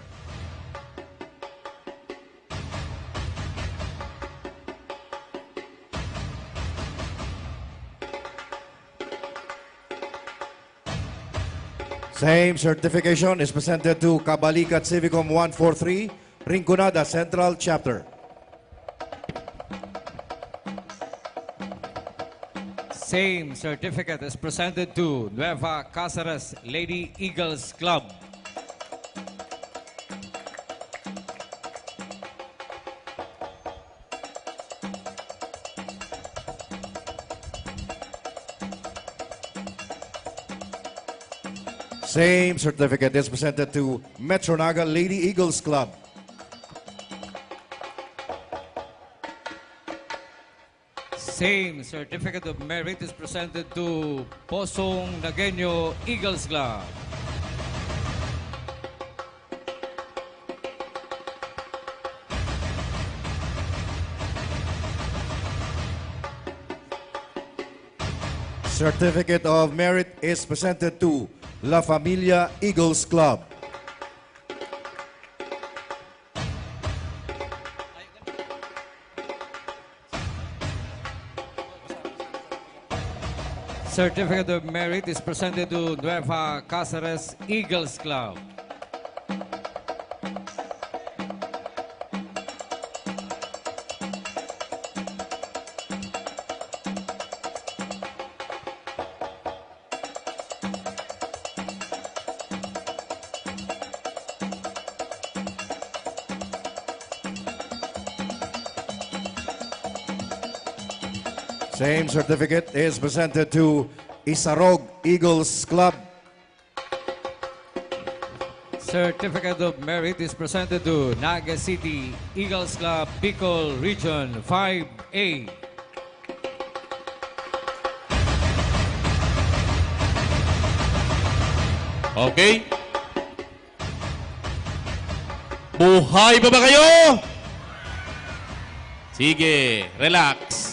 Same certification is presented to Kabalikat Civicom one four three, Rinconada Central Chapter. Same certificate is presented to Nueva Caceres Lady Eagles Club. Same certificate is presented to Metro Naga Lady Eagles Club. Same certificate of merit is presented to Posong Nagueño Eagles Club. Certificate of Merit is presented to La Familia Eagles Club. Certificate of Merit is presented to Nueva Caceres Eagles Club. Same certificate is presented to Isarog Eagles Club. Certificate of Merit is presented to Naga City Eagles Club, Bicol Region five A. Okay. Buhay pa ba kayo? Sige, relax.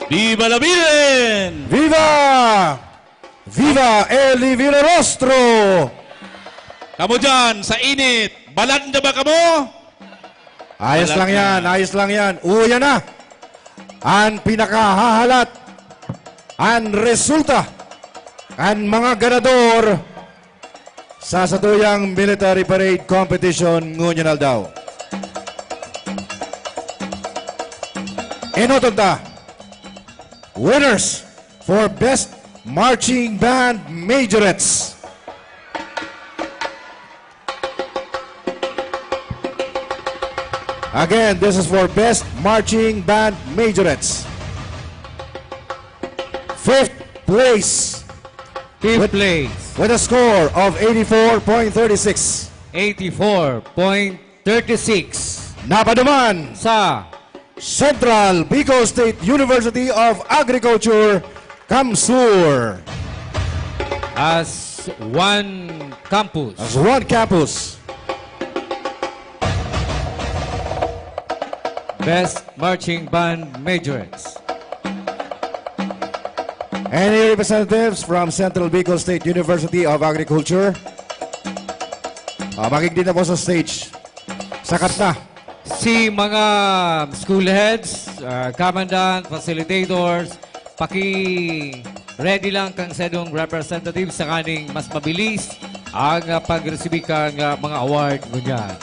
Viva la Virgen! Viva! Viva Eli Villarostro! Kamo dyan, sa init, balad na ba kamo? Ayos lang yan, ayos lang yan. Uyan na an pinakahahalat, an resulta, an mga ganador sa satuyang military parade competition ngunyan aldaw. Enoton ta, winners for Best Marching Band Majorettes. Again, this is for Best Marching Band Majorettes. Fifth place. Fifth with, place. With a score of eighty-four point three six. eighty-four point three six. Napaduman sa Central Bicol State University of Agriculture, CamSur. As one campus. As one campus. Best Marching Band Majorettes. Any representatives from Central Bicol State University of Agriculture? Uh, makigdi na po sa stage. Sakat na. Si mga school heads, uh, commandant, facilitators, paki-ready lang kan saindong representative tanganing mas mabilis ang uh, pag-receive kan uh, mga award ngunyan.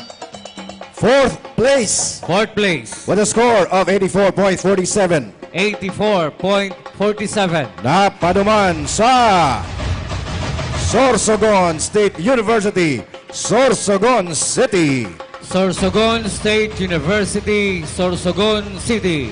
Fourth place. Fourth place. With a score of eighty-four point four seven. eighty-four point four seven. Napaduman sa Sorsogon State University, Sorsogon City. Sorsogon State University, Sorsogon City.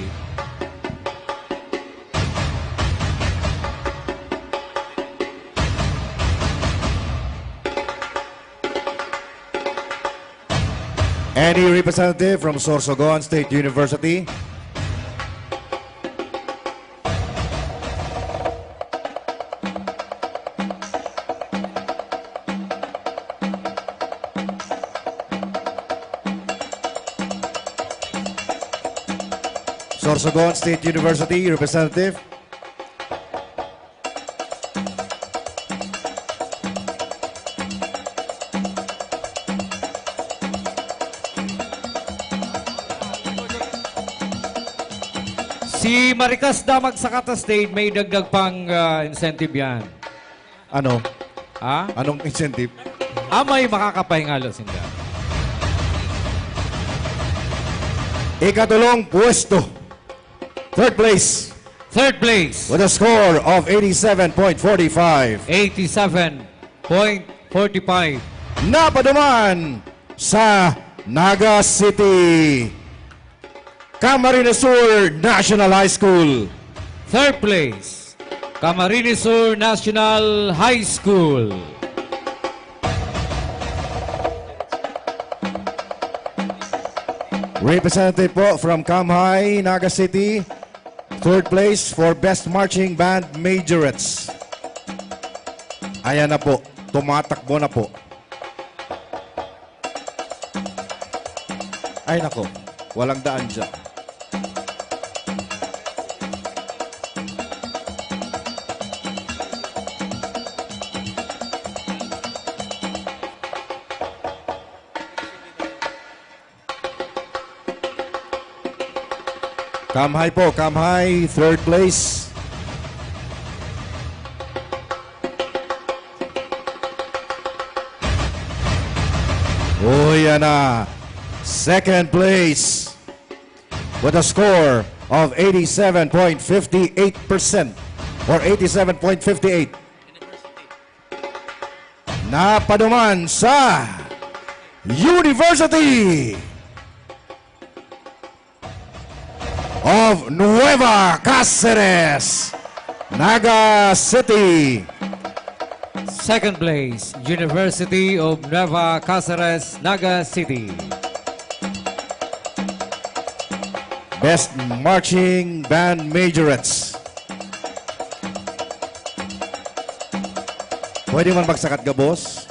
Any representative from Sorsogon State University? Sorsogon State University representative. Si Maricas Damag sa Kata State, may dagdag pang ah, incentive yan. Ano? Ha? Anong incentive? Ah, may makakapahingalo sinda. Ikatulong pwesto. Third place Third place, with a score of eighty-seven point forty-five. eighty-seven point forty-five. Napaduman sa Naga City. Camarines Sur National High School. Third place, Camarines Sur National High School. Representative po from Camhay, Naga City. Third place for Best Marching Band Majorettes. Ayan na po. Tumatakbo na po. Ay nako, walang daan dyan. Kamhay po, Kamhay, third place. Uy, yan na. Second place with a score of eighty-seven point fifty-eight percent or eighty-seven point fifty-eight. Napaduman sa University of Nueva Caceres, Naga City. Second place, University of Nueva Caceres, Naga City. Best Marching Band Majorettes. Pwede man magsakat gabos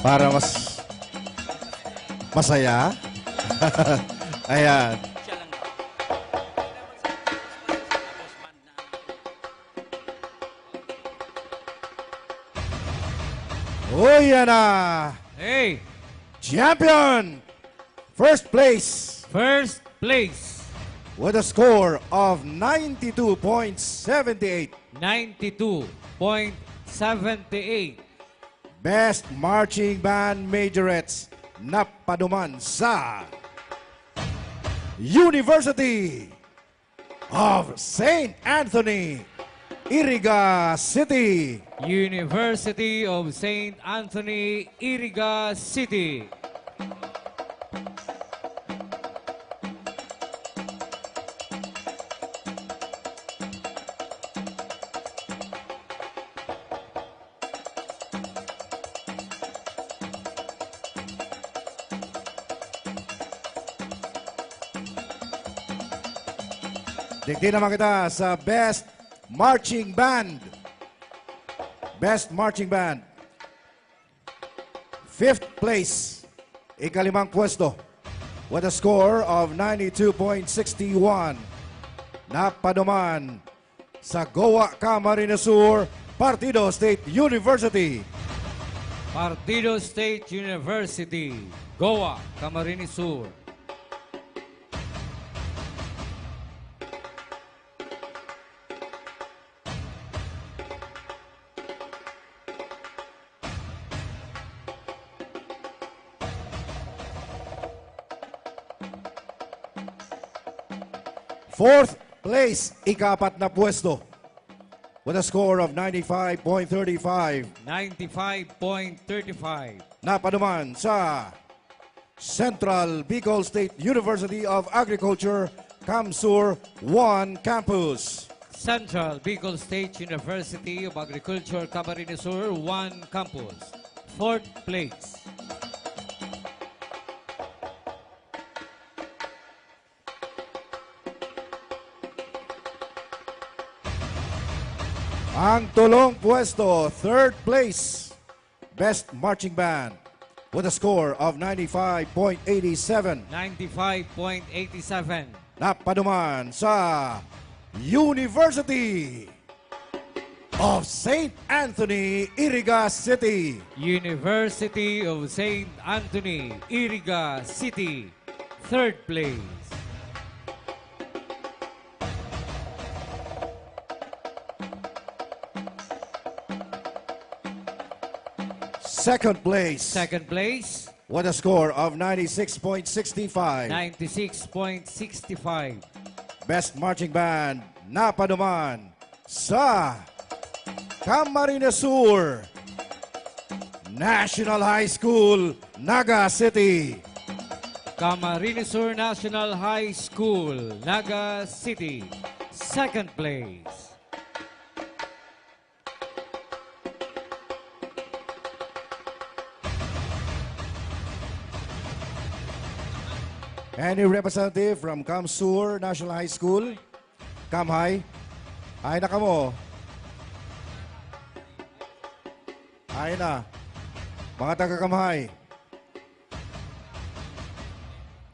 para mas masaya. Ayan. Uy, yan na. Hey, Champion! First place first place, with a score of ninety-two point seven eight. ninety-two point seven eight. Best Marching Band Majorettes napaduman sa University of Saint Anthony, Iriga City. University of Saint Anthony, Iriga City. Digdi naman kita sa Best Marching Band. Best Marching Band. Fifth place, ikalimang pwesto, with a score of ninety-two point six one. Napaduman sa Goa, Camarines Sur, Partido State University. Partido State University, Goa, Camarines Sur. Fourth place, ikapat na pwesto, with a score of ninety-five point three five. ninety-five point three five. Napaduman sa Central Bicol State University of Agriculture, CamSur one Campus. Central Bicol State University of Agriculture, Camarines Sur one Campus. Fourth place. Ang tulong pwesto, third place, Best Marching Band, with a score of ninety-five point eight seven. ninety-five point eight seven. Napaduman sa University of Saint Anthony, Iriga City. University of Saint Anthony, Iriga City, third place. Second place. Second place, With a score of ninety-six point six five. ninety-six point six five. Best Marching Band, napaduman sa Camarines Sur National High School, Naga City. Camarines Sur National High School, Naga City, second place. Any representative from CamSur National High School? Camhigh? Ay na kamo. Ay na. Mga taga Camhigh.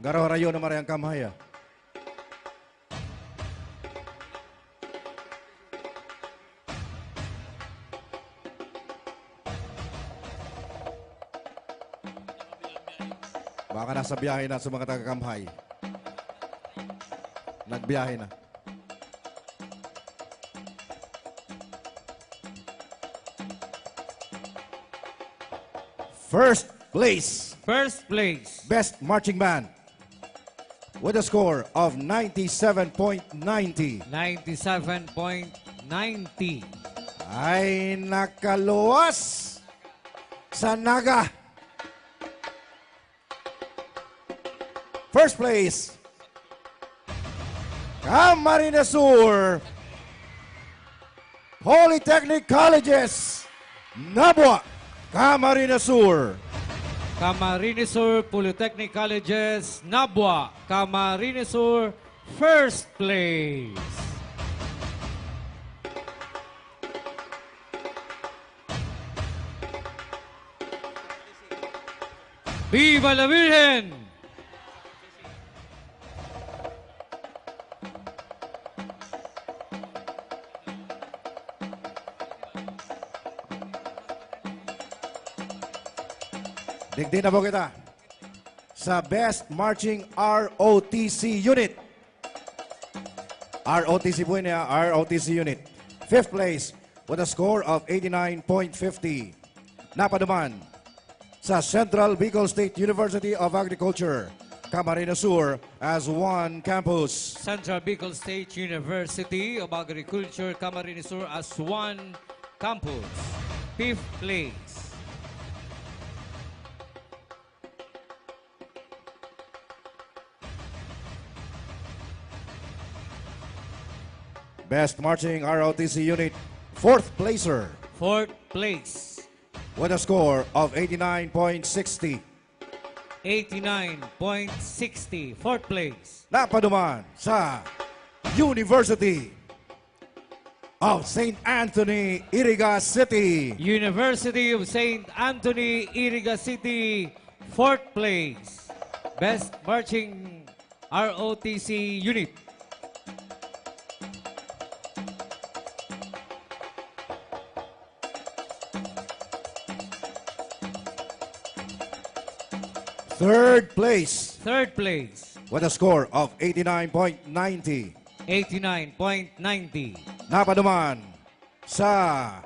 Garo harayo na maray ang Camhigh, ah. Baka nasa biyahe na sa mga taga Camhigh. Nagbiyahe na. First place. First place. Best Marching Band with a score of ninety-seven point ninety. ninety-seven point ninety. Ay, nakaluwas sa Naga. First place, Camarines Sur Polytechnic Colleges, Nabua, Camarines Sur. Camarines Sur Polytechnic Colleges, Nabua, Camarines Sur, first place. Viva la Virgen! Digdi na po kita sa Best Marching R O T C Unit. R O T C po yun, ah, R O T C Unit. Fifth place with a score of eighty-nine point fifty. Napaduman sa Central Bicol State University of Agriculture, Camarines Sur, as one campus. Central Bicol State University of Agriculture, Camarines Sur, as one campus. Fifth place. Best Marching R O T C Unit, fourth placer. Fourth place. With a score of eighty-nine point sixty. eighty-nine point sixty. Fourth place. Napaduman sa University of Saint Anthony, Iriga City. University of Saint Anthony, Iriga City, fourth place. Best Marching R O T C Unit. Third place. Third place. With a score of eighty-nine point ninety. eighty-nine point ninety. Napaduman sa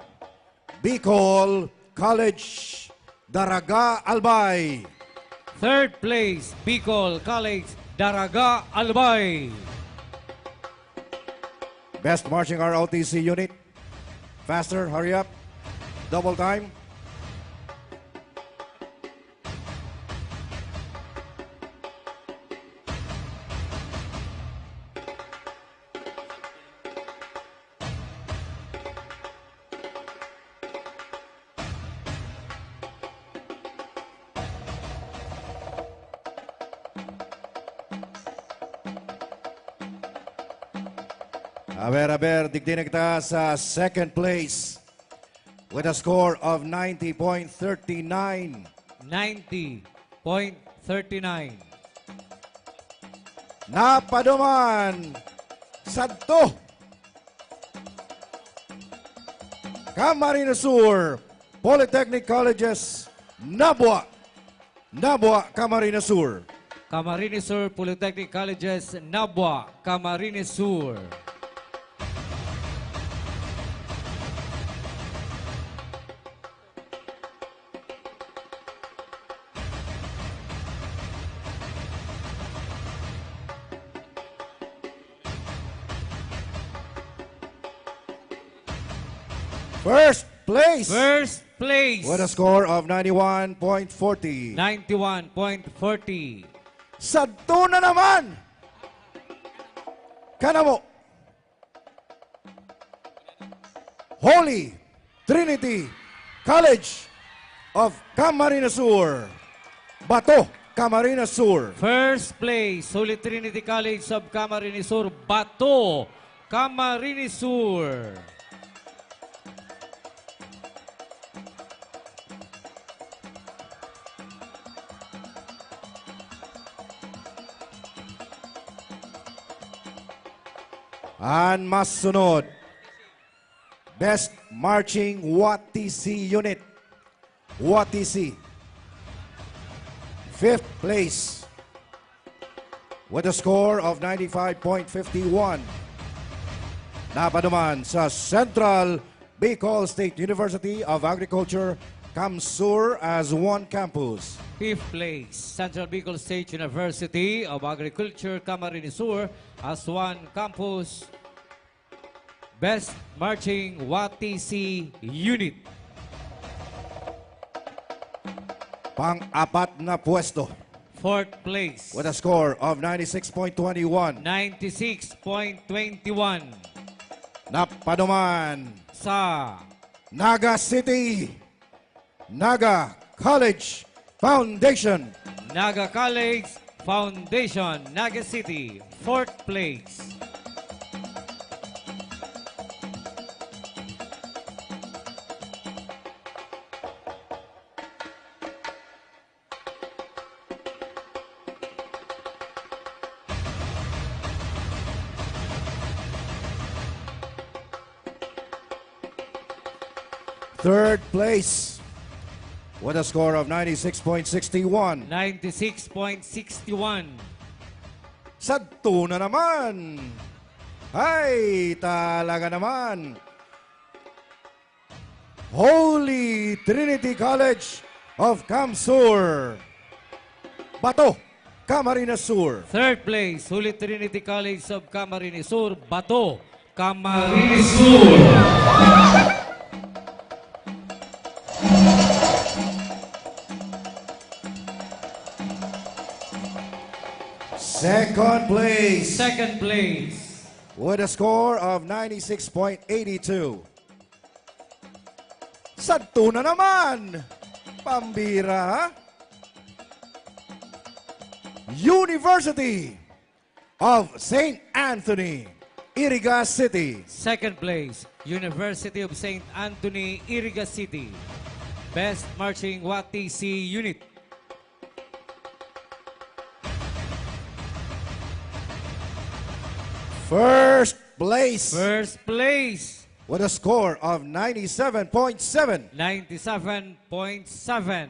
Bicol College, Daraga, Albay. Third place, Bicol College, Daraga, Albay. Best Marching R O T C Unit. Faster, hurry up. Double time. Aber, aber, digdi na kita sa second place with a score of ninety point three nine. ninety point three nine. Napaduman sadto. Camarines Sur Polytechnic Colleges, Nabua. Nabua, Camarines Sur. Camarines Sur Polytechnic Colleges, Nabua, Camarines Sur. First place. First place. With a score of ninety-one point forty. Ninety-one point forty. Sadto na naman! Kanamo. Holy Trinity College of Camarines Sur. Bato, Camarines Sur. First place, Holy Trinity College of Camarines Sur. Bato, Camarines Sur. An masunod, Best Marching Watisi Unit. Watisi. Fifth place with a score of ninety-five point fifty-one. Napaduman sa Central Bicol State University of Agriculture, CamSur as one campus. Fifth place, Central Bicol State University of Agriculture, Camarines Sur as one campus. Best Marching Watisi Unit. Pang-apat na pwesto. Fourth place. With a score of ninety-six point twenty-one. Ninety-six point twenty-one. Napaduman. Sa Naga City. Naga College Foundation. Naga College Foundation, Naga City, fourth place. Third place with a score of ninety-six point six one. Ninety-six point six one. Sadto na naman! Ay, talaga naman! Holy Trinity College of CamSur. Bato, Camarines Sur. Third place, Holy Trinity College of Camarines Sur. Bato, Camarines Sur. Second place. Second place. With a score of ninety-six point eighty-two. Sadto na naman! Pambira, ha? University of Saint Anthony, Iriga City. Second place, University of Saint Anthony, Iriga City. Best Marching Watisi Unit. First place. First place. With a score of ninety-seven point seven. Ninety-seven point seven.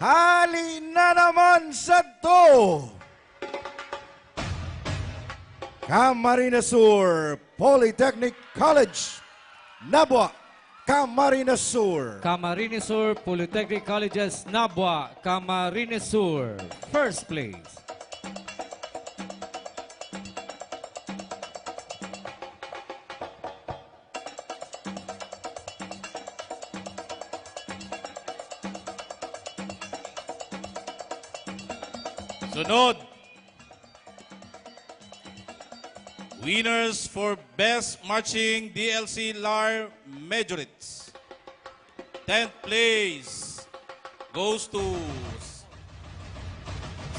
Hali na naman sadto! Camarines Sur Polytechnic College, Nabua, Camarines Sur. Camarines Sur Polytechnic Colleges, Nabua, Camarines Sur. First place. Sunod. Winners for Best Marching D L C Lar Majorettes. Tenth place goes to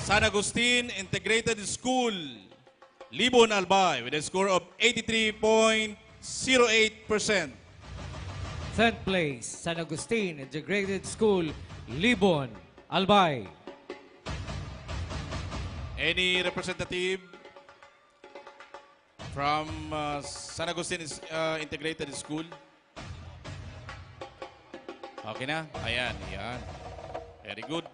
San Agustin Integrated School, Libon, Albay, with a score of eighty-three point zero eight percent. Tenth place, San Agustin Integrated School, Libon, Albay. Any representative from uh, San Agustin is, uh, Integrated School? Okay na? Ayan, ayan. Very good.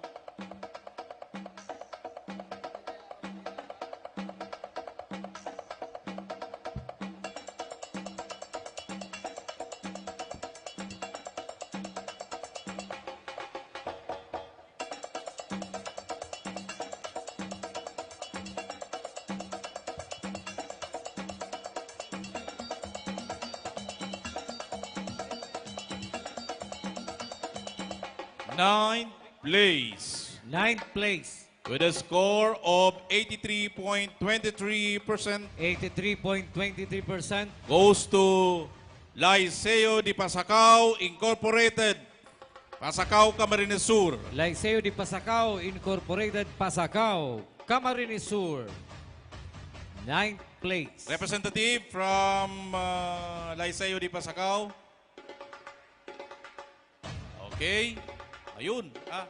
Ninth place. Ninth place. With a score of eighty-three point twenty-three percent. Eighty-three point twenty-three percent. Goes to Liceo de Pasacao Incorporated, Pasacao, Camarines Sur. Liceo de Pasacao Incorporated, Pasacao, Camarines Sur. Ninth place. Representative from uh, Liceo de Pasacao. Okay. Ayun. Ah.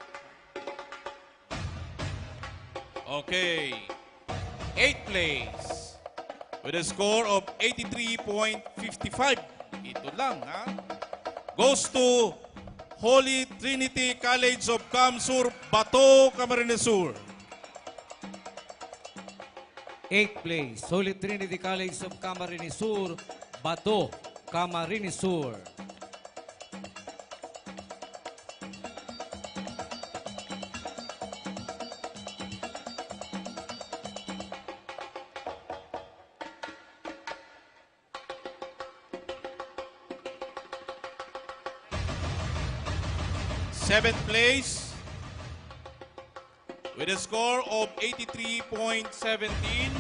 Okay. Eighth place with a score of eighty-three point five five. Ito lang, ha? Goes to Holy Trinity College of CamSur, Bato, Camarines Sur. Eighth place, Holy Trinity College of Camarines Sur, Bato, Camarines Sur. Seventh place, with a score of eighty-three point seventeen,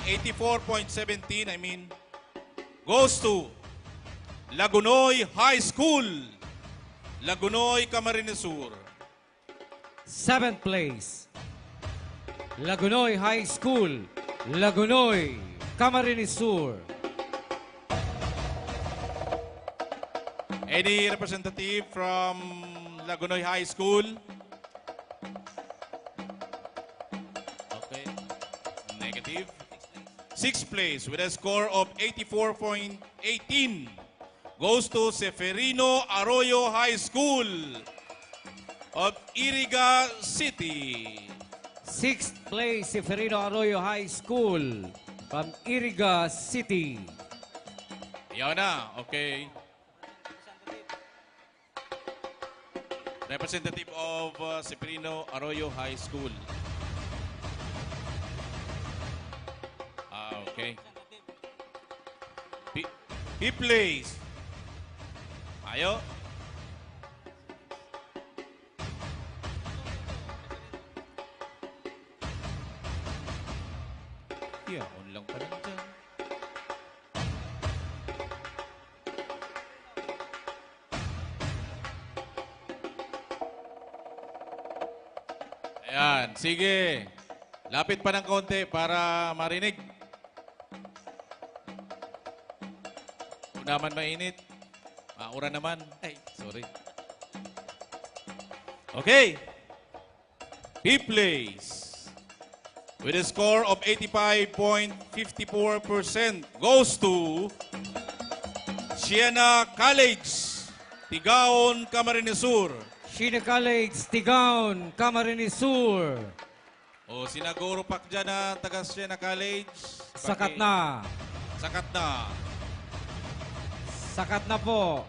eighty-four point seventeen, I mean, goes to Lagonoy High School, Lagonoy, Camarines Sur. Seventh place, Lagonoy High School, Lagonoy, Camarines Sur. Any representative from Lagonoy High School? Okay. Negative. Sixth place with a score of eighty-four point eighteen goes to Seferino Arroyo High School of Iriga City. Sixth place, Seferino Arroyo High School from Iriga City. Yaw na, okay. Representative of uh, Seferino Arroyo High School. Ah, okay. Pi- Fifth place. Ayo. Yaon lang pala dyan. Ayan, sige. Lapit pa ng konti para marinig. Kung naman mainit, mauran naman. Ay, sorry. Okay. Fifth place with a score of eighty-five point five four percent goes to Siena College, Tigaon, Camarines Sur. Siena College, Tigaon, Camarines Sur. O, sinaguro pa dyan na taga Siena College. Sakat Paki- na. Sakat na. Sakat na po.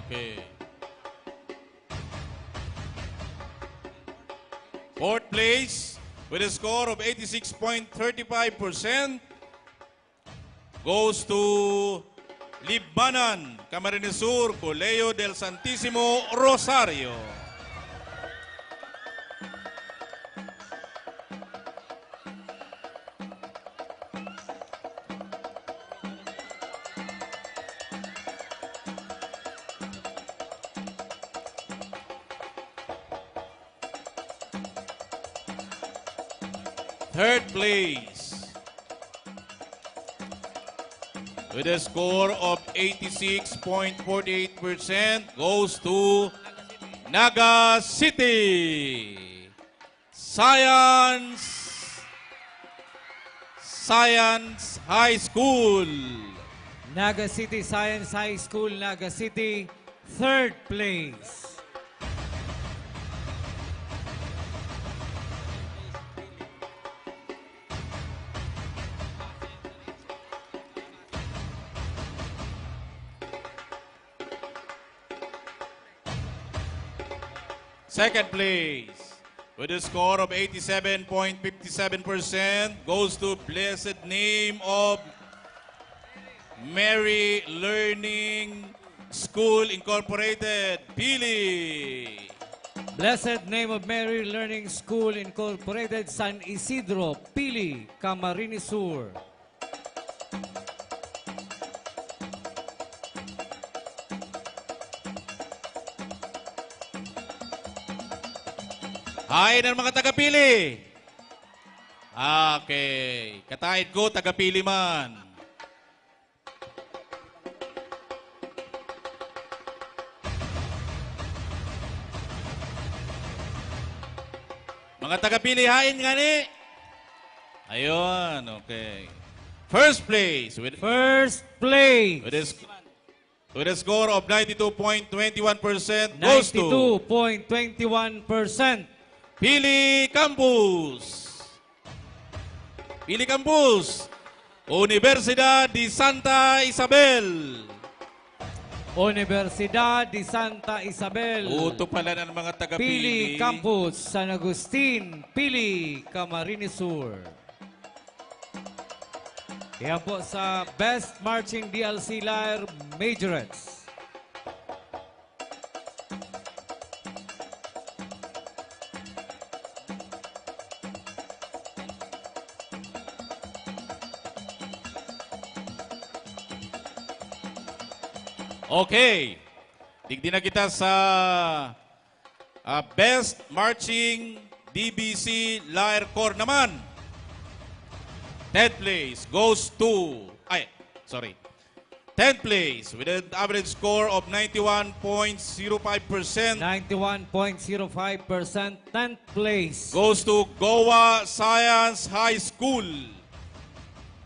Okay. Fourth place with a score of eighty-six point thirty-five percent goes to Libmanan, Camarines Sur, Colegio del Santisimo Rosario. Third place with a score of eighty-six point forty-eight percent goes to Naga City Science Science High School. Naga City Science High School, Naga City, third place. Second place, with a score of eighty-seven point fifty-seven percent, goes to Blessed Name of Mary Learning School Incorporated, Pili. Blessed Name of Mary Learning School Incorporated, San Isidro, Pili, Camarines Sur. Hain ang mga taga-Pili. Okay. Kataid ko, taga-Pili man. Mga taga-Pili, hain ngani? Ayun, okay. First place with First place. With a, sc- with a score of ninety-two point twenty-one percent goes to Ninety-two point twenty-one percent. Pili Campus. Pili Campus. Universidad de Santa Isabel. Universidad de Santa Isabel. Uto pala ng mga taga-Pili. Pili Campus, San Agustin, Pili, Camarines Sur. Yan po sa Best Marching D L C Lyre Majorettes. Okay. Digdi na kita sa ah, Best Marching D B C Lyre Corps naman. Tenth place goes to, ay, sorry. Tenth place with an average score of ninety-one point zero five percent Ninety-one point zero five percent, tenth place. goes to Goa Science High School,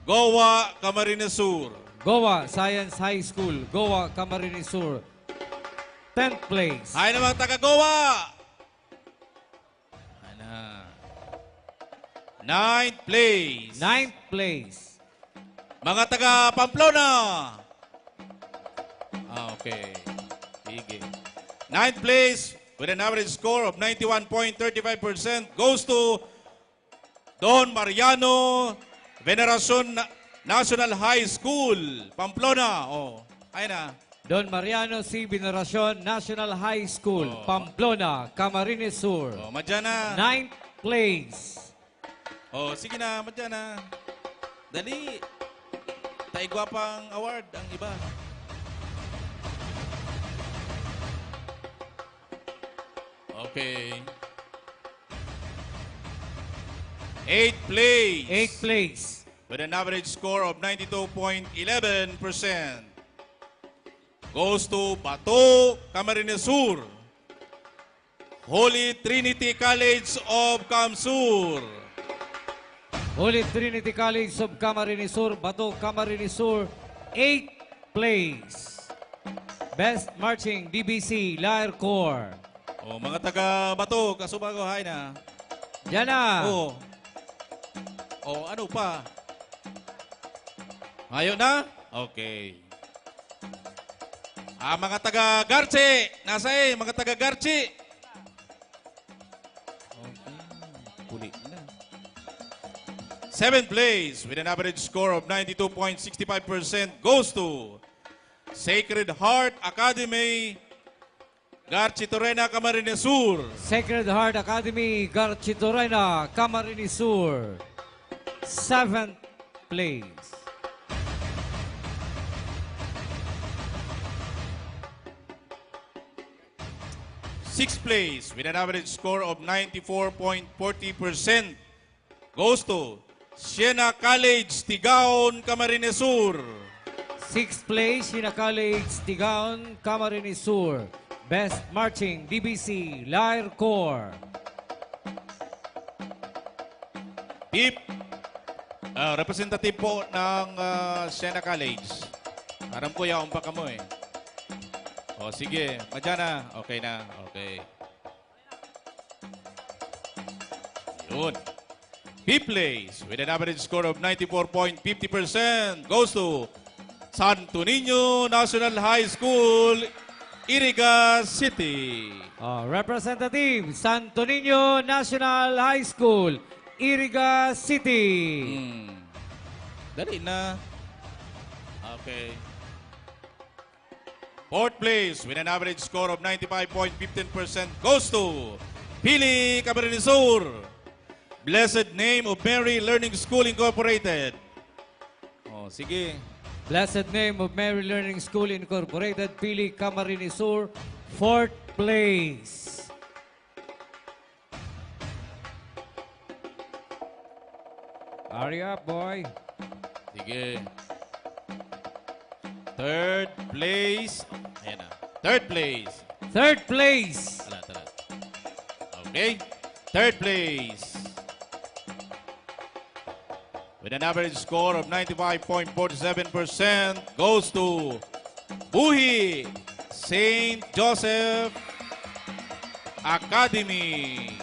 Goa, Camarines Sur. Goa Science High School, Goa, Camarines Sur. Tenth place. Ay na mga taga Goa! Ana. Ninth place. Ninth place. Mga taga Pamplona. Ah, okay. Sige. Ninth place with an average score of ninety-one point thirty-five percent goes to Don Mariano Veneracion Na- National High School, Pamplona. Oh, ayun na. Don Mariano C. Veneracion National High School, Oh. Pamplona, Camarines Sur. Oh, madyan na. Ninth place. Oh, sige na, madyan na. Dali. Taigwa pang award ang iba. Okay. Eighth place. Eighth place. With an average score of ninety-two point eleven percent goes to Bato, Camarines Sur. Holy Trinity College of CamSur. Holy Trinity College of Camarines Sur, Bato, Camarines Sur, eighth place. Best Marching D B C Lyre Corps. Oh, mga taga Bato, kasubago, hay na. Diyan na. Oh. Oh, ano pa? Hayo na? Okay. Ah, mga taga Garchi, nasa eh, mga taga Garchi. Okay. Puli na. Seventh place with an average score of ninety-two point six five percent goes to Sacred Heart Academy, Garchitorena, Camarines Sur. Sacred Heart Academy, Garchitorena, Camarines Sur. Seventh place. Sixth place with an average score of ninety-four point forty percent goes to Siena College, Tigaon, Camarines Sur. Sixth place, Siena College, Tigaon, Camarines Sur. Best Marching, D B C, Lyre Corps. Tip, ah, representative po ng ah, Siena College. Aram ko yaon pa kamo eh. O sige, madya na. Okay na. Okay. Yun. Fifth place with an average score of ninety-four point fifty percent goes to Santo Niño National High School, Iriga City. Oh, Representative, Santo Niño National High School, Iriga City. Hmm. Dali na. Okay. Fourth place with an average score of ninety-five point fifteen percent goes to Pili, Camarines Sur. Blessed Name of Mary Learning School Incorporated. Oh, sige. Blessed Name of Mary Learning School Incorporated, Pili, Camarines Sur, fourth place. Hurry up, boy. Sige. Third place. Ayan na. Third place. Third place. Tala, tala. Okay. Third place. With an average score of ninety-five point four seven percent goes to Buhi Saint Joseph Academy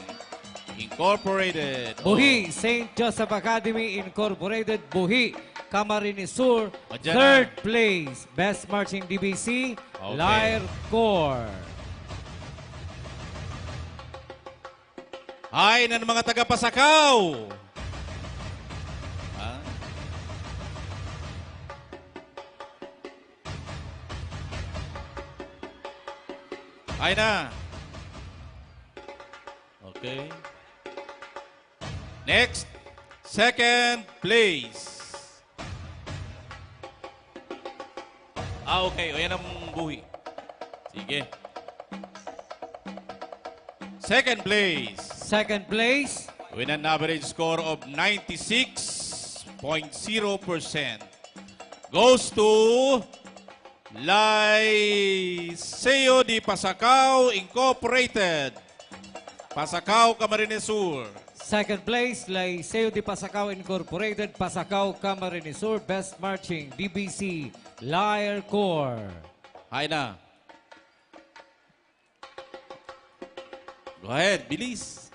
Incorporated. Buhi Saint Joseph Academy Incorporated, Buhi, Camarines Sur, Madyan na. Third place. Best Marching D B C, Okay. Lyre Corps. Haen an mga taga Pasacao. Ha? Haen na. Okay. Next, second place. Ah, okay. O, yan ang Buhi. Sige. Second place. Second place. With an average score of ninety-six point zero percent goes to Liceo de Pasacao Incorporated, Pasacao, Camarines Sur. Second place, Liceo de Pasacao Incorporated, Pasacao, Camarines Sur. Best Marching, D B C, Lyre Corps. Haen na. Go ahead, bilis.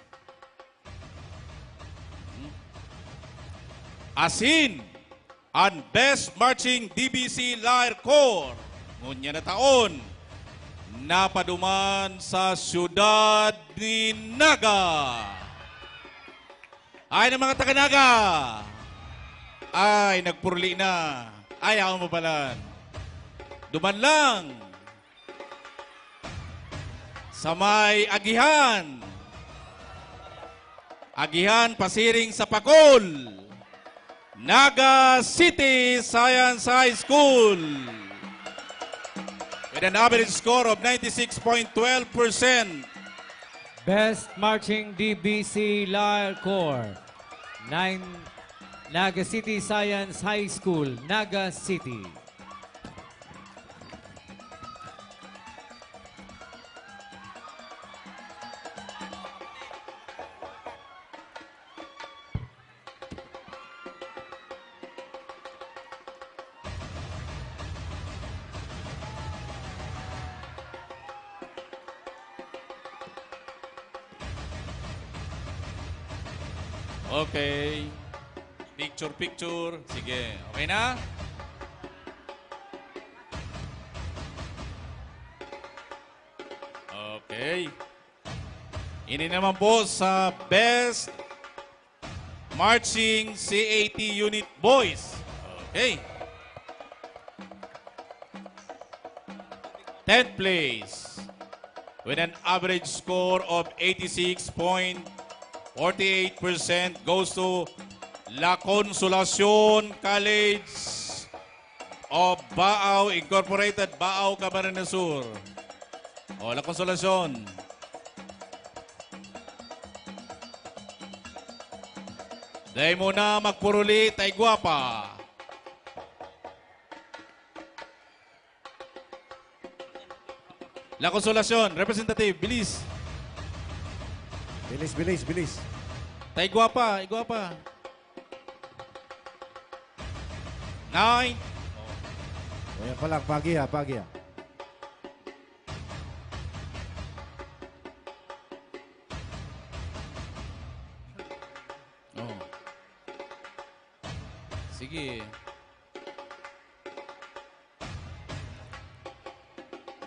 Asin, an Best Marching D B C Lyre Corps ngunyan na taon, napaduman sa siyudad ni Naga. Ay, ng mga taga-Naga. Ay, nagpurli na. Ay, ako mabalan. Duman lang. Sa may Agihan. Agihan, pasiring sa Pakol. Naga City Science High School. With an average score of ninety-six point twelve percent. Best Marching D B C Lyre Corps. Nine, Naga City Science High School, Naga City. Okay. Picture, picture. Sige. Okay na? Okay. Ini naman po sa Best Marching C A T Unit Boys. Okay. Tenth place with an average score of eighty-six point forty-eight percent goes to La Consolacion College of Baao Incorporated, Baao, Camarines Sur. O, La Consolacion. Dai mo na magpuruli, tay gwapa. La Consolacion, representative, bilis. Bilis, bilis, bilis. Tay Guapa, Igwapa. Nine. O, yan pa lang, pagi ha, pagi ha. Oh. Sige.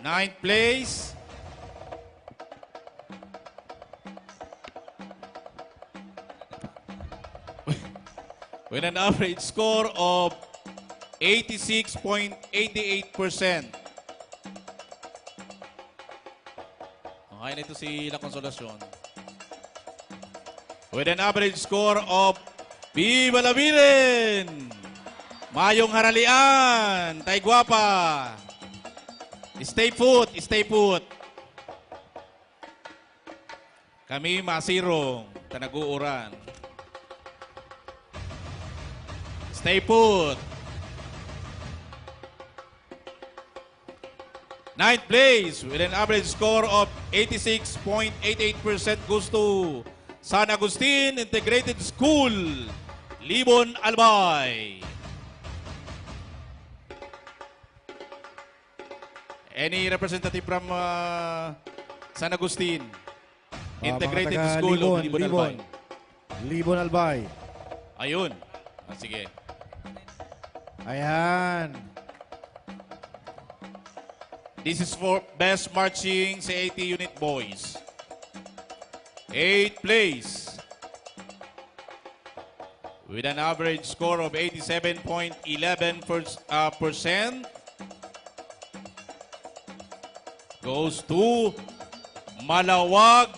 Ninth place. With an average score of eighty-six point eight eight percent. Ang high na ito si La Consolacion. With an average score of Viva la Virgen! Mayong haralian, Tay Guapa! Stay put, stay put. Kami masirong, ta nag-uuran. Stay put. Ninth place with an average score of eighty-six point eight eight percent goes to San Agustin Integrated School, Libon, Albay. Any representative from, ah, San Agustin? Ah, mga Integrated taga School of Libon, Libon, Libon. Albay. Libon, Albay. Ayun. Ah, sige. Ayan. This is for best marching C A T unit boys. Eighth place. With an average score of eighty-seven point eleven percent, goes to Malawag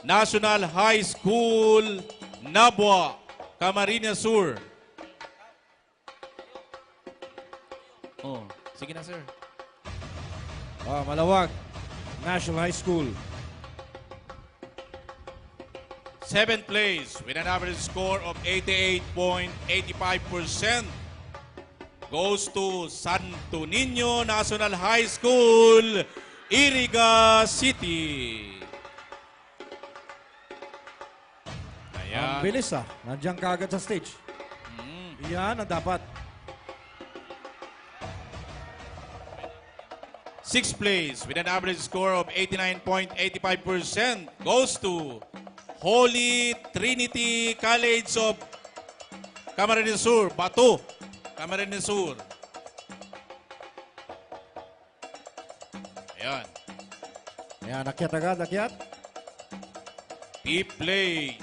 National High School, Nabua, Camarines Sur. Oh, sige na, sir. Ah, Malawag National High School. Seventh place with an average score of eighty-eight point eight five percent goes to Santo Niño National High School, Iriga City. Ayan. Ang bilis, ah. Nandiyan ka agad sa stage. Mm. Yan ang dapat. Sixth place with an average score of eighty-nine point eight five percent goes to Holy Trinity College of Camarines Sur, Bato, Camarines Sur. Ayan. Ayan, akyat agad, akyat. Fifth place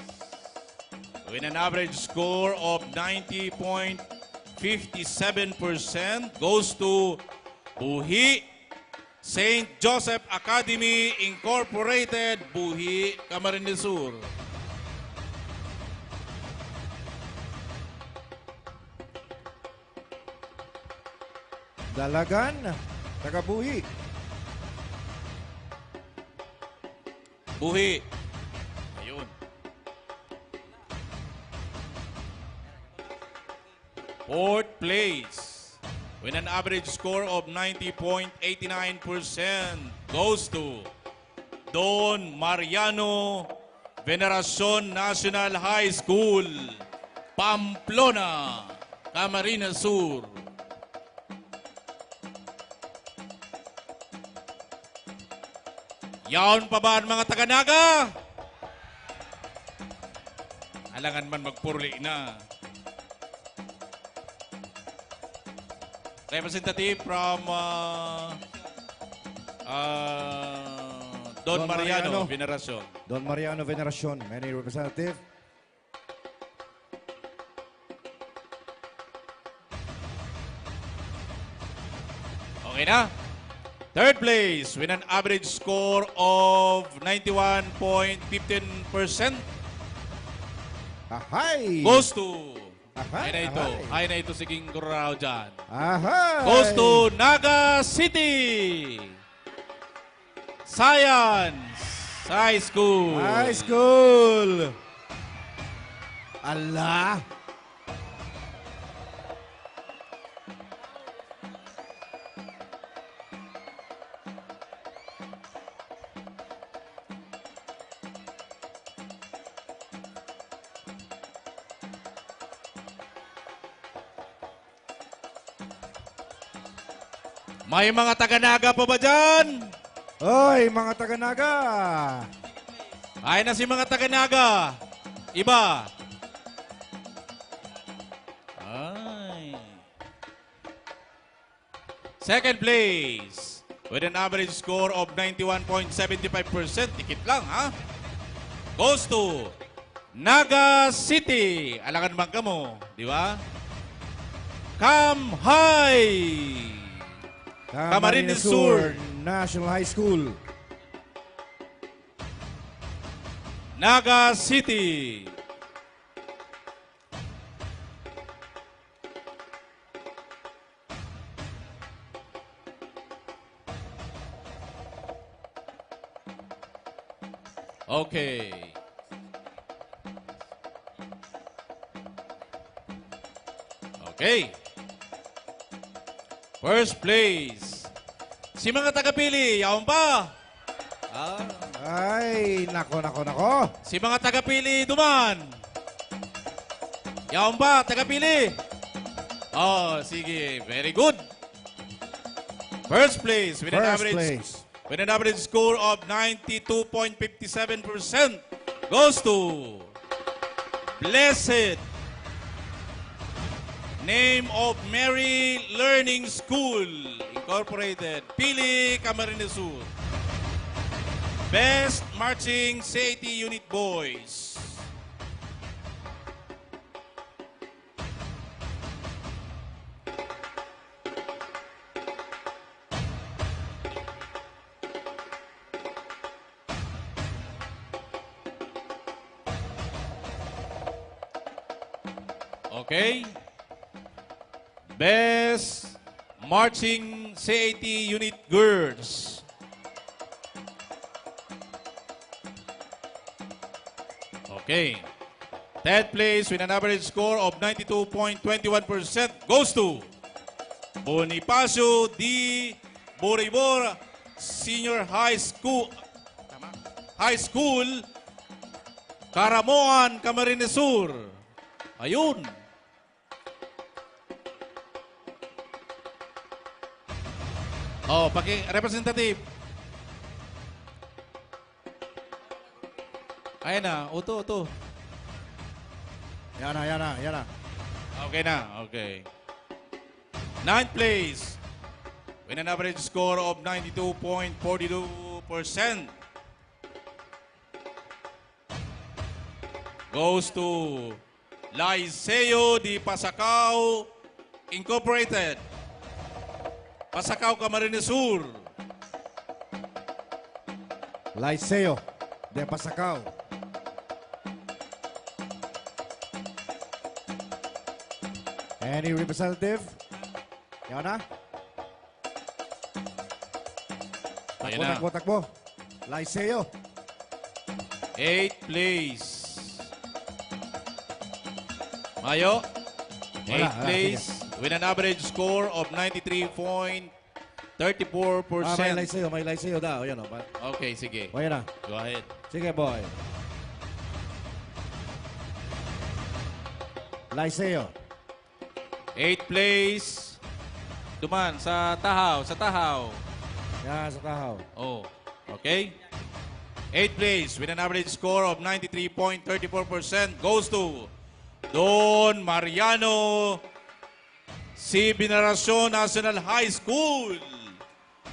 with an average score of ninety point fifty-seven percent goes to Buhi Saint Joseph Academy Incorporated, Buhi, Camarines Sur. Dalagan, taga Buhi. Buhi. Ayun. Fourth place, with an average score of ninety point eight nine percent, goes to Don Mariano Veneracion National High School, Pamplona, Camarines Sur. Yaon pa ba an mga taga Naga? Alangan man magpurli na. Representative from, ah, ah, Don Don Mariano, Mariano. Veneracion. Don Mariano Veneracion, many representative. Okay na. Third place with an average score of ninety-one point fifteen percent Ahay! goes to Ahay, Ay na ito. Ahay. Ay na ito, siging gurao dyan. Ahay! Goes to Naga City. Science High School. High School. Ala. May mga taga-Naga pa ba dyan? Oy, mga taga-Naga! Ay na si mga taga-Naga. Iba. Ay. Second place, with an average score of ninety-one point seven five percent. Dikit lang, ha? Goes to Naga City. Alangan man kamo, di ba? Cam High. Camarines Sur National High School. Naga City. Okay. Okay. First place. Si mga taga-Pili, yaon pa? Ah. Ay, nako, nako, nako. Si mga taga-Pili, duman. Yaon pa, taga-Pili? Oh, sige. Very good. First place with an First average place. With an average score of ninety-two point fifty-seven percent goes to Blessed Name of Mary Learning School Incorporated, Pili, Camarines Sur. Best Marching C A T Unit Boys. Okay. Best Marching C A T Unit Girls. Okay. Third place with an average score of ninety-two point twenty-one percent goes to Bonifacio D. Boribor Senior High School. Tama? High School, Caramoan, Camarines Sur. Ayun. Oh, paki-, representative. Ayan na, uto, uto. Yan na, yan na, yan na. Okay na, okay. Ninth place, with an average score of ninety-two point forty-two percent, goes to Liceo de Pasacao Incorporated, Pasacao, Camarines Sur. Liceo de Pasacao. Any representative? Yan na? Ayan Takbo, na. Takbo, takbo. Liceo. Eighth place. Mayo. Wala, Eighth wala, place sige. With an average score of ninety-three point thirty-four percent. Ah, may Liceo, may Liceo da. O, yan, o. Pa- Okay, sige. O, yan na. Go ahead. Sige, boy. Liceo. Eighth place. Duman, sa Tahaw, sa Tahaw. Yan, sa Tahaw. Oh, okay. Eighth place with an average score of ninety-three point thirty-four percent goes to Don Mariano C. Veneracion National High School,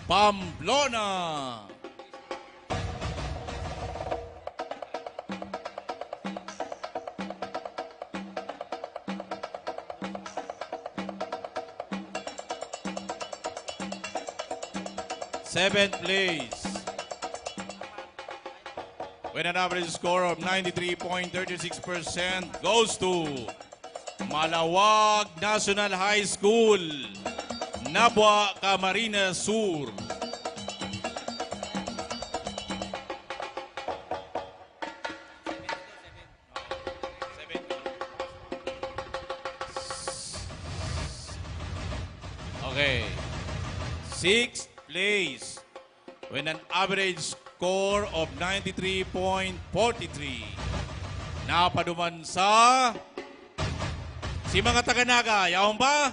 Pamplona. Seventh place, with an average score of ninety-three point thirty-six percent, goes to Malawag National High School, Nabua, Camarines Sur. Okay. Sixth place, with an average score of ninety-three point forty-three. Napaduman sa si mga taga Naga. Yaon ba?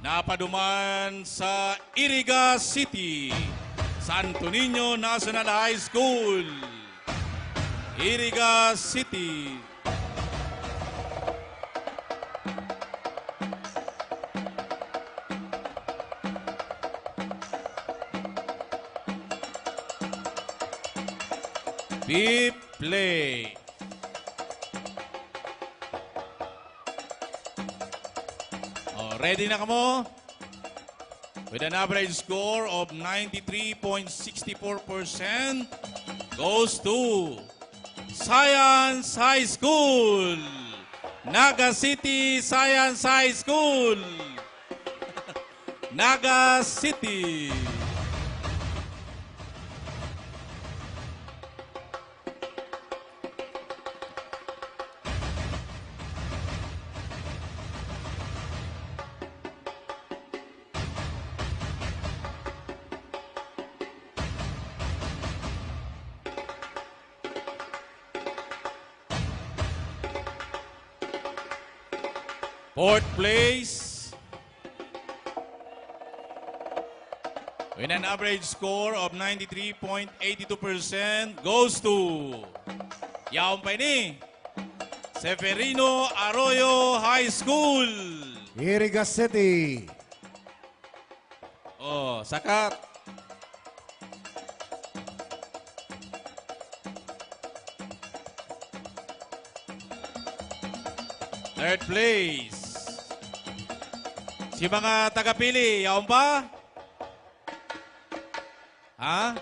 Napaduman sa Iriga City, Santo Niño National High School, Iriga City. Fifth play. Oh, ready na kamo? With an average score of ninety-three point six four percent, goes to Science High School. Naga City Science High School. Naga City. Fourth place, with an average score of ninety-three point eight two percent, goes to, yaon pa ini, Severino Arroyo High School. Iriga City. Oh, sakat. Third place. Si mga taga-Pili, yaon pa? Ha?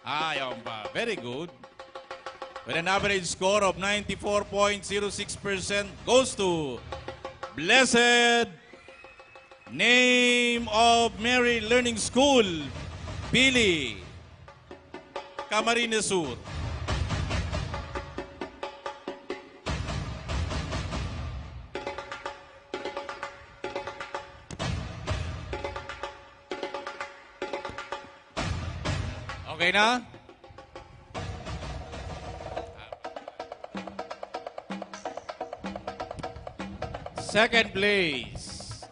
Ah, yaon pa. Very good. With an average score of ninety-four point zero six percent, goes to Blessed Name of Mary Learning School, Pili, Camarines Sur. Okay na? Second place.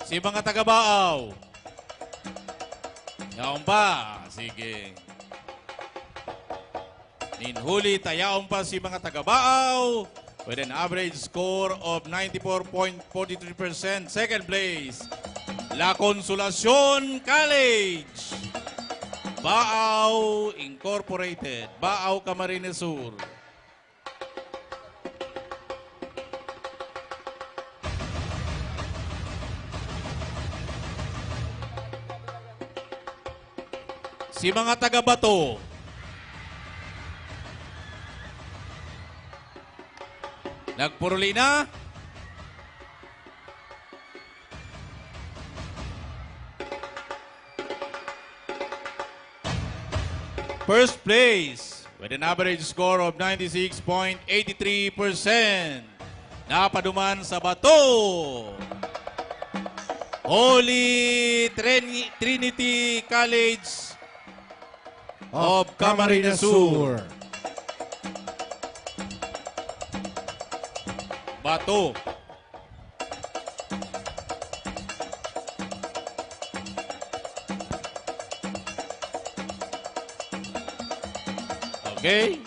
Si mga taga-Baaw. Yaon pa. Sige. Nin huli ta yaon pa si mga taga-Baaw with an average score of ninety-four point forty-three percent. Second place, La Consolacion College. Baaw Incorporated, Baaw, Camarines Sur. Si mga taga-Bato. Nagpuruli na. First place, with an average score of ninety-six point eight three percent. Napaduman sa Bato, Holy Trini-, Trinity College of Camarines Sur. Bato. Okay.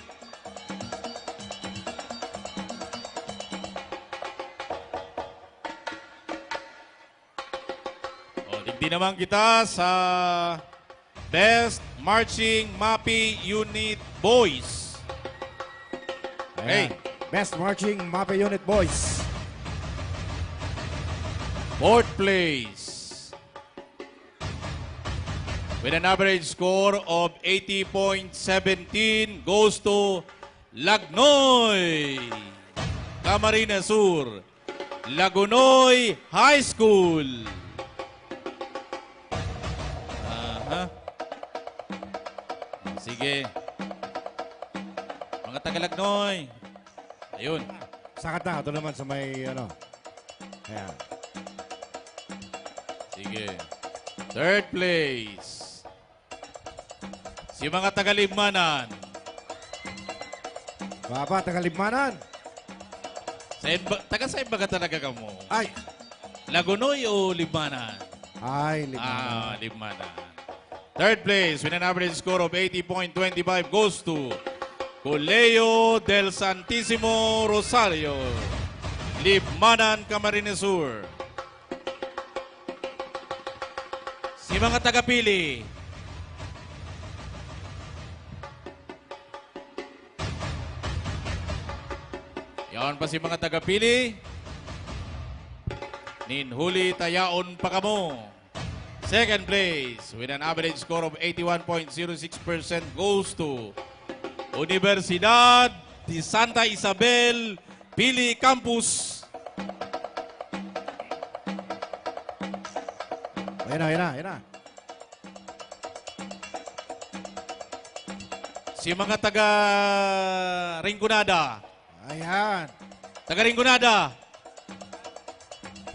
O, digdi naman kita sa Best Marching MAPEH Unit Boys. Ayan. Hey. Best Marching MAPEH Unit Boys. Fourth place. With an average score of eighty point seventeen, goes to Lagnoy, Camarines Sur. Lagonoy High School. Aha. Sige. Mga taga-Lagnoy. Ayun. Sakat na. Ito naman sa may, ano. Ayan. Sige. Third place. Si mga taga-Libmanan. Baba, taga-Libmanan. Sa inba-, taga sa inbaga talaga kamo? Ay. Lagunoy o Libmanan? Ay, Libmanan. Ah, Libmanan. Third place with an average score of eighty point twenty five goes to Colegio del Santisimo Rosario, Libmanan, Camarines Sur. Si mga taga-Pili. Yaon pa si mga taga-Pili. Nin huli ta yaon pa kamo. Second place with an average score of eighty-one point zero six percent goes to Universidad de Santa Isabel, Pili Campus. Ayan na, ayan na, ayan na. Si mga taga Rinconada. Ayan. Taga Rinconada.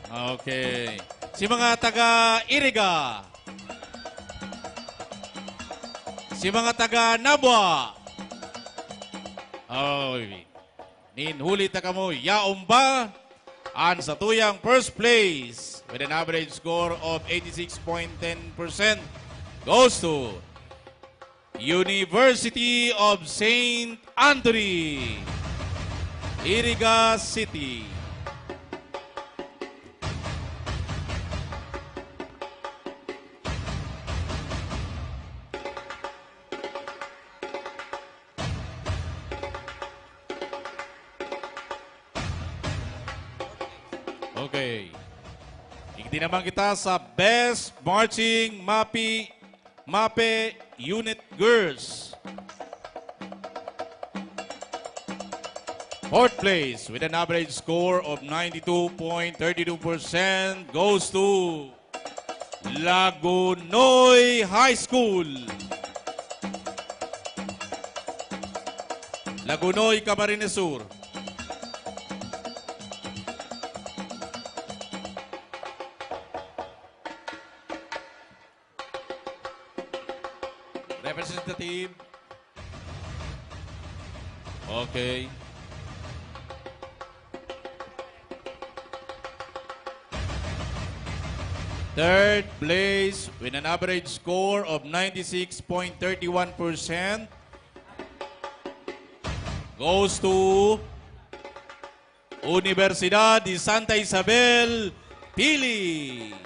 Okay. Si mga taga Iriga. Si mga taga Nabua. Oy. Nin huli ta kamo, yaon ba? An satuyang first place with an average score of eighty-six point ten percent goes to University of Saint Anthony, Iriga City. Okay. Igdi naman kita sa Best Marching Mapi, Mape Unit Girls. Fourth place with an average score of ninety-two point thirty-two percent goes to Lagunoy High School. Lagunoy, Camarines Sur. Representative. Okay. Third place with an average score of ninety-six point thirty-one percent goes to Universidad de Santa Isabel, Pili.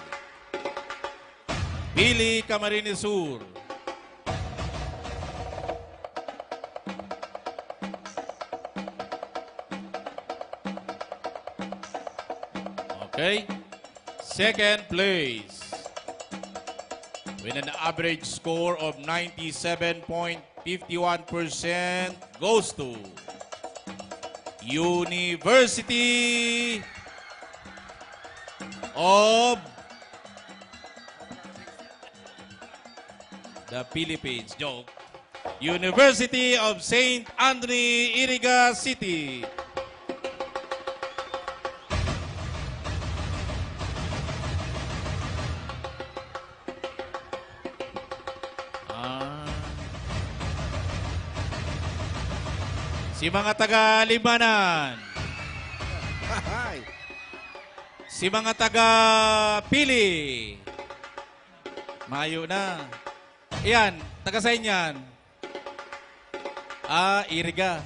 Pili, Camarines Sur. Okay. Second place with an average score of ninety-seven point fifty-one percent goes to University of the Philippines. Joke. University of Saint Anthony, Iriga City. Ah. Si mga taga Libmanan. Hi. Si mga taga Pili. Mayo na. Iyan, taga saan yan? Ah, Iriga.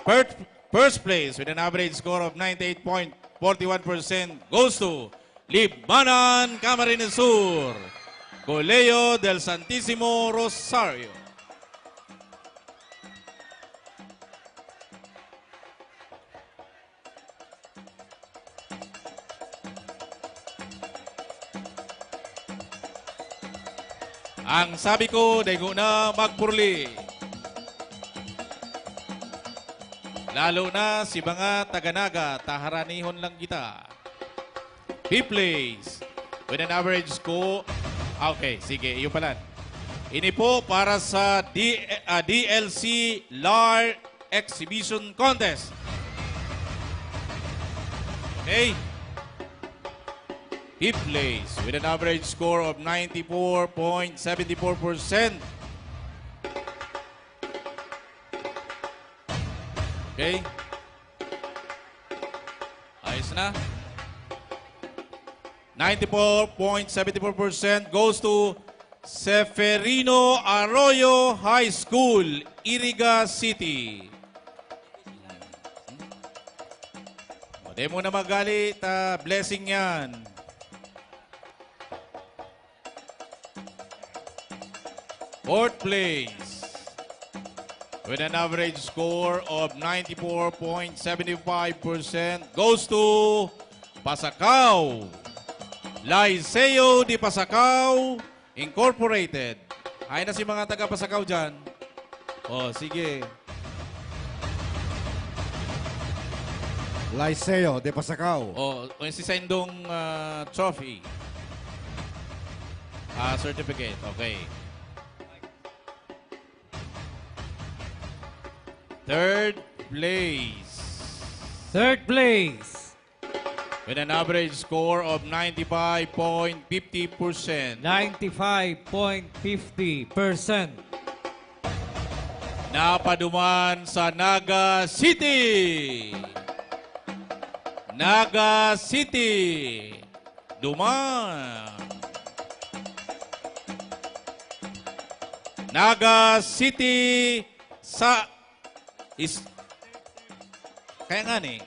First, first place with an average score of ninety-eight point forty-one percent goes to Libmanan, Camarines Sur, Colegio del Santisimo Rosario. Ang sabi ko, daigo na magpurli. Lalo na si mga taga-Naga, taharanihon lang kita. Fifth place with an average score. Ah, okay, sige, iyo pala. Ini po para sa D, ah, D L C LAR Exhibition Contest. Okay. Fifth place with an average score of ninety-four point seven four percent. Okay. Ayos na. ninety-four point seven four percent goes to Seferino Arroyo High School, Iriga City. O, di mo na magalit, ah, blessing yan. Fourth place, with an average score of ninety-four point seven five percent, goes to Pasacao, Liceo de Pasacao Incorporated. Ay na si mga taga Pasacao dyan. O, sige. Liceo de Pasacao. O, o, si Sendong, ah, trophy. Ah, certificate. Okay. Third place. Third place. With an average score of ninety-five point fifty percent. Ninety-five point fifty percent. Napaduman sa Naga City. Naga City. Duman. Naga City sa is-, kaya nga ni,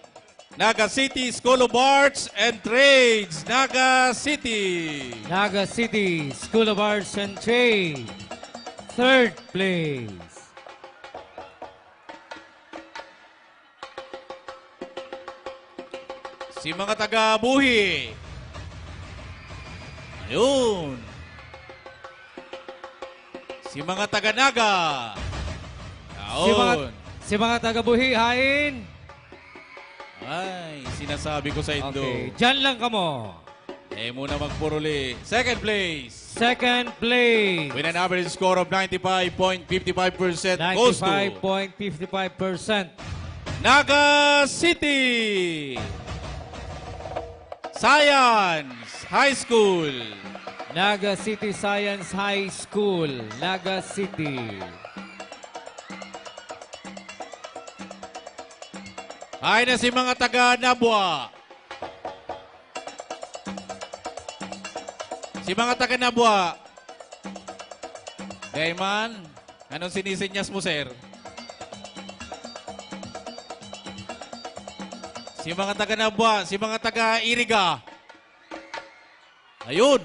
Naga City School of Arts and Trades, Naga City. Naga City School of Arts and Trade, third place. Si mga taga Buhi. Ayun. Si mga taga Naga. Si mga, Yaon. Si mga taga Buhi, hain. Ay, sinasabi ko sa indo. Okay, dyan lang kamo. Eh, muna magpuruli. Second place. Second place. With an average score of ninety-five point fifty-five percent, goes to ninety-five point fifty-five percent. Naga City Science High School. Naga City Science High School, Naga City. Ay na si mga taga Nabua. Si mga taga Nabua. Dayman, anong sinisinyas mo, sir? Si mga taga Nabua, si mga taga Iriga. Ayun.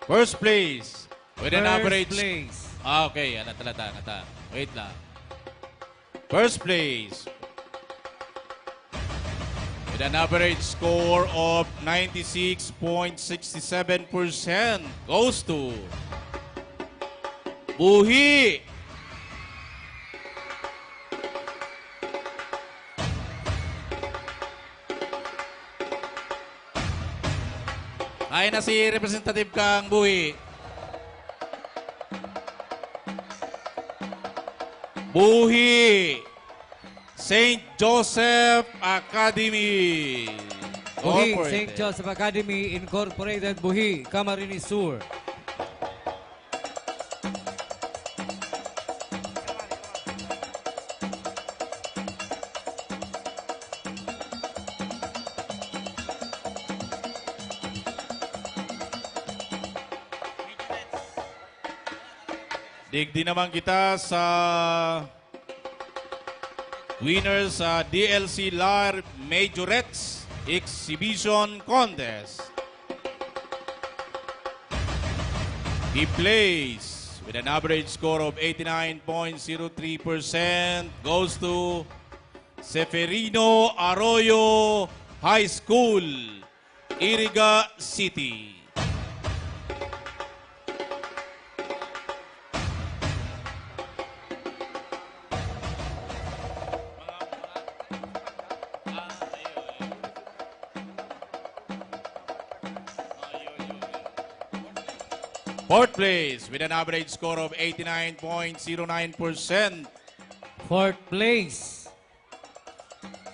First place. With an First average place. Ah, okay. Ano talaga, ano ta? Wait lang. First place. With an average score of ninety-six point six seven percent goes to Buhi. Ay na si representative kang Buhi. Buhi, Saint Joseph Academy. Buhi, Incorporated. Saint Joseph Academy Incorporated, Buhi, Camarines Sur. Digdi naman kita sa winner sa D L C Lar Majorettes Exhibition Contest. The place with an average score of eighty-nine point zero three percent goes to Seferino Arroyo High School, Iriga City. Fourth place with an average score of eighty-nine point zero nine percent. Fourth place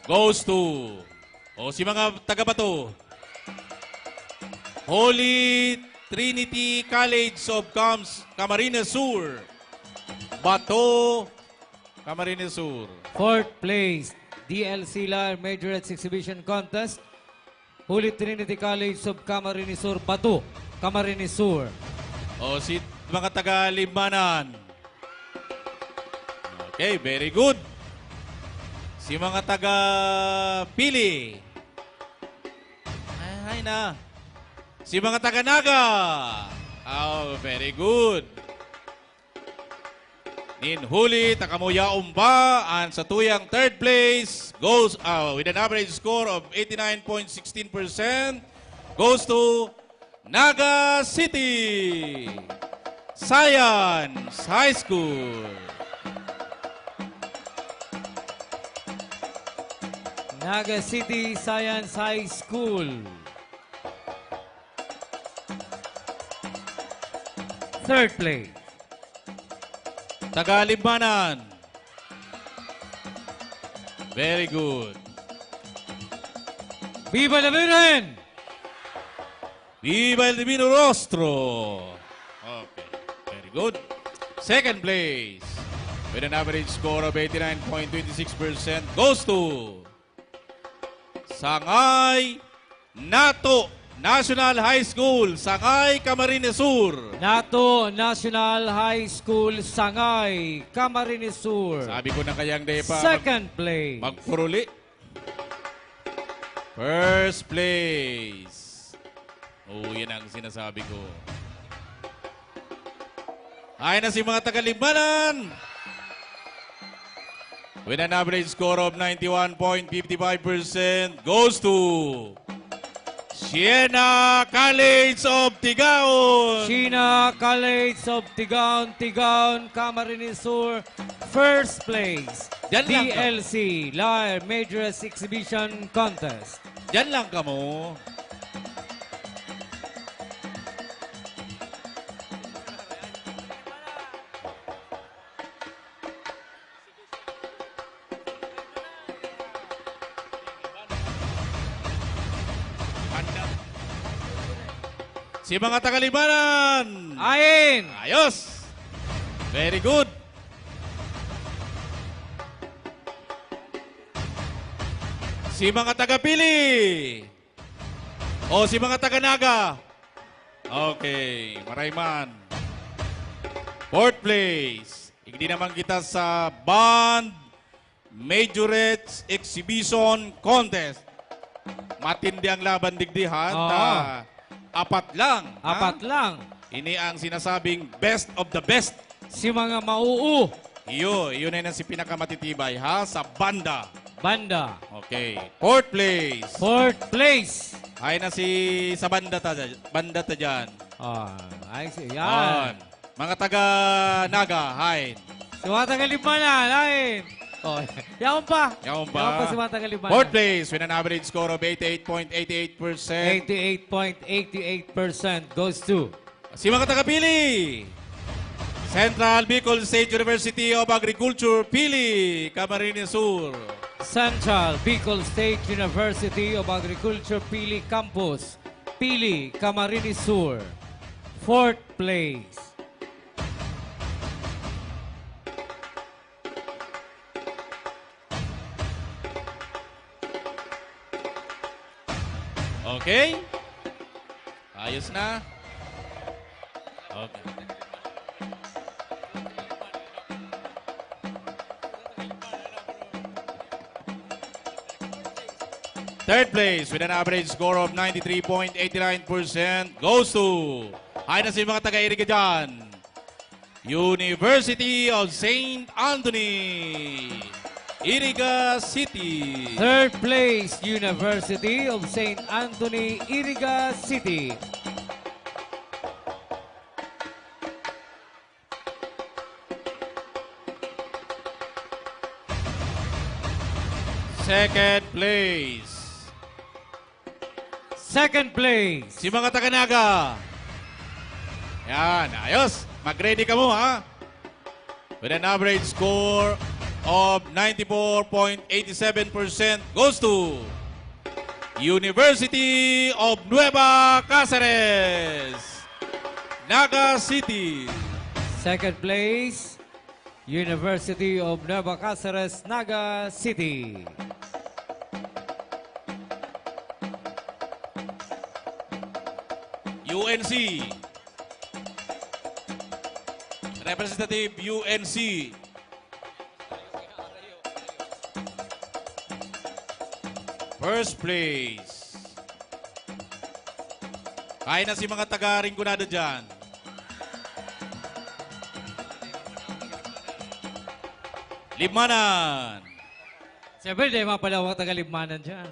goes to, o, si mga taga Bato. Holy Trinity College of Cams-, Camarines Sur. Bato, Camarines Sur. Fourth place, D L C Lar Majorettes Exhibition Contest. Holy Trinity College of Camarines Sur, Bato, Camarines Sur. O, si mga taga Libmanan. Okay, very good. Si mga taga Pili. Ay, hay na. Si mga taga Naga. Oh, very good. Nin huli, ta kamo yaon pa, an satuyang third place goes, ah, with an average score of eighty-nine point sixteen percent, goes to Naga City Science High School. Naga City Science High School. Third place. Taga Libmanan. Very good. Viva la Virgen! Viva el Divino Rostro! Okay, very good. Second place, with an average score of eighty-nine point twenty six percent, goes to Sangay Nato National High School, Sangay, Camarines Sur. Nato National High School, Sangay, Camarines Sur. Sabi ko na kayang di pa mag-, Second place. Magpuruli. First place. Oo, yan ang sinasabi ko. Ay na si mga taga Libmanan. With an average score of ninety-one point fifty-five percent, goes to Siena College of Tigaon. Siena College of Tigaon, Tigaon, Camarines Sur, first place. Diyan lang ka. D L C, Live Majorette Exhibition Contest. Diyan lang kamo. Si mga taga Libmanan. Ain. Ayos. Very good. Si mga taga Pili. O si mga taga Naga. Okay, maray man. Fourth place. Igdi naman kita sa Band Majorettes Exhibition Contest. Matindi ang laban digdi, ha? Oo. Ta, apat lang, ha? Apat lang. Ini ang sinasabing best of the best. Si mga mauu. Iyo, iyo na yun ang si pinakamatitibay, ha? Sa banda. Banda. Okay. Fourth place. Fourth place. Ay na si sa banda ta, banda ta dyan. Ah, ay si, yan. On. Mga taga Naga, hain. Si mga taga Libmanan, hain. Oh, yaon pa. Yaon pa. Yaon pa si mga taga Libmanan. Fourth place with an average score of eighty-eight point eighty-eight percent. Eighty-eight point eighty-eight percent goes to Si mga taga Pili. Central Bicol State University of Agriculture, Pili, Camarines Sur. Central Bicol State University of Agriculture, Pili Campus, Pili, Camarines Sur. Fourth place. Okay? Ayos na? Okay. Third place with an average score of ninety-three point eight nine percent goes to, ay na si mga taga-Iriga dyan. University of Saint Anthony, Iriga City. Third place, University of Saint Anthony, Iriga City. Second place. Second place. Si mga taga Naga. Yan, ayos. Mag-ready kamo, ha? With an average score of ninety-four point eight seven percent goes to University of Nueva Caceres, Naga City. Second place, University of Nueva Caceres, Naga City. U N C. Representative U N C. First place. Kain na si mga taga Rinconada dyan. Libmanan. Siyempre, di mapalaw ang taga Libmanan dyan.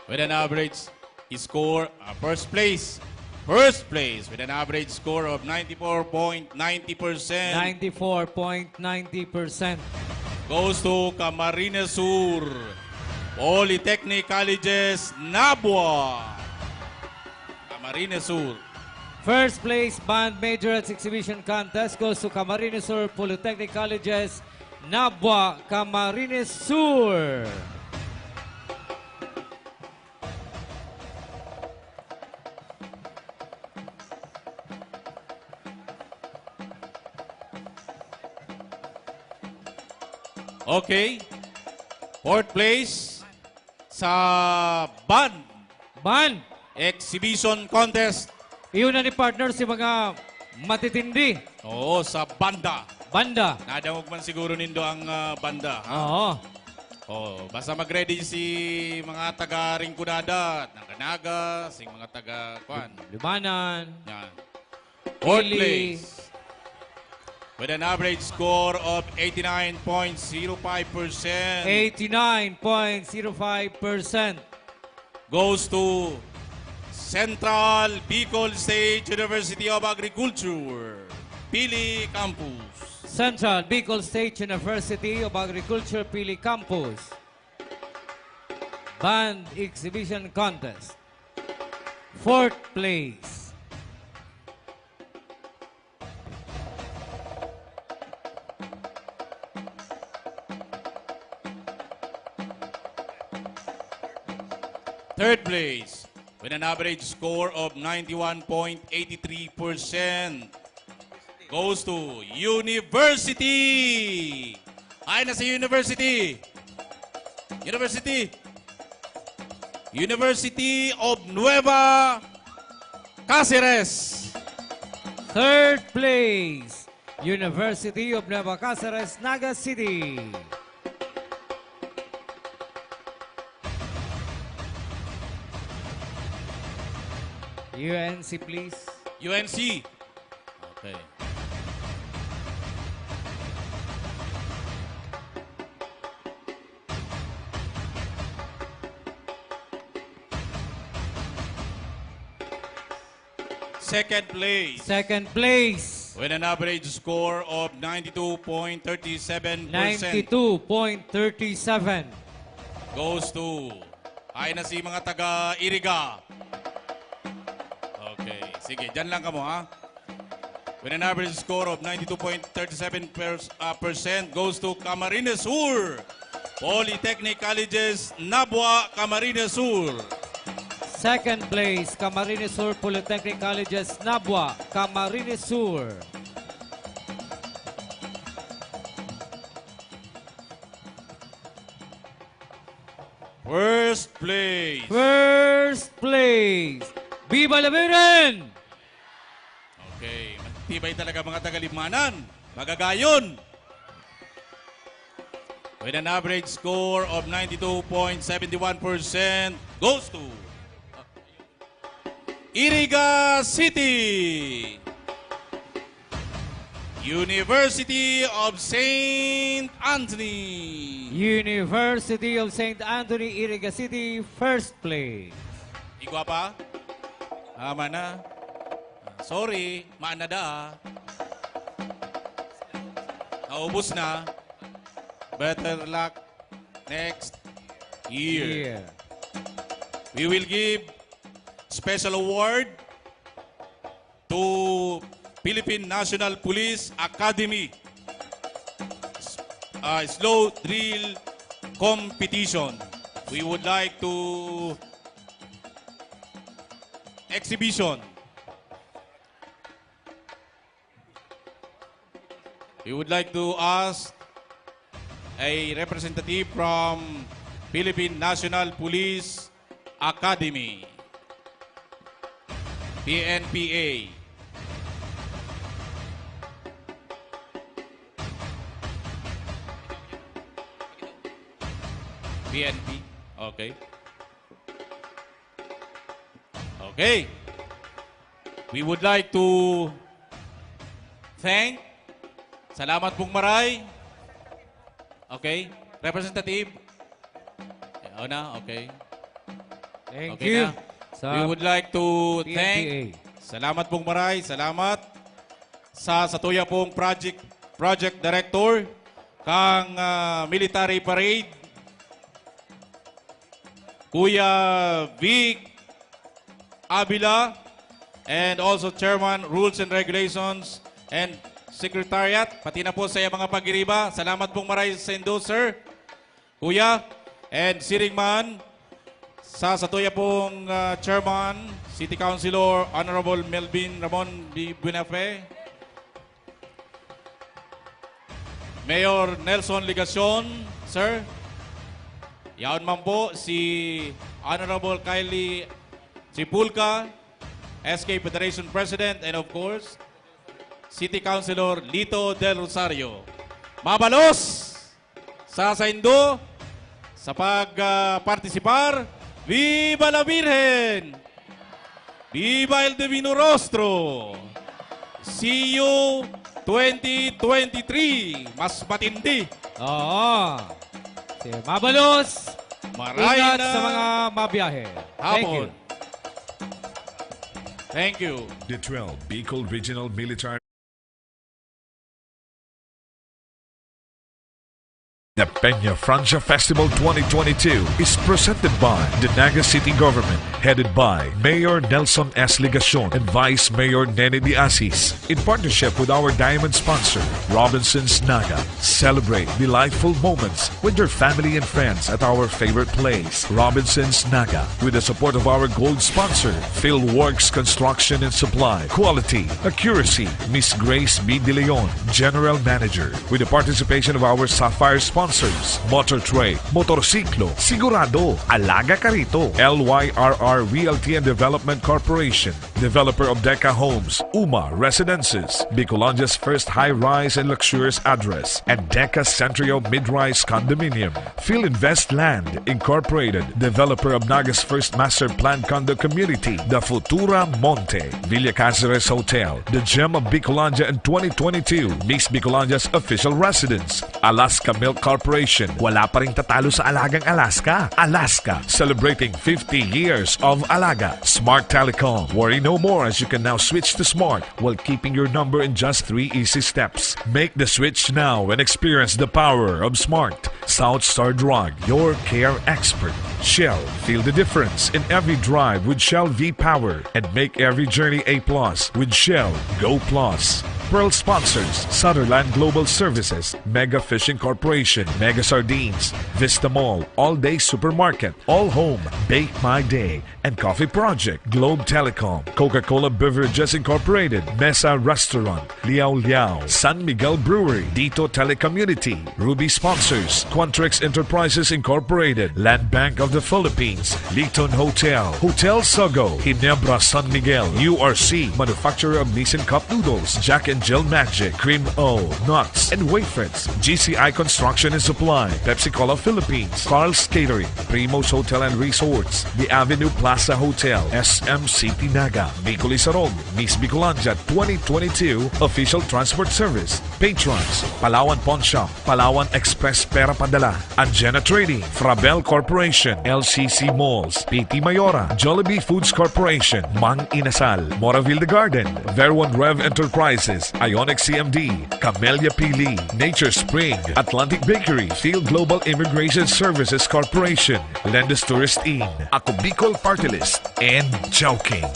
With an average score, uh, first place. First place with an average score of ninety-four point ninety percent. Ninety-four point ninety percent. Goes to Camarines Sur Polytechnic Colleges, Nabua. Camarines Sur. First place, Band Majorette Exhibition Contest goes to Camarines Sur Polytechnic Colleges, Nabua, Camarines Sur. Okay. Fourth place sa band. Band. Exhibition contest. Iyon na ni partner si mga matitindi. Oo, sa banda. Banda. Nadangog man siguro nindo ang, ah, banda, ha? Oo. Oh, basta mag-ready si mga taga Rinconada, Naga-Naga, si mga taga, kwan. Libmanan. Yan. Fourth Pili. Place. With an average score of eighty-nine point zero five percent. Eighty-nine point zero five percent. Goes to Central Bicol State University of Agriculture, Pili Campus. Central Bicol State University of Agriculture, Pili Campus. Band Exhibition Contest. Fourth place. Third place, with an average score of ninety-one point eight three percent, goes to University. Ay, na si University. University. University of Nueva Caceres. Third place, University of Nueva Caceres, Naga City. U N C, please. U N C. Okay. Second place. Second place. With an average score of ninety-two point thirty-seven percent. Ninety-two point thirty-seven. Goes to, ay na si mga taga Iriga. Okay. Sige, dyan lang kamo, ha? With an average score of ninety-two point thirty-seven pers-, ah, percent, goes to Camarines Sur. Polytechnic Colleges, Nabua, Camarines Sur. Second place, Camarines Sur Polytechnic Colleges, Nabua, Camarines Sur. First place. First place. Viva Labirin! Okay, matibay talaga mga taga-Libmanan. Magagayon. With an average score of ninety-two point seven one percent, goes to Iriga City. University of Saint Anthony. University of Saint Anthony, Iriga City, first place. Igwa pa? Tama na. Ah, sorry, maanada, ah. Naubos na. Better luck next year. Yeah. We will give special award to Philippine National Police Academy, uh, slow drill competition. We would like to exhibition. We would like to ask a representative from Philippine National Police Academy. P N P A. P N P. Okay. Okay. We would like to thank, salamat pong maray. Okay. Representative. Ako na, okay. Thank Okay you. na. Sa We would like to P N P A. Thank, salamat pong maray, salamat sa satuya pong project project director kang ah, military parade, Kuya Vic Avila, and also Chairman, Rules and Regulations and Secretariat, pati na po sa iyang mga pagiriba. Salamat pong maray sa indo, sir, kuya, and siring man sa satuya pong ah, Chairman, City Councilor Honorable Melvin Ramon B. Buenafe, Mayor Nelson Legacion, sir. Yaon man po si Honorable Kylie Tripulca, S K Federation President, and of course, City Councilor Lito Del Rosario. Mabalos sa saindo sa pag-partisipar. Viva la Virgen! Viva el Divino Rostro! See you twenty twenty-three! Mas matindi! Oo. Sige, mabalos. Maray Ingat na sa mga mabiyahe. Thank you. Hapon! Thank you. The twelfth Bicol Regional Military The Peña Francia Festival twenty twenty-two is presented by the Naga City Government, headed by Mayor Nelson S. Legacion and Vice Mayor Nene de Asis, in partnership with our diamond sponsor, Robinson's Naga. Celebrate delightful moments with your family and friends at our favorite place, Robinson's Naga, with the support of our gold sponsor, Philworks Construction and Supply. Quality, accuracy, Miss Grace B. De Leon, General Manager, with the participation of our Sapphire sponsors, Motor Trade, Motorsiklo, Sigurado, Alaga Karito, L Y R R Realty and Development Corporation, developer of Deca Homes, Uma Residences, Bicolandia's first high-rise and luxurious address, and Deca Centrio Mid-Rise Condominium. Filinvest Land Incorporated, developer of Naga's first master plan condo community, The Futura Monte, Villa Caceres Hotel, The Gem of Bicolandia and twenty twenty-two Miss Bicolandia's official residence, Alaska Milk Corporation. Wala pa rin tatalo sa Alagang Alaska. Alaska, celebrating fifty years of Alaga. Smart Telecom. Worry no more, as you can now switch to Smart while keeping your number in just three easy steps. Make the switch now and experience the power of Smart. South Star Drug, your care expert. Shell, feel the difference in every drive with Shell V-Power and make every journey a plus with Shell Go Plus. Pearl sponsors, Sutherland Global Services, Mega Fishing Corporation, Mega Sardines, Vista Mall, All Day Supermarket, All Home, Bake My Day, and Coffee Project, Globe Telecom, Coca-Cola Beverages Incorporated, Mesa Restaurant, Liao Liao, San Miguel Brewery, Dito Telecommunity, Ruby sponsors, Quantrix Enterprises Incorporated, Land Bank of the Philippines, Liton Hotel, Hotel Sogo, Ginebra San Miguel, U R C, manufacturer of Nissin Cup Noodles, Jack and Jill Magic, Cream O, Nuts, and Wafers, G C I Construction and Supply, Pepsi Cola Philippines, Carl's Catering, Primo's Hotel and Resorts, The Avenue Plaza Hotel, S M City Naga, Bicol Isarog, Miss Bicolandia twenty twenty-two Official Transport Service, Patrons, Palawan Pawn Shop, Palawan Express Pera Padala, Anjena Trading, Frabel Corporation, L C C Malls, P T Mayora, Jollibee Foods Corporation, Mang Inasal, Moraville The Garden, Verwan Rev Enterprises, Ionic C M D, Camellia P L E, Nature Spring, Atlantic Bakery, Field Global Immigration Services Corporation, Lendes Tourist Inn, Ako Bicol Party List, and Chowking.